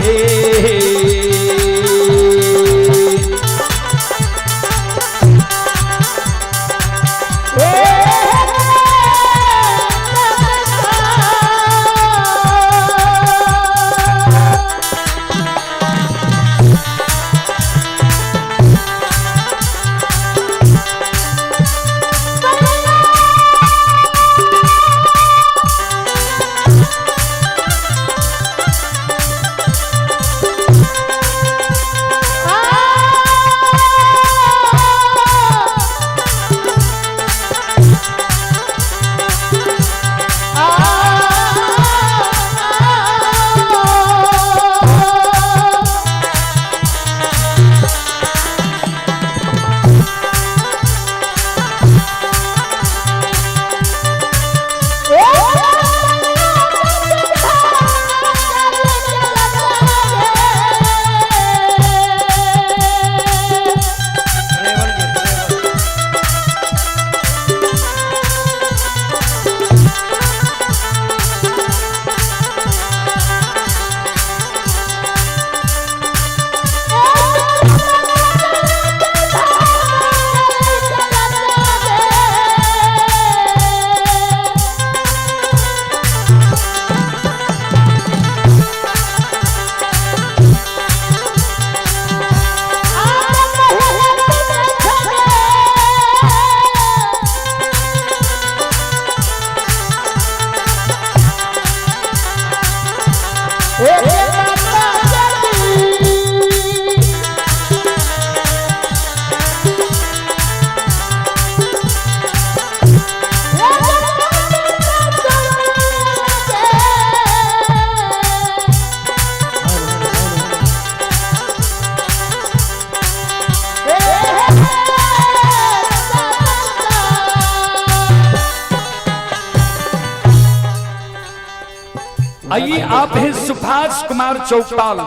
आइए आप हैं सुभाष कुमार चौपाल।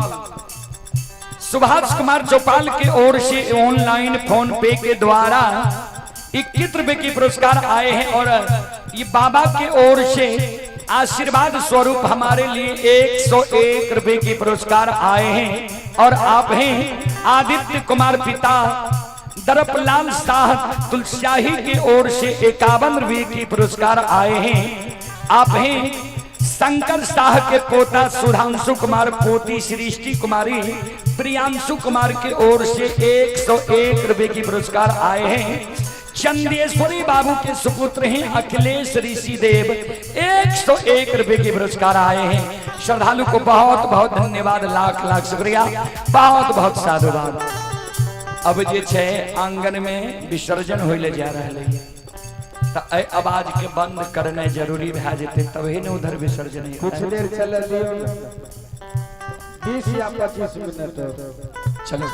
सुभाष कुमार चौपाल के ओर से ऑनलाइन फोन पे के द्वारा 21 रुपए के पुरस्कार आए हैं और ये बाबा के ओर से आशीर्वाद स्वरूप हमारे लिए 101 रुपए के पुरस्कार आए हैं। और आप हैं आदित्य कुमार पिता दरपलाल शाह तुलसियाही की ओर से 51 रुपए के पुरस्कार आए हैं। आप हैं शंकर शाह के पोता सुधांशु कुमार, पोती सृष्टि कुमारी प्रियांशु कुमार की ओर से 101 रुपए की पुरस्कार आए हैं। चंदेश्वरी बाबू के सुपुत्र हैं अखिलेश ऋषि देव, 101 रुपए के पुरस्कार आए हैं। श्रद्धालु को बहुत बहुत धन्यवाद, लाख लाख शुक्रिया, बहुत बहुत साधुवाद। अब जे छै आंगन में विसर्जन होइले जा रहा है त ए आवाज के बंद करना जरूरी भए जेतै तभी ने उधर विसर्जन हेतै। कुछ देर चले दियो, 20 या 25 मिनट। चलो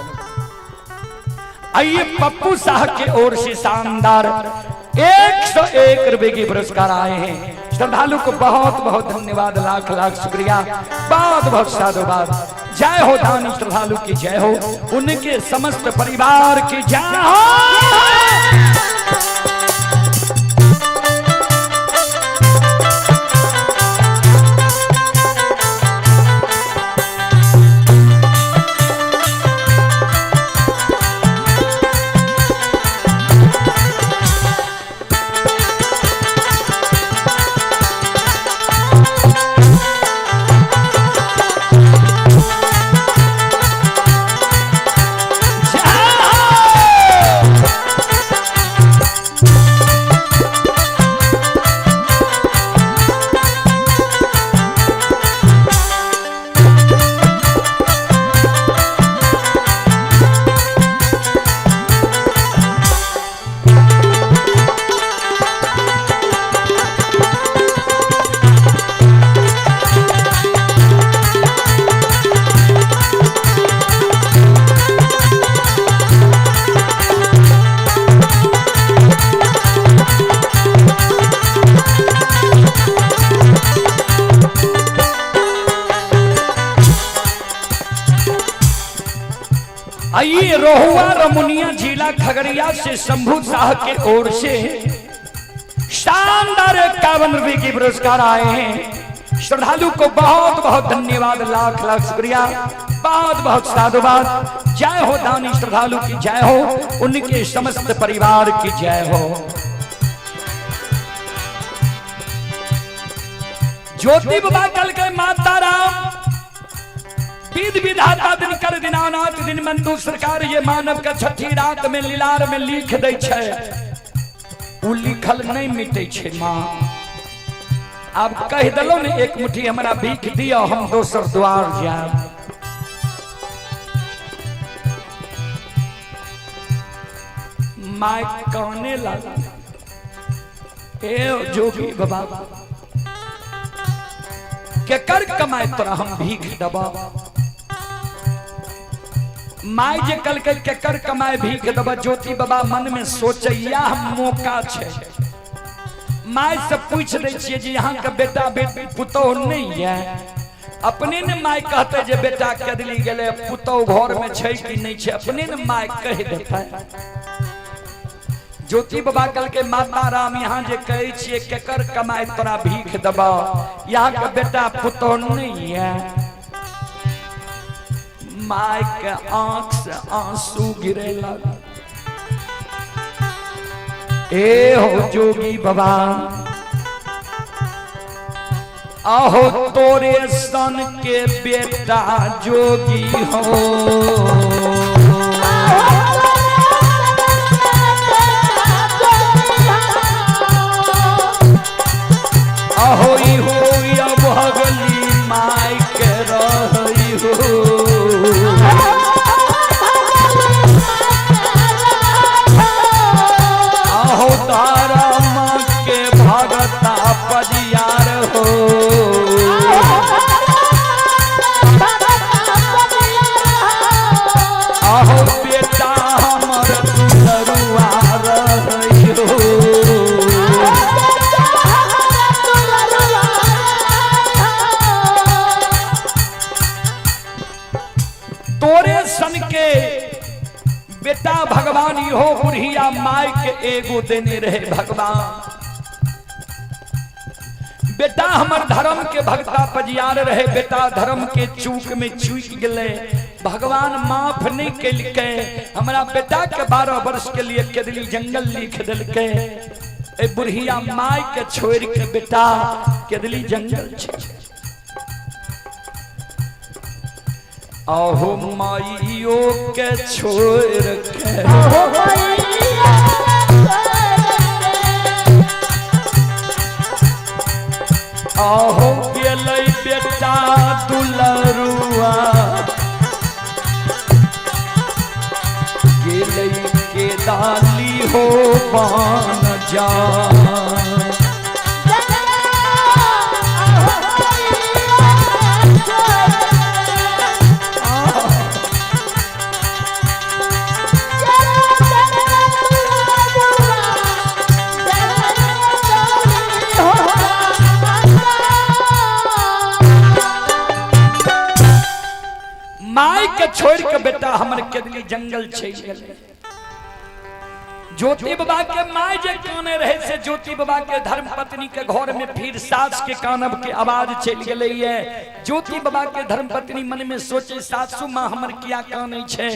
आइए पप्पू साह के ओर से शानदार 101 रुपए के पुरस्कार आए हैं। श्रद्धालु को बहुत बहुत धन्यवाद, लाख लाख शुक्रिया, बहुत बहुत साधुवाद। जय हो दानी श्रद्धालु की जय हो, उनके समस्त परिवार की जय हो। जय हो। आइए रोहुआ रमुनिया जिला खगड़िया से शंभू शाह के ओर से शानदार 51 रुपए की पुरस्कार आए हैं। श्रद्धालु को बहुत बहुत धन्यवाद, लाख लाख शुक्रिया, बहुत बहुत साधुवाद। जय हो दानी श्रद्धालु की जय हो, उनके समस्त परिवार की जय हो। ज्योति बाबा कल के माता राम विध विधाता दिन कर दिनानाथ दिन बंधु सरकार ये मानव का छठी रात में लीलार में लिख दै छै, उ लिखल नहीं मिटै छै। माँ आब कहि देलहुँ ने एक मुट्ठी हमरा भीख दिअ, हम दोसर द्वार जायब। माय काने लागल, ए जोगी बाबा केकर कमाए तोरा हम भीख देबा। माय जे कल केकर कमाए भीख देबा, ज्योति बाबा मन में सोचैया हम मौका छै। My से पूछ दै छियै जे यहाँ के बेटा बेटी पुतोह नहीं है, अपने ने my कहते जे बेटा केदली गेलै, पुतोह घर में छै कि नहीं छै, अपने ने my कहि देतै। ज्योति बाबा कल के माता राम यहाँ जे कहै छियै केकर कमाए तोरा भीख देबा, यहाँ के बेटा पुतोह नहीं है। My के आंख से आंसू गिरे लगा। ए हो जोगी बाबा आहो तोरे सन के बेटा जोगी हो, आहो हो अब भगली my के रही हो। आहो तारा माँ के भगता परियार हो, आहो बेटा हमर दुलरुआ रही हो। तोरे सन के बेटा भगवान इहो बुढ़िया माय के एगो देने रहे भगवान। बेटा हमर धर्म के भगता पजियार रहे, बेटा धर्म के चूक में चूक गेले, भगवान माफ नहीं केलकै, हमरा बेटा के 12 वर्ष के लिए केदली जंगल लिख देलकै। ए बुढ़िया माय के छोड़ के बेटा केदली जंगल छै। आहो माइयो के छोड़ के, आहो गेलै बेटा दुलरुआ, गेलै के दाली हो बान जा। My के छोड़ के बेटा हमर केदली जंगल चलि गेलै। ज्योति बाबा के my जे काने रहे से ज्योति बाबा के धर्म पत्नी के घर में फिर सास के कानब के आवाज चलि गेलै। ज्योति बाबा के धर्म पत्नी मन में सोचे सासू माँ हमर किया कानै छै,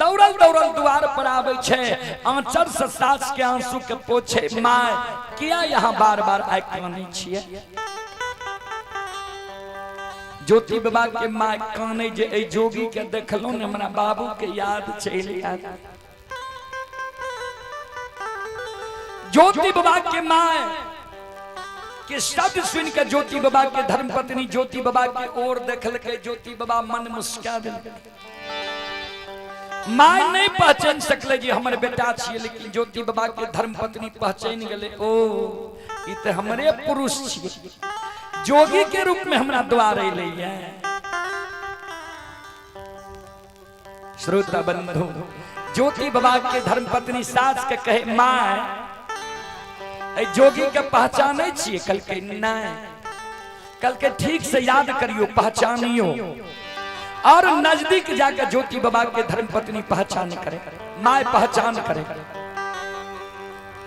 दौड़ल दौड़ल द्वार पर आबै छै, आंचर से सास के आंसू के पोछे, my किया यहाँ बार बार आइ कानै छियै। ज्योति बाबा के my कानै जे एहि जोगी के देखलहुँ ने हमरा बाबू के याद चलि आयल। ज्योति बाबा के my के शब्द सुन के ज्योति बाबा के धर्मपत्नी ज्योति बाबा के ओर देखलकै, ज्योति बाबा मन मुस्का देलकै। My नहीं पहचान सकले जे हमर बेटा छियै, लेकिन ज्योति बाबा के धर्मपत्नी पहचान गेलै, ओ ई तऽ हमरे पुरुष छियै, जोगी के रूप में हमरा द्वार अयलै। श्रोता बंधु, ज्योति बाबा के धर्मपत्नी सास के कहे, my जोगी के पहचानै छियै? कहलकै नहीं। कहलकै ठीक से याद करियो, पहचानियो। और नजदीक जाकर ज्योति बाबा के धर्म पत्नी पहचान करे, माय पहचान करे।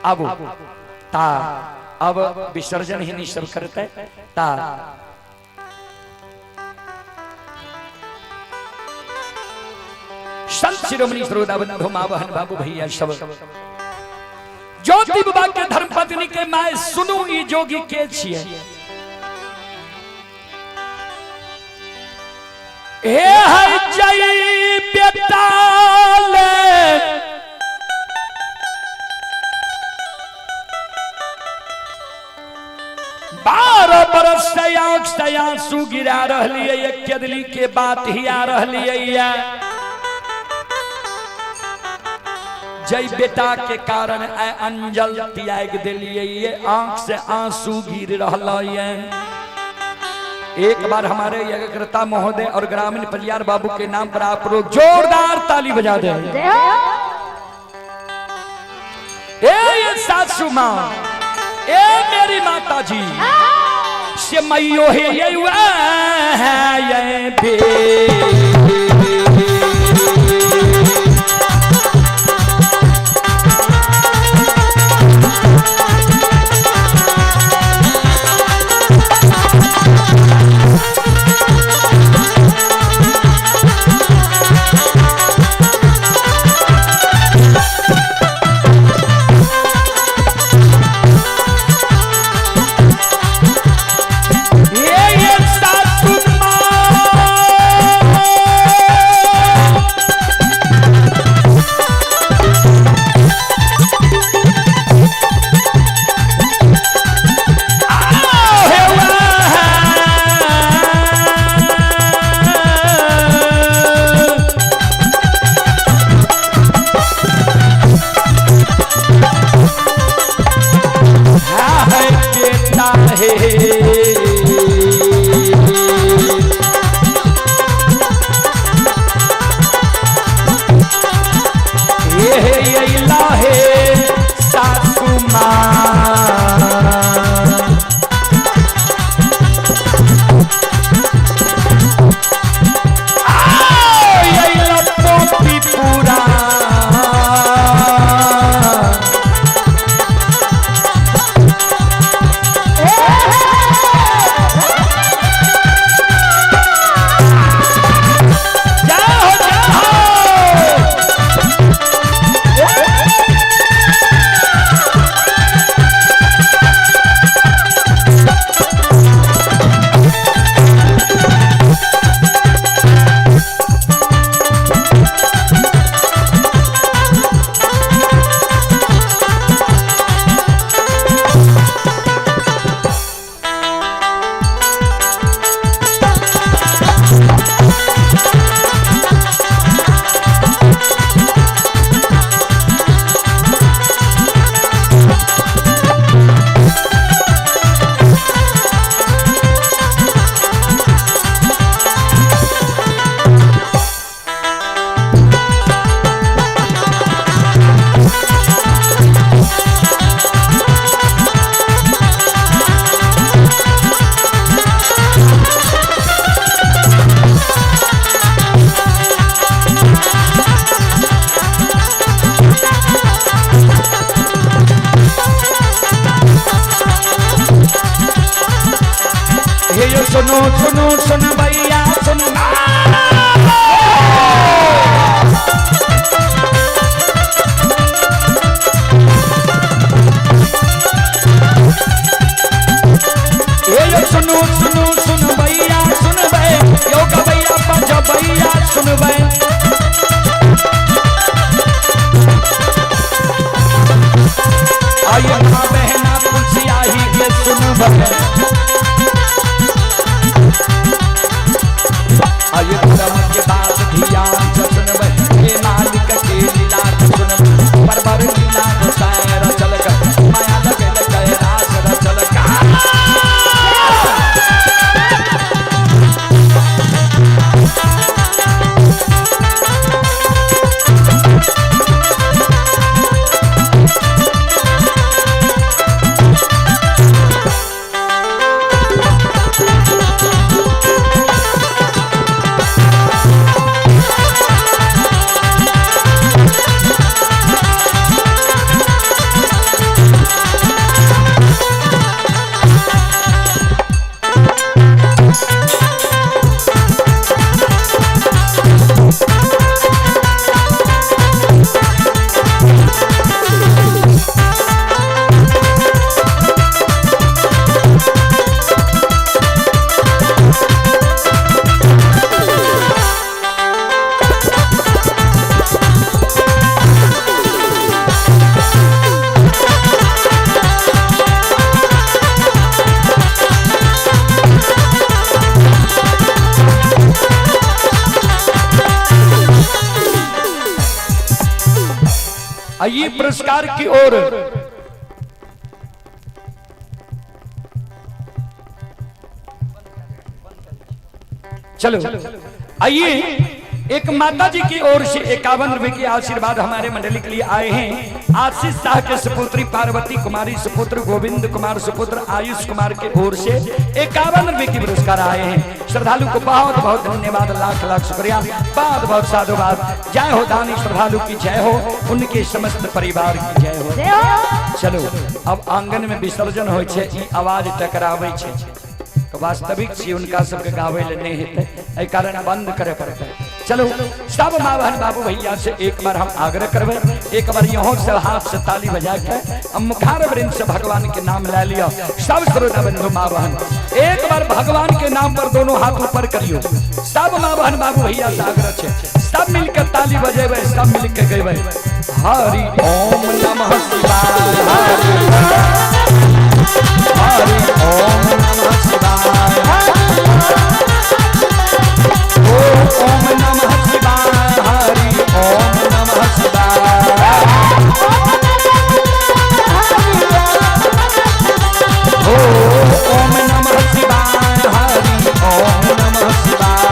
अब ता अब विसर्जन ही नहीं सब करते ता संत शिरोमणि श्रोता बंधु माँ बहन बाबू भैया सब ज्योति बाबा के धर्म पत्नी के my सुनू ई जोगी के छिए। हे है जय बेटा ले 12 बरस से आंख से आंसू गिरा रही है, एक केदली के बात ही आ रही है। जय बेटा के कारण आय अंजल त्याग दिलिए, ये आंख से आंसू गिर रहा है। एक बार हमारे यज्ञकर्ता महोदय और ग्रामीण परियार बाबू के नाम पर आप लोग जोरदार ताली बजा दे। ए सासू माँ, ए मेरी माता जी से मैयो हे ये बे सुनो सुनो सुन भैया सुन। ये सुनो सुनो सुन भैया सुन भै योगा भैया बजा भैया सुन भै। आइए माँ बहना तुलसी आई के सुन भै। ये पुरस्कार की ओर चलो आइए एक माता जी की ओर से 51 रुपए के आशीर्वाद हमारे मंडली के लिए आए हैं। आशीष शाह के सुपुत्री पार्वती कुमारी सुपुत्र गोविंद कुमार सुपुत्र आयुष कुमार के ओर से 51 रुपए के पुरस्कार आए हैं। श्रद्धालु को बहुत बहुत धन्यवाद, लाख लाख शुक्रिया, बहुत बहुत साधुवाद। जय हो दानी श्रद्धालु की जय हो, उनके समस्त परिवार की जय हो। चलो अब आंगन में विसर्जन हो छे, ई आवाज टकरावे छे तो वास्तविक छी उनका सबके गावे ले नहीं हेतै, एहि कारण बंद करे पड़तै। चलो सब माँ बहन बाबू भैया से एक बार हम आग्रह करबै, एक बार यहाँ से हाथ से ताली बजा के हम मुखार वृंद से भगवान के नाम ले लियो। सब श्रोता बंधु माँ बहन एक बार भगवान के नाम पर दोनों हाथ ऊपर करियो। सब माँ बहन बाबू भैया से आग्रह छे, सब मिलकर ताली बजेबै, सब मिलकर गेबै। हरि ओम नमः शिवाय, हरि ओम नमः शिवाय, ओम नमः शिवाय, हरि ओम नमः शिवाय, ओम नमः शिवाय, हरि ओम नमः शिवाय,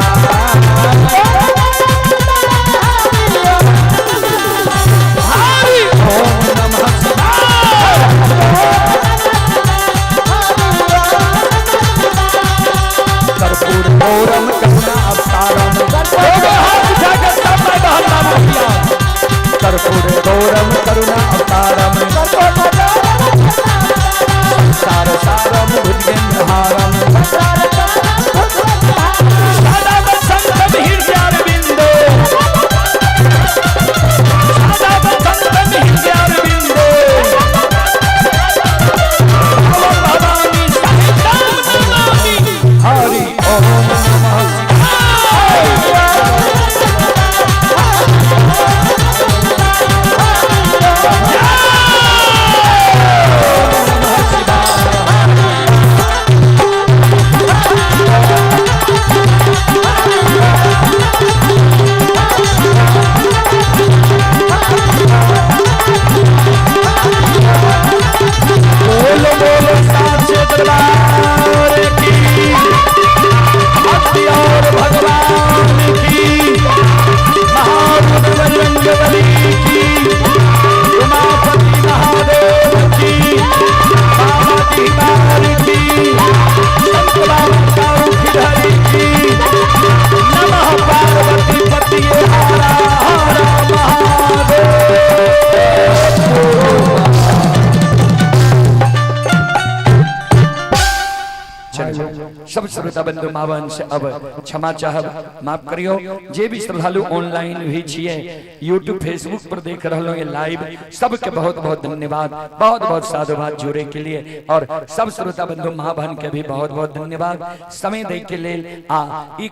हरि ओम नमः शिवाय। कर्पूर गौरम करुणा अवतारम, हाथ उठाकर सब माई बहन बाबू भैया। कर्पूर गौरम करुणा अवतारम, संसार सारम भुजगेंद्रहारम, सदा वसंतम हृदयारविंदे, सदा वसंतम हृदयारविंदे, भव भवानी सहितं नमामि। हरि ओम नमः शिवाय। नमः शिवाय। बोलो बोलो साचे दरबार की, भक्ति और भगवान की, महारुद्र बजरंग बली की, उमापति महादेव की, बाबा दीवार की, संत बाबा काउखिधरी की। नमः पार्वती पति हरा हरा महादेव। सब श्रोता बंधु माँ बहन से अब क्षमा चाहब, माफ करियो। जे भी श्रद्धालु ऑनलाइन भी छिए, यूट्यूब फेसबुक पर देख रहे हो लाइव, सबके बहुत बहुत धन्यवाद, बहुत बहुत साधुवाद जुड़े के लिए। और सब श्रोता बंधु माँ बहन के भी बहुत बहुत धन्यवाद समय दे के लेल। आ